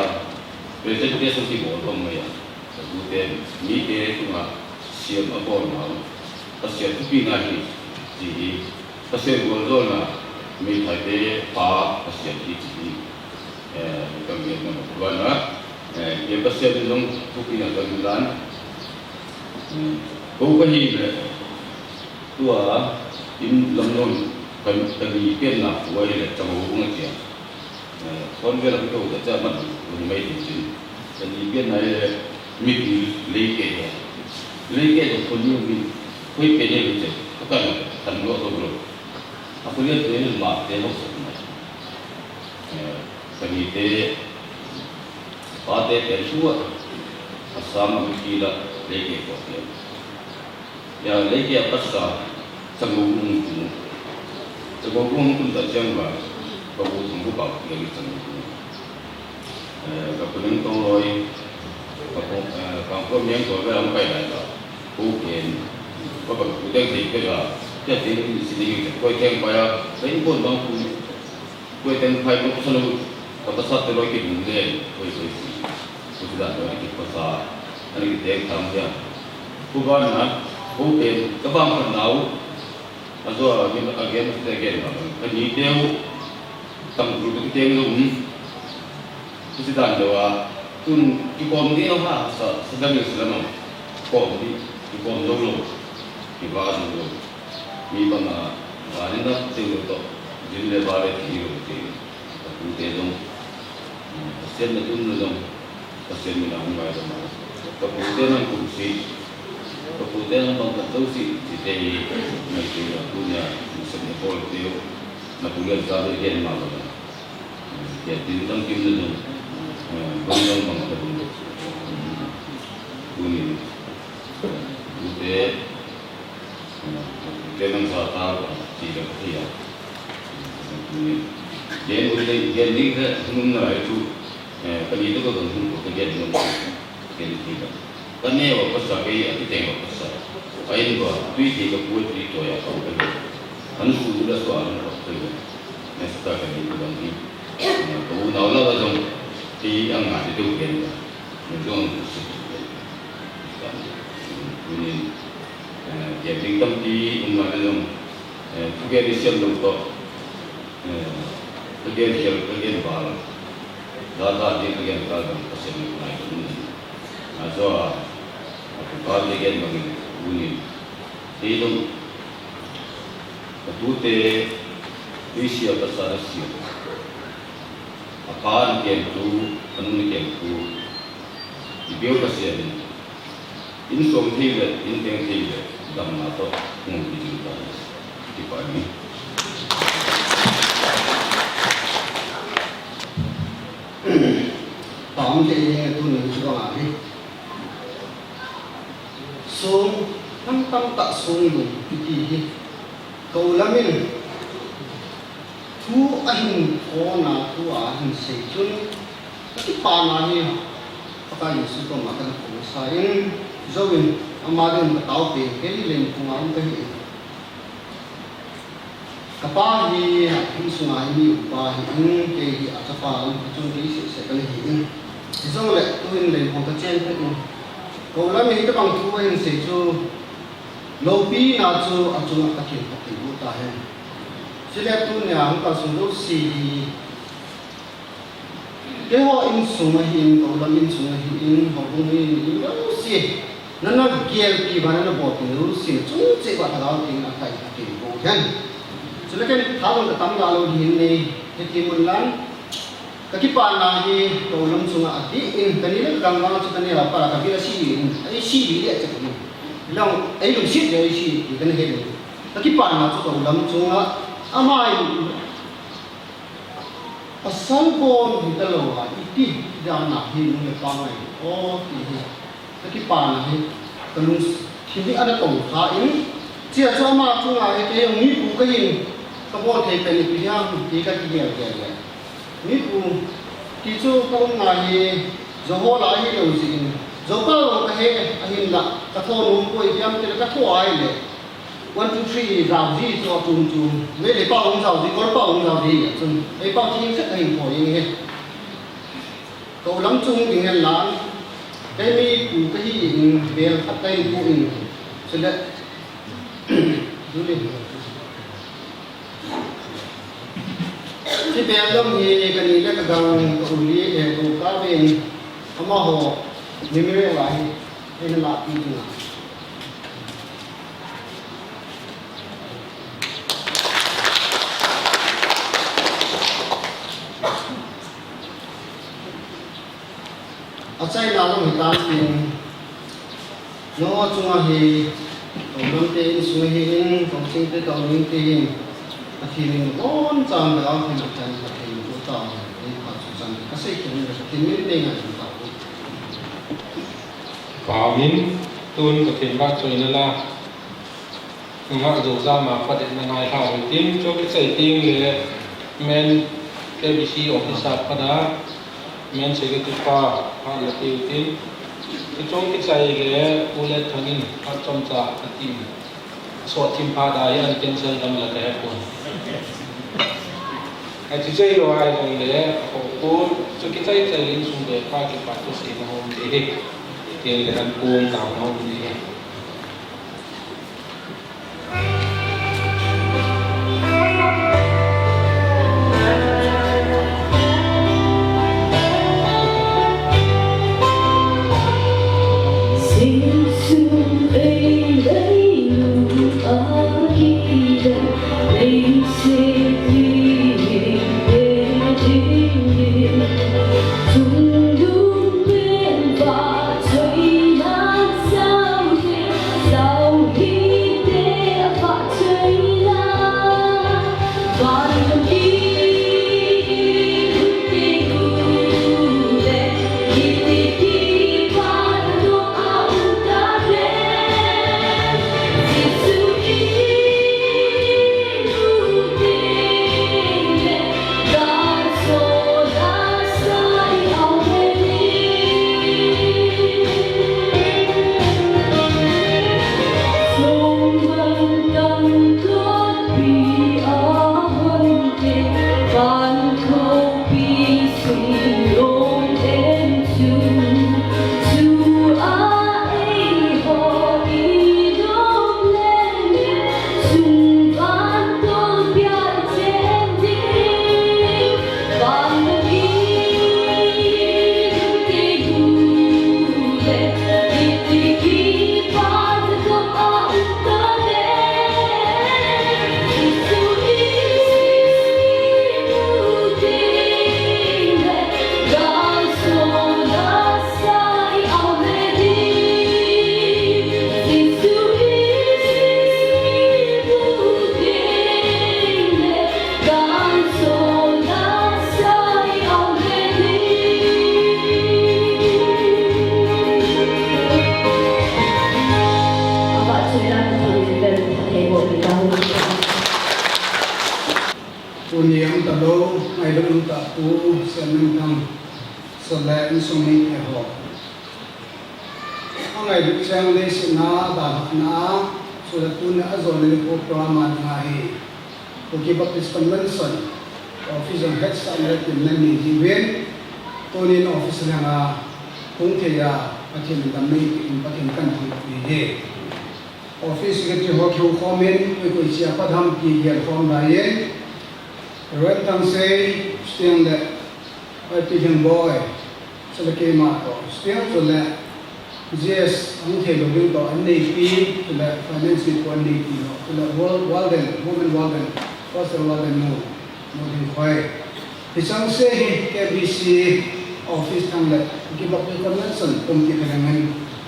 presentation kibol bang mai a, ka tu te mite tunga siam a bol nau, ka siam thupi na hi, ti hi, ka siam bol dol na, mi thai te pa ka siam hi ti hi. Eh, ka mi na ma kuan a, eh, ye ka siam nung thupi na ka mi lan, eh, ko ka hi le, Tua in lam non ka, ka ni pen na khu a hi le chang ho bung a tia. Eh, kon ve lam ko ta cha man ko ni mai tin chin. Ka ni pen na hi le mi ti lei ke ya. Lei ke to ko ni mi koi pe ne che. Ka kan kan lo to lo. A ko ni te ni ma te lo so mai. Eh, ka ni te pa te pen su a. Assam a ki la lei ke ko te. Ya, lei ke a pasa, chang ho bung tu. Chang ho bung tu ta chang ba, ka bu thang bu ba, ya ki chang ho bung. Eh, ka pu ning tong loi, ka pu, eh, ka pu miang ko ba lam kai lai ba. Ko ken, ka ba ku deng dei ke ba. Ya dei ni si dei ke, ko teng ba ya, dei ko bang ku, ko teng pai ko sa lo, ka ta sa te loi ke bung le, ko ko si. Kusi dan lo, ani kipasa, ani kiteng tham dia. Kuban na, ko pen, kabang kan nau. Ajo, a gen, a gen, a gen, a gen, a gen, teu, tang tu, tu, teu, um. Kusi dan lo, a, tun, kikom ni, ha, sa, sa dan ni, sa dan ni. Kom ni, kikom lo, lo. Kiba lo, lo. Mi bang a, ba ni na, teu, lo, to. Jin le ba le, ti, lo, ti. Ka pute jong, eh, Pasian na tun na jong, Pasian min a hung ngai jong. Ka pute nang kum si, ka pute nang bang ka tau si, si te hi, ngai te na tu nia, na sem na kol te u, na pu lian sa be gen ma ba. Ke tin tam kim na jong, eh, bang jong bang ka bang. Tuni, eh, pute, Kei nang sa ta, ti ka thei a. Gen, gen, gen ding kha, hung na lai chu, eh, ka ni to ka hung ko ka gen nung, gen ti ka. Ka ne wa ka sa kei, a ti te wa ka sa. A in wa, tui ti ka pu ti to ya ka ka. An su la so an ka ka. Ne sa ka ni to dang ni. Ka u na la wa jong, ti ang na ti to gen ka. Ni jong ku si. Ni, eh, gen ding tampi um na le jong, eh, thugen i siam lo to. Eh, thugen khel, thugen bal. Da da ding thugen ka jong ka siam lo nai ko ni. Na jo a, a ku ka le gen ma ni u ni. Ni jong, ka tute, ni sia ka sa na sia. A pa ni ken tu, a nu ni ken tu. I biu ka sia ni. In som thei le, in teng thei le, damna toh, hung kiching ta. Kipah e. Pam thei e, tuni chu bang ahi. Song, tam tam tah song lung, kiti hi. Ka u lam in, thu ahin kona, thu ahin sei chun, ka kipana hi, Pakai Jesu koma kana phongsa in, jouvin, ama ding ka tao pen, kei hi leng phunga um ka hi in. Ka pa hi, insunga hi mi upa hi in, kei hi a chapa um ka chun kei seh seh kana hi in. Hijongle, tuin leng phung ka chen peh in. Ka u lam in, ka bang thu ahin sei chu, Loupina chu a chunga Pathen, Pathen bu ta hen. Chule tunia hung kalsong jouse hi, keiho insung ahin, ka u lam insung ahin, houbung in, in jouse. Nana gelpi uva, nana bolpi jouse, chungcheh uva Lhagao Theng in akai Pathen bu hen. Chule ken tha jong ka tam la lou ding ahin, hiti mun lang. Ka kipana hi, ka u lam chunga adih in, ka ni le ka gang vang chu ka neo a pat a ka bil a si in, a si le a chak in. Long, ei lungset le a si in, ka na he le. Ka kipana chu ka u lam chunga, ama in, pasal bon hi ta lou a, iti, dan a hi, nu le pa ngai, o, ti hi. Ka kipana hi, ka lungthim hi ana tong kha in, chia chu ama chunga hi kei jong mi pu ka hin, ka bol thei pen ipi ham ti ka kigel gel gel. Mi pu, ti chu ka umna hi, Zoho la hi lou jeh in, Zopa jong ka he, ahinla, ka tho nom poi ipi ham ti le ka tho a ahile. One, two, three, jao ji chu a tum tum. Meitei pa hung jao ji, Kol pa hung jao ji, chun. Ei pa thing set ka hin pho jeng e. Ka u lam chung ding hen lang, kei mi pu ka hi in, bel khat ka hin pu in, chule, duli. Chi bel lam hi ka ni le ka gang ka u li, eh, ka u ka ben, amaho, memory la hi, ei na la pi ding a. Achaina lam hitan tin, nangho chunga hi, ka u lam te insung hi in, ka u ching te ka u ning te hin, Pathen in nabonchauvin Lhagao Theng a Pathen, Pathen in pu tao, ei phat chu chan, ka sei khen in, Pathen min te ngai chu tao. Amen. Tun Pathen vahchoina la. Nga jo jama phaten na ngai hao tin, chom kichai teng le men K B C officer phat a, men secretary pa, phat la tiu tin. Chom kichai le Pu Letthang in phat chomcha atin. So thim phat a hi an cancel dam la ka he pon. Ai ti chai lo ai jong le, ko ko Chu kichai chai in sum le pai kipah thusei na hung um ding ahi. Tin le han kong tao na hung um ding ahi. Tuni a um talou, ngailut um tah pu, Siam Minthang, Sale insung mite ho. Angailut cheng leiset a dalhahna, chule tuni a jona program a dinga hi Kuki Baptist Convention office jong hetsahna le tinna nei jiuvin, tunin office langa hung thei a Pathen in damna eipeh in Pathen kathangvah in ahi. Office secretary ho kihou khom in, koi koi chia pat ham ti gel khom lai in, Reverend Thangsei, Stiang le Pi Lhingboi, chule keima toh, Stiang chule G S hung thei lou ding toh, an neipi, chule finance nipu an neipi lou, chule Wal-, Walden, Women Walden, Pastor Walden nu, nu Lhingkhoi. Hicheng se hi K B C office thang le, Kuki Baptist Convention committee thalheng in,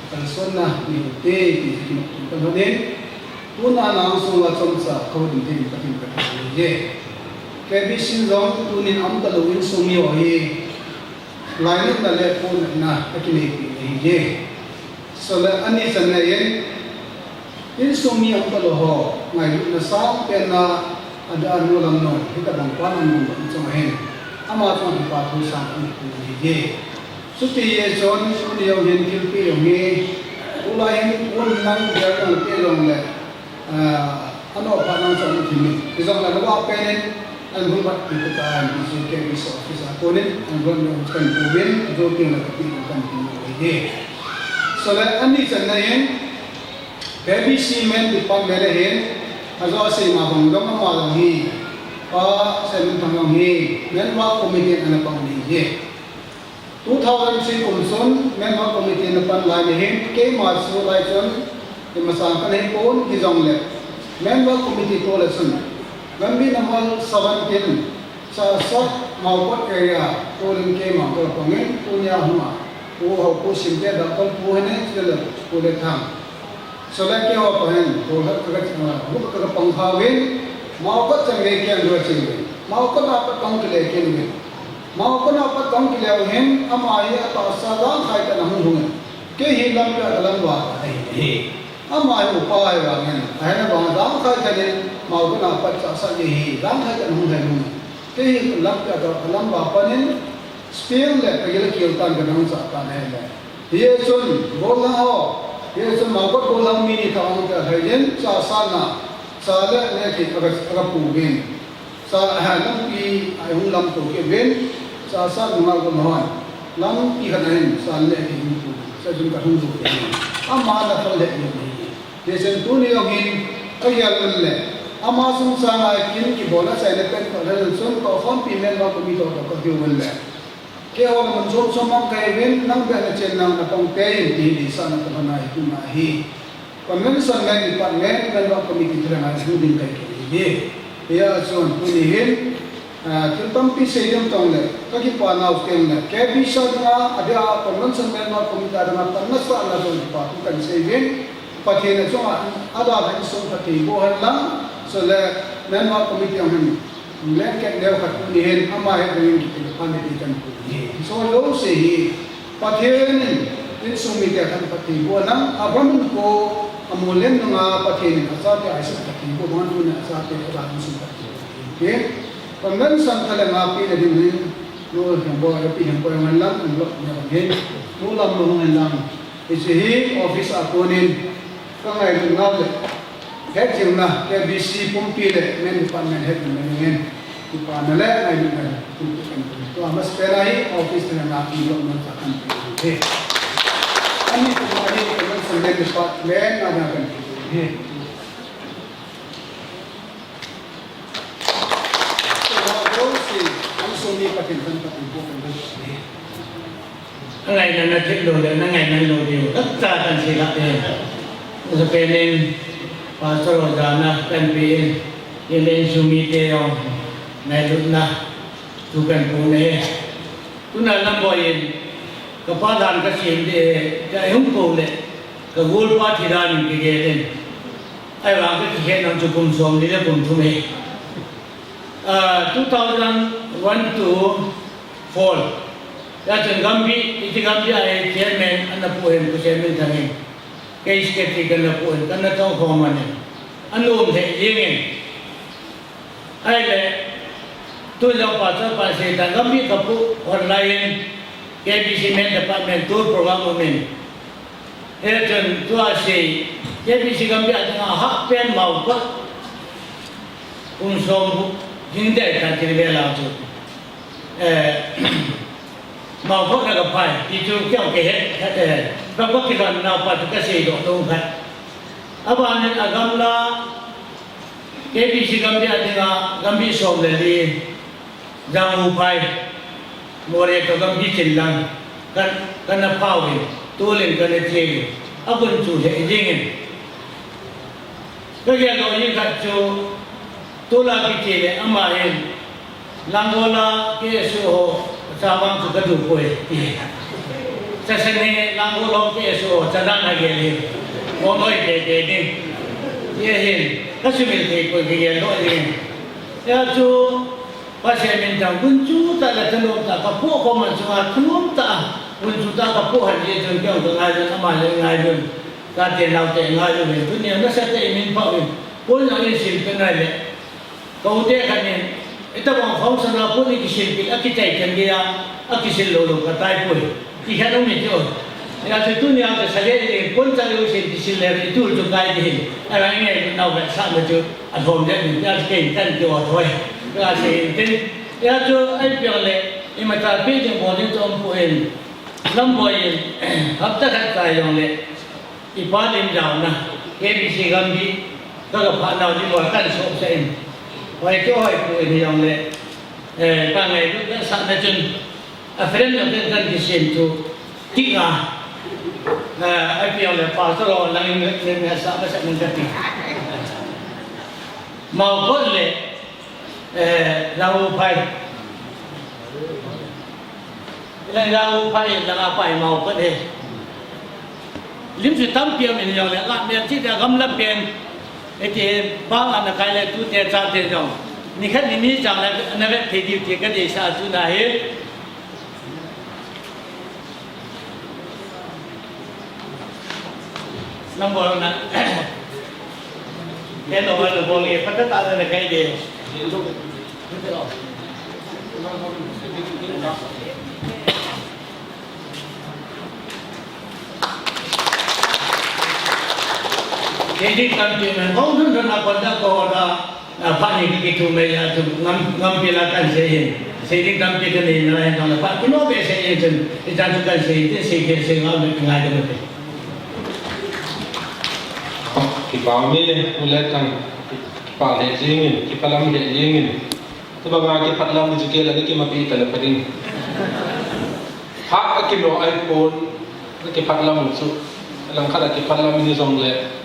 kalsonna nei ute ti hi kimat tum kan hon in, tuna nang sunga chomcha kahin thei Pathen kathangvah in ahi. K B C jong tunin a um talou insung mi ho hi, lainatna le ponatna akineipi in ahi. Chule ani channa in, insung mi a um talou ho, ngailutna sangpen a, ada anu lam nu, hitobang pan ahin bol chunga hin, ama chunga kipa thu sang kahin pe in ahi. Chuti jeh chun, tuni jong hin thilpeh jong hi, tulai hin, un lang, gel lang, pe jong le, ah, ano pa nang chang thim in. Hijong le, lou a pen in, an hung bat pi ta, an K B C office a konin, an hung bat kan pu in, jo king la ka pi kan pi in ahi. Chule, ani channa in, K B C men department a hin, ajo a sei ma bang jong ama jong hi, Pa Siam Minthang jong hi, men work committee ana pang in ahi. Two thousand three kum chun, men work committee ana pan lai in ahin, keima chu lai chun, ima sang kan hi pon, hijong le, men work committee toh le chun, Gambih number seventeen, Chassad, Maokot area, toh le keima kala pang in, tunia hung a, Pu Haopusim te da kon pu hene, chule Pu Lethang. Chule keiho toh hin, Pu Lethang ka, ah, hu ka ka pang kha uvin, Maokot chan gei kei in ru a ching uvin. Maokot a pat kahung kile kit uvin. Maokot a pat kahung kile u hin, ama hi atahsa jangkhai tah in ahung hung in. Kei hi lampi a ka lam vah ahi. Ama hi upa ahi vangin, ahin vang jangkhai tah in, Maokot a pat Chassad gei hi, jangkhai tah in ahung lhai hung in. Kei hi lampi a ka lam vah pan in, Stiang le ka gil a kil tan ka nang cha tan ahi le. Hijeh chun, gollhang ho, hijeh chun Maokot gollhang mi ni thah hung kile lhai in, Chassad na, cha le neh thei aga, aga pu uvin. Cha, ha, lampi a hung lamto kit uvin. Sa sa nunga ko hon. Lam pi khat ahin san le ki hin tu. Sa jun ka hung du ke. Ama na thal le ni. Hichun tuni jong hin, ka gel un le, ama sung sanga kin kibol a chaina pen toh le chun toh khompi men ba kumi toh toh ka hiu un le. Keiho le mun chom chom mang ka hiuvin, nang beh na chen nang na pang te in ti di sa na ka na hi tu na hi. Convention men department, men ba kumi ki thila ngai su ding kai ki hi. Hia chun tuni hin, Ah, thil tampi sei ding tong le, ka kipa nau teng le, K B C dinga, adia convention member committee dinga, pan nasa na jong kipa thu kan sei uvin, Pathen a chunga, ada kan sung Pathen bo hen lang, so le, member committee ang hen, lengket leu khat ni hen, ama he ding kipa ni di kan pu ni. So lo sei hi, Pathen in, insung mite khan Pathen bo nang, Abraham ko, amu len nunga Pathen in achate Isaac Pathen bo, bang tuni achate Abraham sung Pathen bo. Convention thale nga pi le ding hin, nu Hembo, pi Hembo ngan lang, an lo ne bang hin, nu lam lo ngan lang. Hiche hi office a konin, ka ngailut nau le. Hetjingna, K B C pumpi le, men department head na men ngen. Kipana le, ngailutna le, pumpi kan pumpi. Tua mas pera hi, office na nga pi lo ngan ta kan pi he. Ani kuma hi, convention men department, nga na kan pi he. Angaina na thil lou le, na ngaina lou diu, tamtah kan sei kha e. Japan in, Pastor ho jana, kan pi in, in le insung mite jong, ngailutna, thu kan pu ne. Tuna Lamboi in, ka pa dan ka sem de, ka hung ko le, ka gol pa thi dan in kigel in. Ahivang ka kikhen nau chu kum som ni le kum thum e. Ah, two thousand one to four. Hia chun Gambih, iti Gambih a chairman ana pu in, pu chairman thang in. Kei secretary kana pu in, kana tong khom in. Anom he jing in. Ahile, tu jong pastor pa sei ta Gambih ka pu online, K B C men department tour program um in. Hia chun tua sei, K B C Gambih a dinga hahpen Maokot. Kum som bu, hing dei ta ti ve la chu. Eh, Maokot na ka pai, ti chu kei ke he, eh, ka ba ki don nau pa chu ka sei doh nung khat. Aban in a gamla, K B C Gambih a dinga, Gambih som le li, Janghuphai, Moreh toh Gambih chin lang, kan, kana pau in, tol in kana che in, agun chu he jing in. Ka gel lou jing khat chu, tol a kiche le ama hin, Langol a K S O ho, cha vang chu ka du poi. Chasen hi Langol ho K S O ho, cha dan a gel hi. Mo noi te te ding. Ye hin, ka sumil thei poi ka gel lou jing. Hia chu, Pathen min thang, gunchu tah le thanom tah, ka pu ko man chunga thanom tah, gunchu tah ka pu han ye chun kei ka ngai lou, ama le ngai lou, ka te nau te ngai lou, tuni a nasa te min pau in, pon a in sil pe ngai le. Ka u te khat in, itobang function a pon i kisil pil, a kichai chen gei a, a kisil lou lou ka tai poi. Ti khat um in ti o. Hia chu tuni a ka sa le, eh, pon cha lou sin kisil le, i tu chu kai di hin. A ngai ngai nau ka sa ma chu, a lhom le, hia chu kei tan ti o thoi. Ka sei in tin. Hia chu ai piang le, i ma ta pi ding bo ni chom pu in. Lamboi in, hapta khat kai jong le. I pa lim jaona, K B C Gambih, ka ka pha nau ni mo kan so sa in. Hoi to hoi pu in jong le, eh, ka ngailut ka sa na chun, a friend na friend kan kisin tu, ti nga, eh, a piang le pastor ho lang in le, le, le sa na sa na ka ti. Maokot le, Eh, Langhuphai. Lang Langhuphai, lang a pai Maokot he. Lim chu tampi um in jong le, la mel chi te gamla pen. Iti bang ana kai le tute chate jong. Ni khat ni ni chang le, na vet thei diu ti ka deisah chu na he. Number na. Kei no, number nge, pata ta na kai de. Kei di kan ti na, kong dun dun a pata ko da. A, phat ni ka kithu mai a chu ngam, ngam pila kan sei hin. Sei ding tampi kanei nalai, hijong le phat kino behseh jeng chun, hichan chu kahin sei, tin sei kei sei ngal le kangai ding ute. Kipah e, U Letthang, kipah lheh jengin, kipah lam lheh jengin. Tubanga kipah lam chu kei la ni kimapi ta le pha ding. Phat akino ahipon, kipah lam chu, langkhat a kipah lam ni jong le.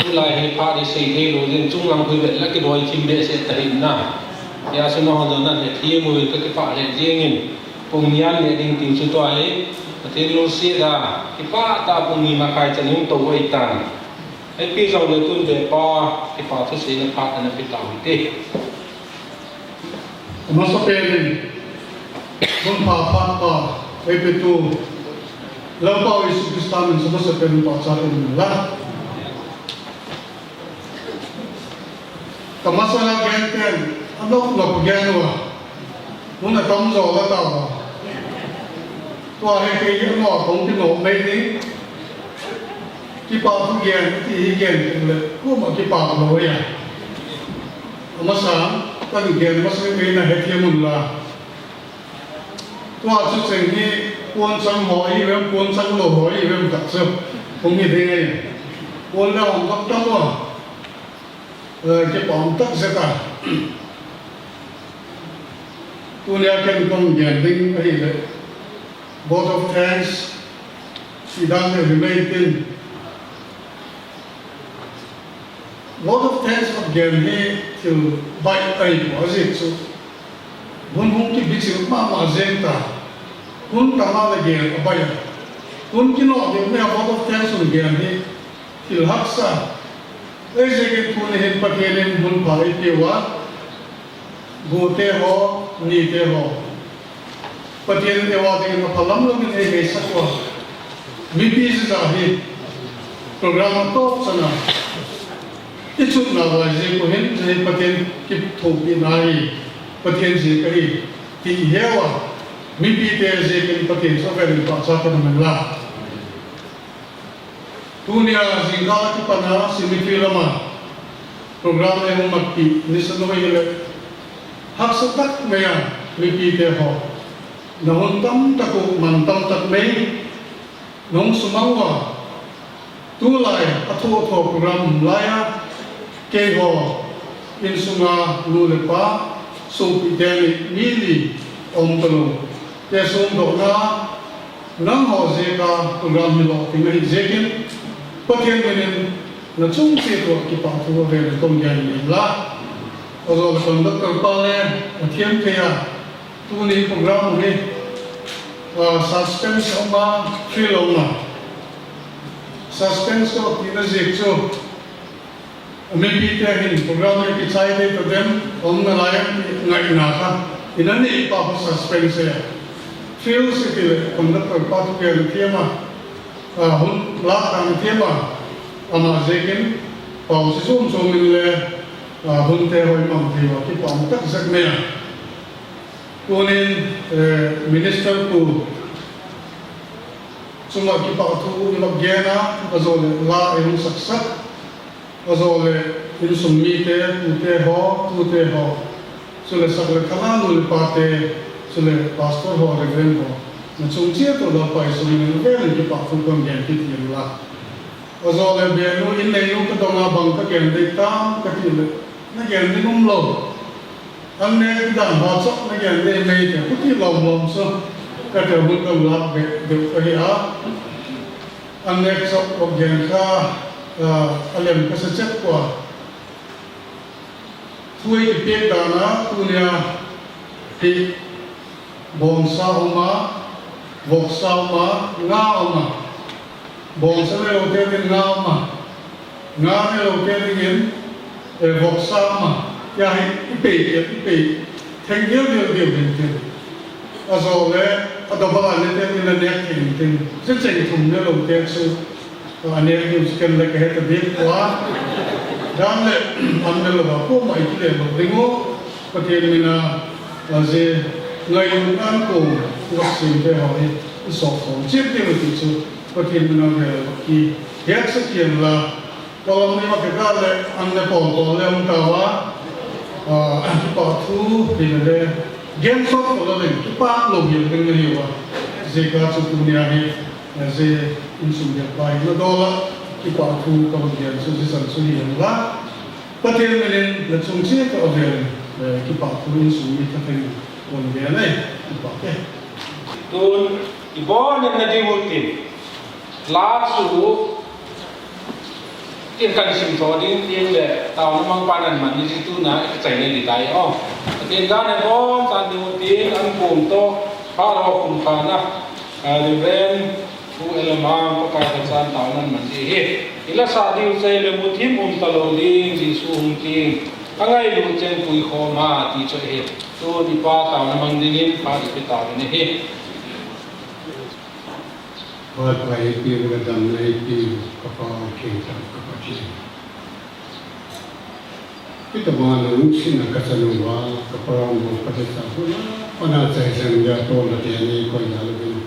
Tulai hi phat hi sei thei lou jeng, chunglang khui vet la kidoi thim behseh ta hina. Hijeh chun nangho jong nahethem uvin kakipah lheh jengin. Pung ni a neh ding tin chu tua hi, Pathen lungset a, kipah tah a pung ni makai chan hung tou u ahitan. Ipi jong le tun ve pa, kipah thuseina phat ana pe tau hite. Amasapen in, hun pha phat pa, eipetu, Lalpa Jesu Christa min in amasapen in pachat in la. Kamasanga genten, anop nop gen uva, hun atam jo la tauva. Tua hi kei hi amaho kong kinop mai ding. Kipah thu gen, ti hi gen, le, kuma kipah lou ya. Amasan, kagen masang kei nahethem un la. Tua chu cheng hi, pon chang ho hi vem, pon chang lou ho hi vem tak chu. Hung hi ding e. Pon le hung kap tam uva. Eh, kipah um tak zet a. Tunia ken kong gen ding ahile. Vote of thanks. Sidang le remain tin. Vote of thanks of gen hi thil bai ahi poi ajeh chu. Hun hung kibichil mama jeng ta. Hun tama le gen abai a. Hun kino ding me a vote of thanks hun gen hi. Thil haksa. Ei, jeh in tuni hin Pathen in hun pha eipeh uva. Gote ho, nite ho. Pathen in eiho dingin apha lam lam in eiheisak uva. Mipi jeh a hi. Program atop chan a. Ichutna lai jeh u hin, jeh Pathen kithopi na hi. Pathen jeh kahi. Ti ihet uva. Mipite jeh in Pathen chu avel in pachat in um hen la. Tunia jingkah a kipat a cemetery lama program eihung matpi nisa noi hile haksa tak mai a mipite ho. Nahung tam tak u man tam tak mai nahung sumang uva tulai athoh thoh program um lai a keiho insunga nu le pa sopite ni mi li aum talou te sumdohna Nangho jeh a program hi lolhing ahi jeh in, Pathen min in nachung cheh uva kipah thu avel in kong gen in la. Ajou le conductor pa le athem thei a, tuni program hi, ah, suspense aum a, thrill aum a. Suspense toh tina jeh chu, Mipite hin program hi kichai ding tadem, um nalai em ti ngaina kha. Ina nei pa khu suspense e. Thrill iti le conductor pa thu gen thiam a. A, hun la kan thiam a. Ama jeh in pau si sum sum in le, a, hun te hoi mang thei uva kipah um tak zet mai a. Tunin, eh, Minister pu chunga kipah thu i va gen a, ajou le la i hung sak sak. Ajou le insung mite, pute ho, tute ho, chule sak le khan a nu le pate, chule pastor ho, reverend ho, nachung cheh uva Lalpa Jesu min in avel in kipah thu kong gen kit in la. Ajou le benu in neinu kadong a bang kagen ding tam kati le, nagen ding umlou. An nek dan ba chok nagen ding mei te, khuti lom lom chu, kati a hun kalap be, be kahi a. An nek chok kong gen kha, ah, alem kasa chet poi. Thu eipeh dan a, tunia hi bongsa um a, voksa um a, nga um a. Bongsa nelou te ding nga um a. Nga nelou te dingin, eh, voksa um a. Tia hi ipei, ipei. Theng deu deu deu ding tin. Ajou le, a double a ne te ding le nek thei ding tin. Cheng cheng thum nelou te chu. A nek ding chu ken le kahe ta ding poi. Dan le, an nelou a ko mai kile lou ding u. Pathen min a, ajeh ngai un an ko. Vaccine te ho hi. Sok sok. Chip te ti chu. Pathen min a ve ki. Hetsa kian la. Kolom ni ma kekal le, an le pol pol le um tauva. Ah, kipah thu, hi le le. Gen sot ko la leng, kipah lou hial ding ahi uva. Jeh a chu tunia hi, eh, jeh insung hial pa hi nadol a, kipah thu ka hung gen chu jeh chan chu hi hen la. Pathen min in nachung cheh a ka vel, eh, kipah thu insung mi tha theng kon gen e, kipah e. Tun, ibon in nading u tin. La chu, tin kan sim tho ding tin le, taona mang pa nan man ni ji tuna, i chaina di tai o. Tin ga ne bon san ding u tin, an kum to, pa lo kum kha na. A, Reverend Pu Elamang, Pakai ka chan taona nan man di hi. I la sa diu chai le mu thim um ta lo ding, Jesu hung tin. A ngailu chen pui khom a, ti chu hi. Tun i pa taona mang ding in, pa i pe taona ni hi. Vatpa eipeu, ka damna eipeu, ka Pa u khengthah, ka Pathen. Hitobang lungsetna ka chan uva, ka Pa u, ka Pathen, ka Pa u, pana chai sang dia tol la te ani koi da lo bin.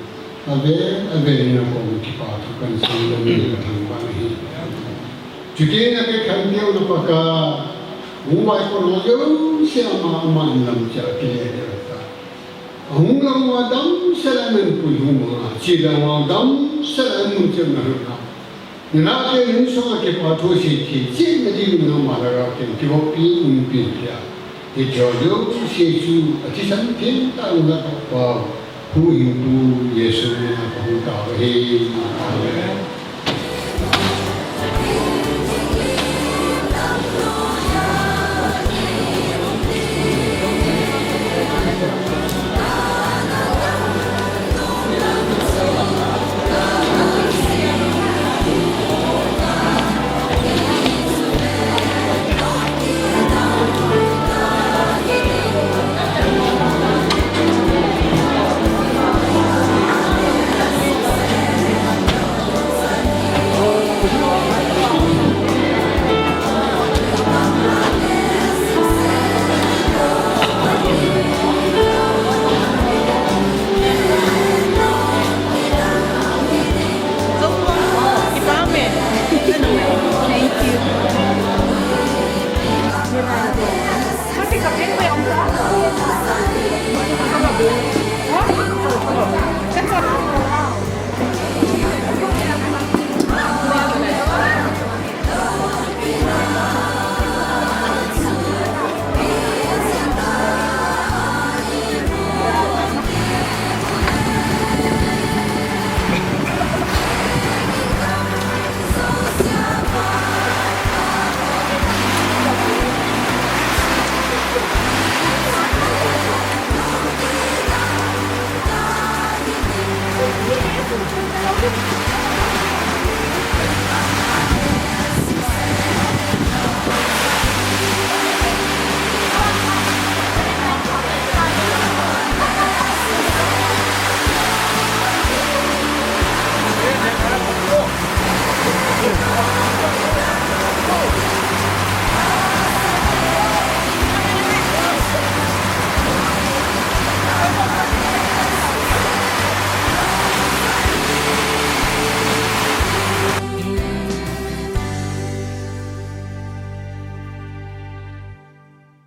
Ave, ave ni na ko kipa thu kan sing da ni ka thangvah na hi. Chuti na ke khan dia na pa ka, mu mai ko no yo, se ama, ama in lam cha ki le dia ka. Hung lam uva damsel a min pui hung a, chi lam uva damsel a min chen na hung a. Nate min sung a kipa thu sei thei, chi na di min ma la ra ken, kivoppi umpi tia. Ti jo jo sei chu, a thisan theng tah u na ka Pa, Pu Hing Pu, Jesu min a ka hung tao hi. Amen.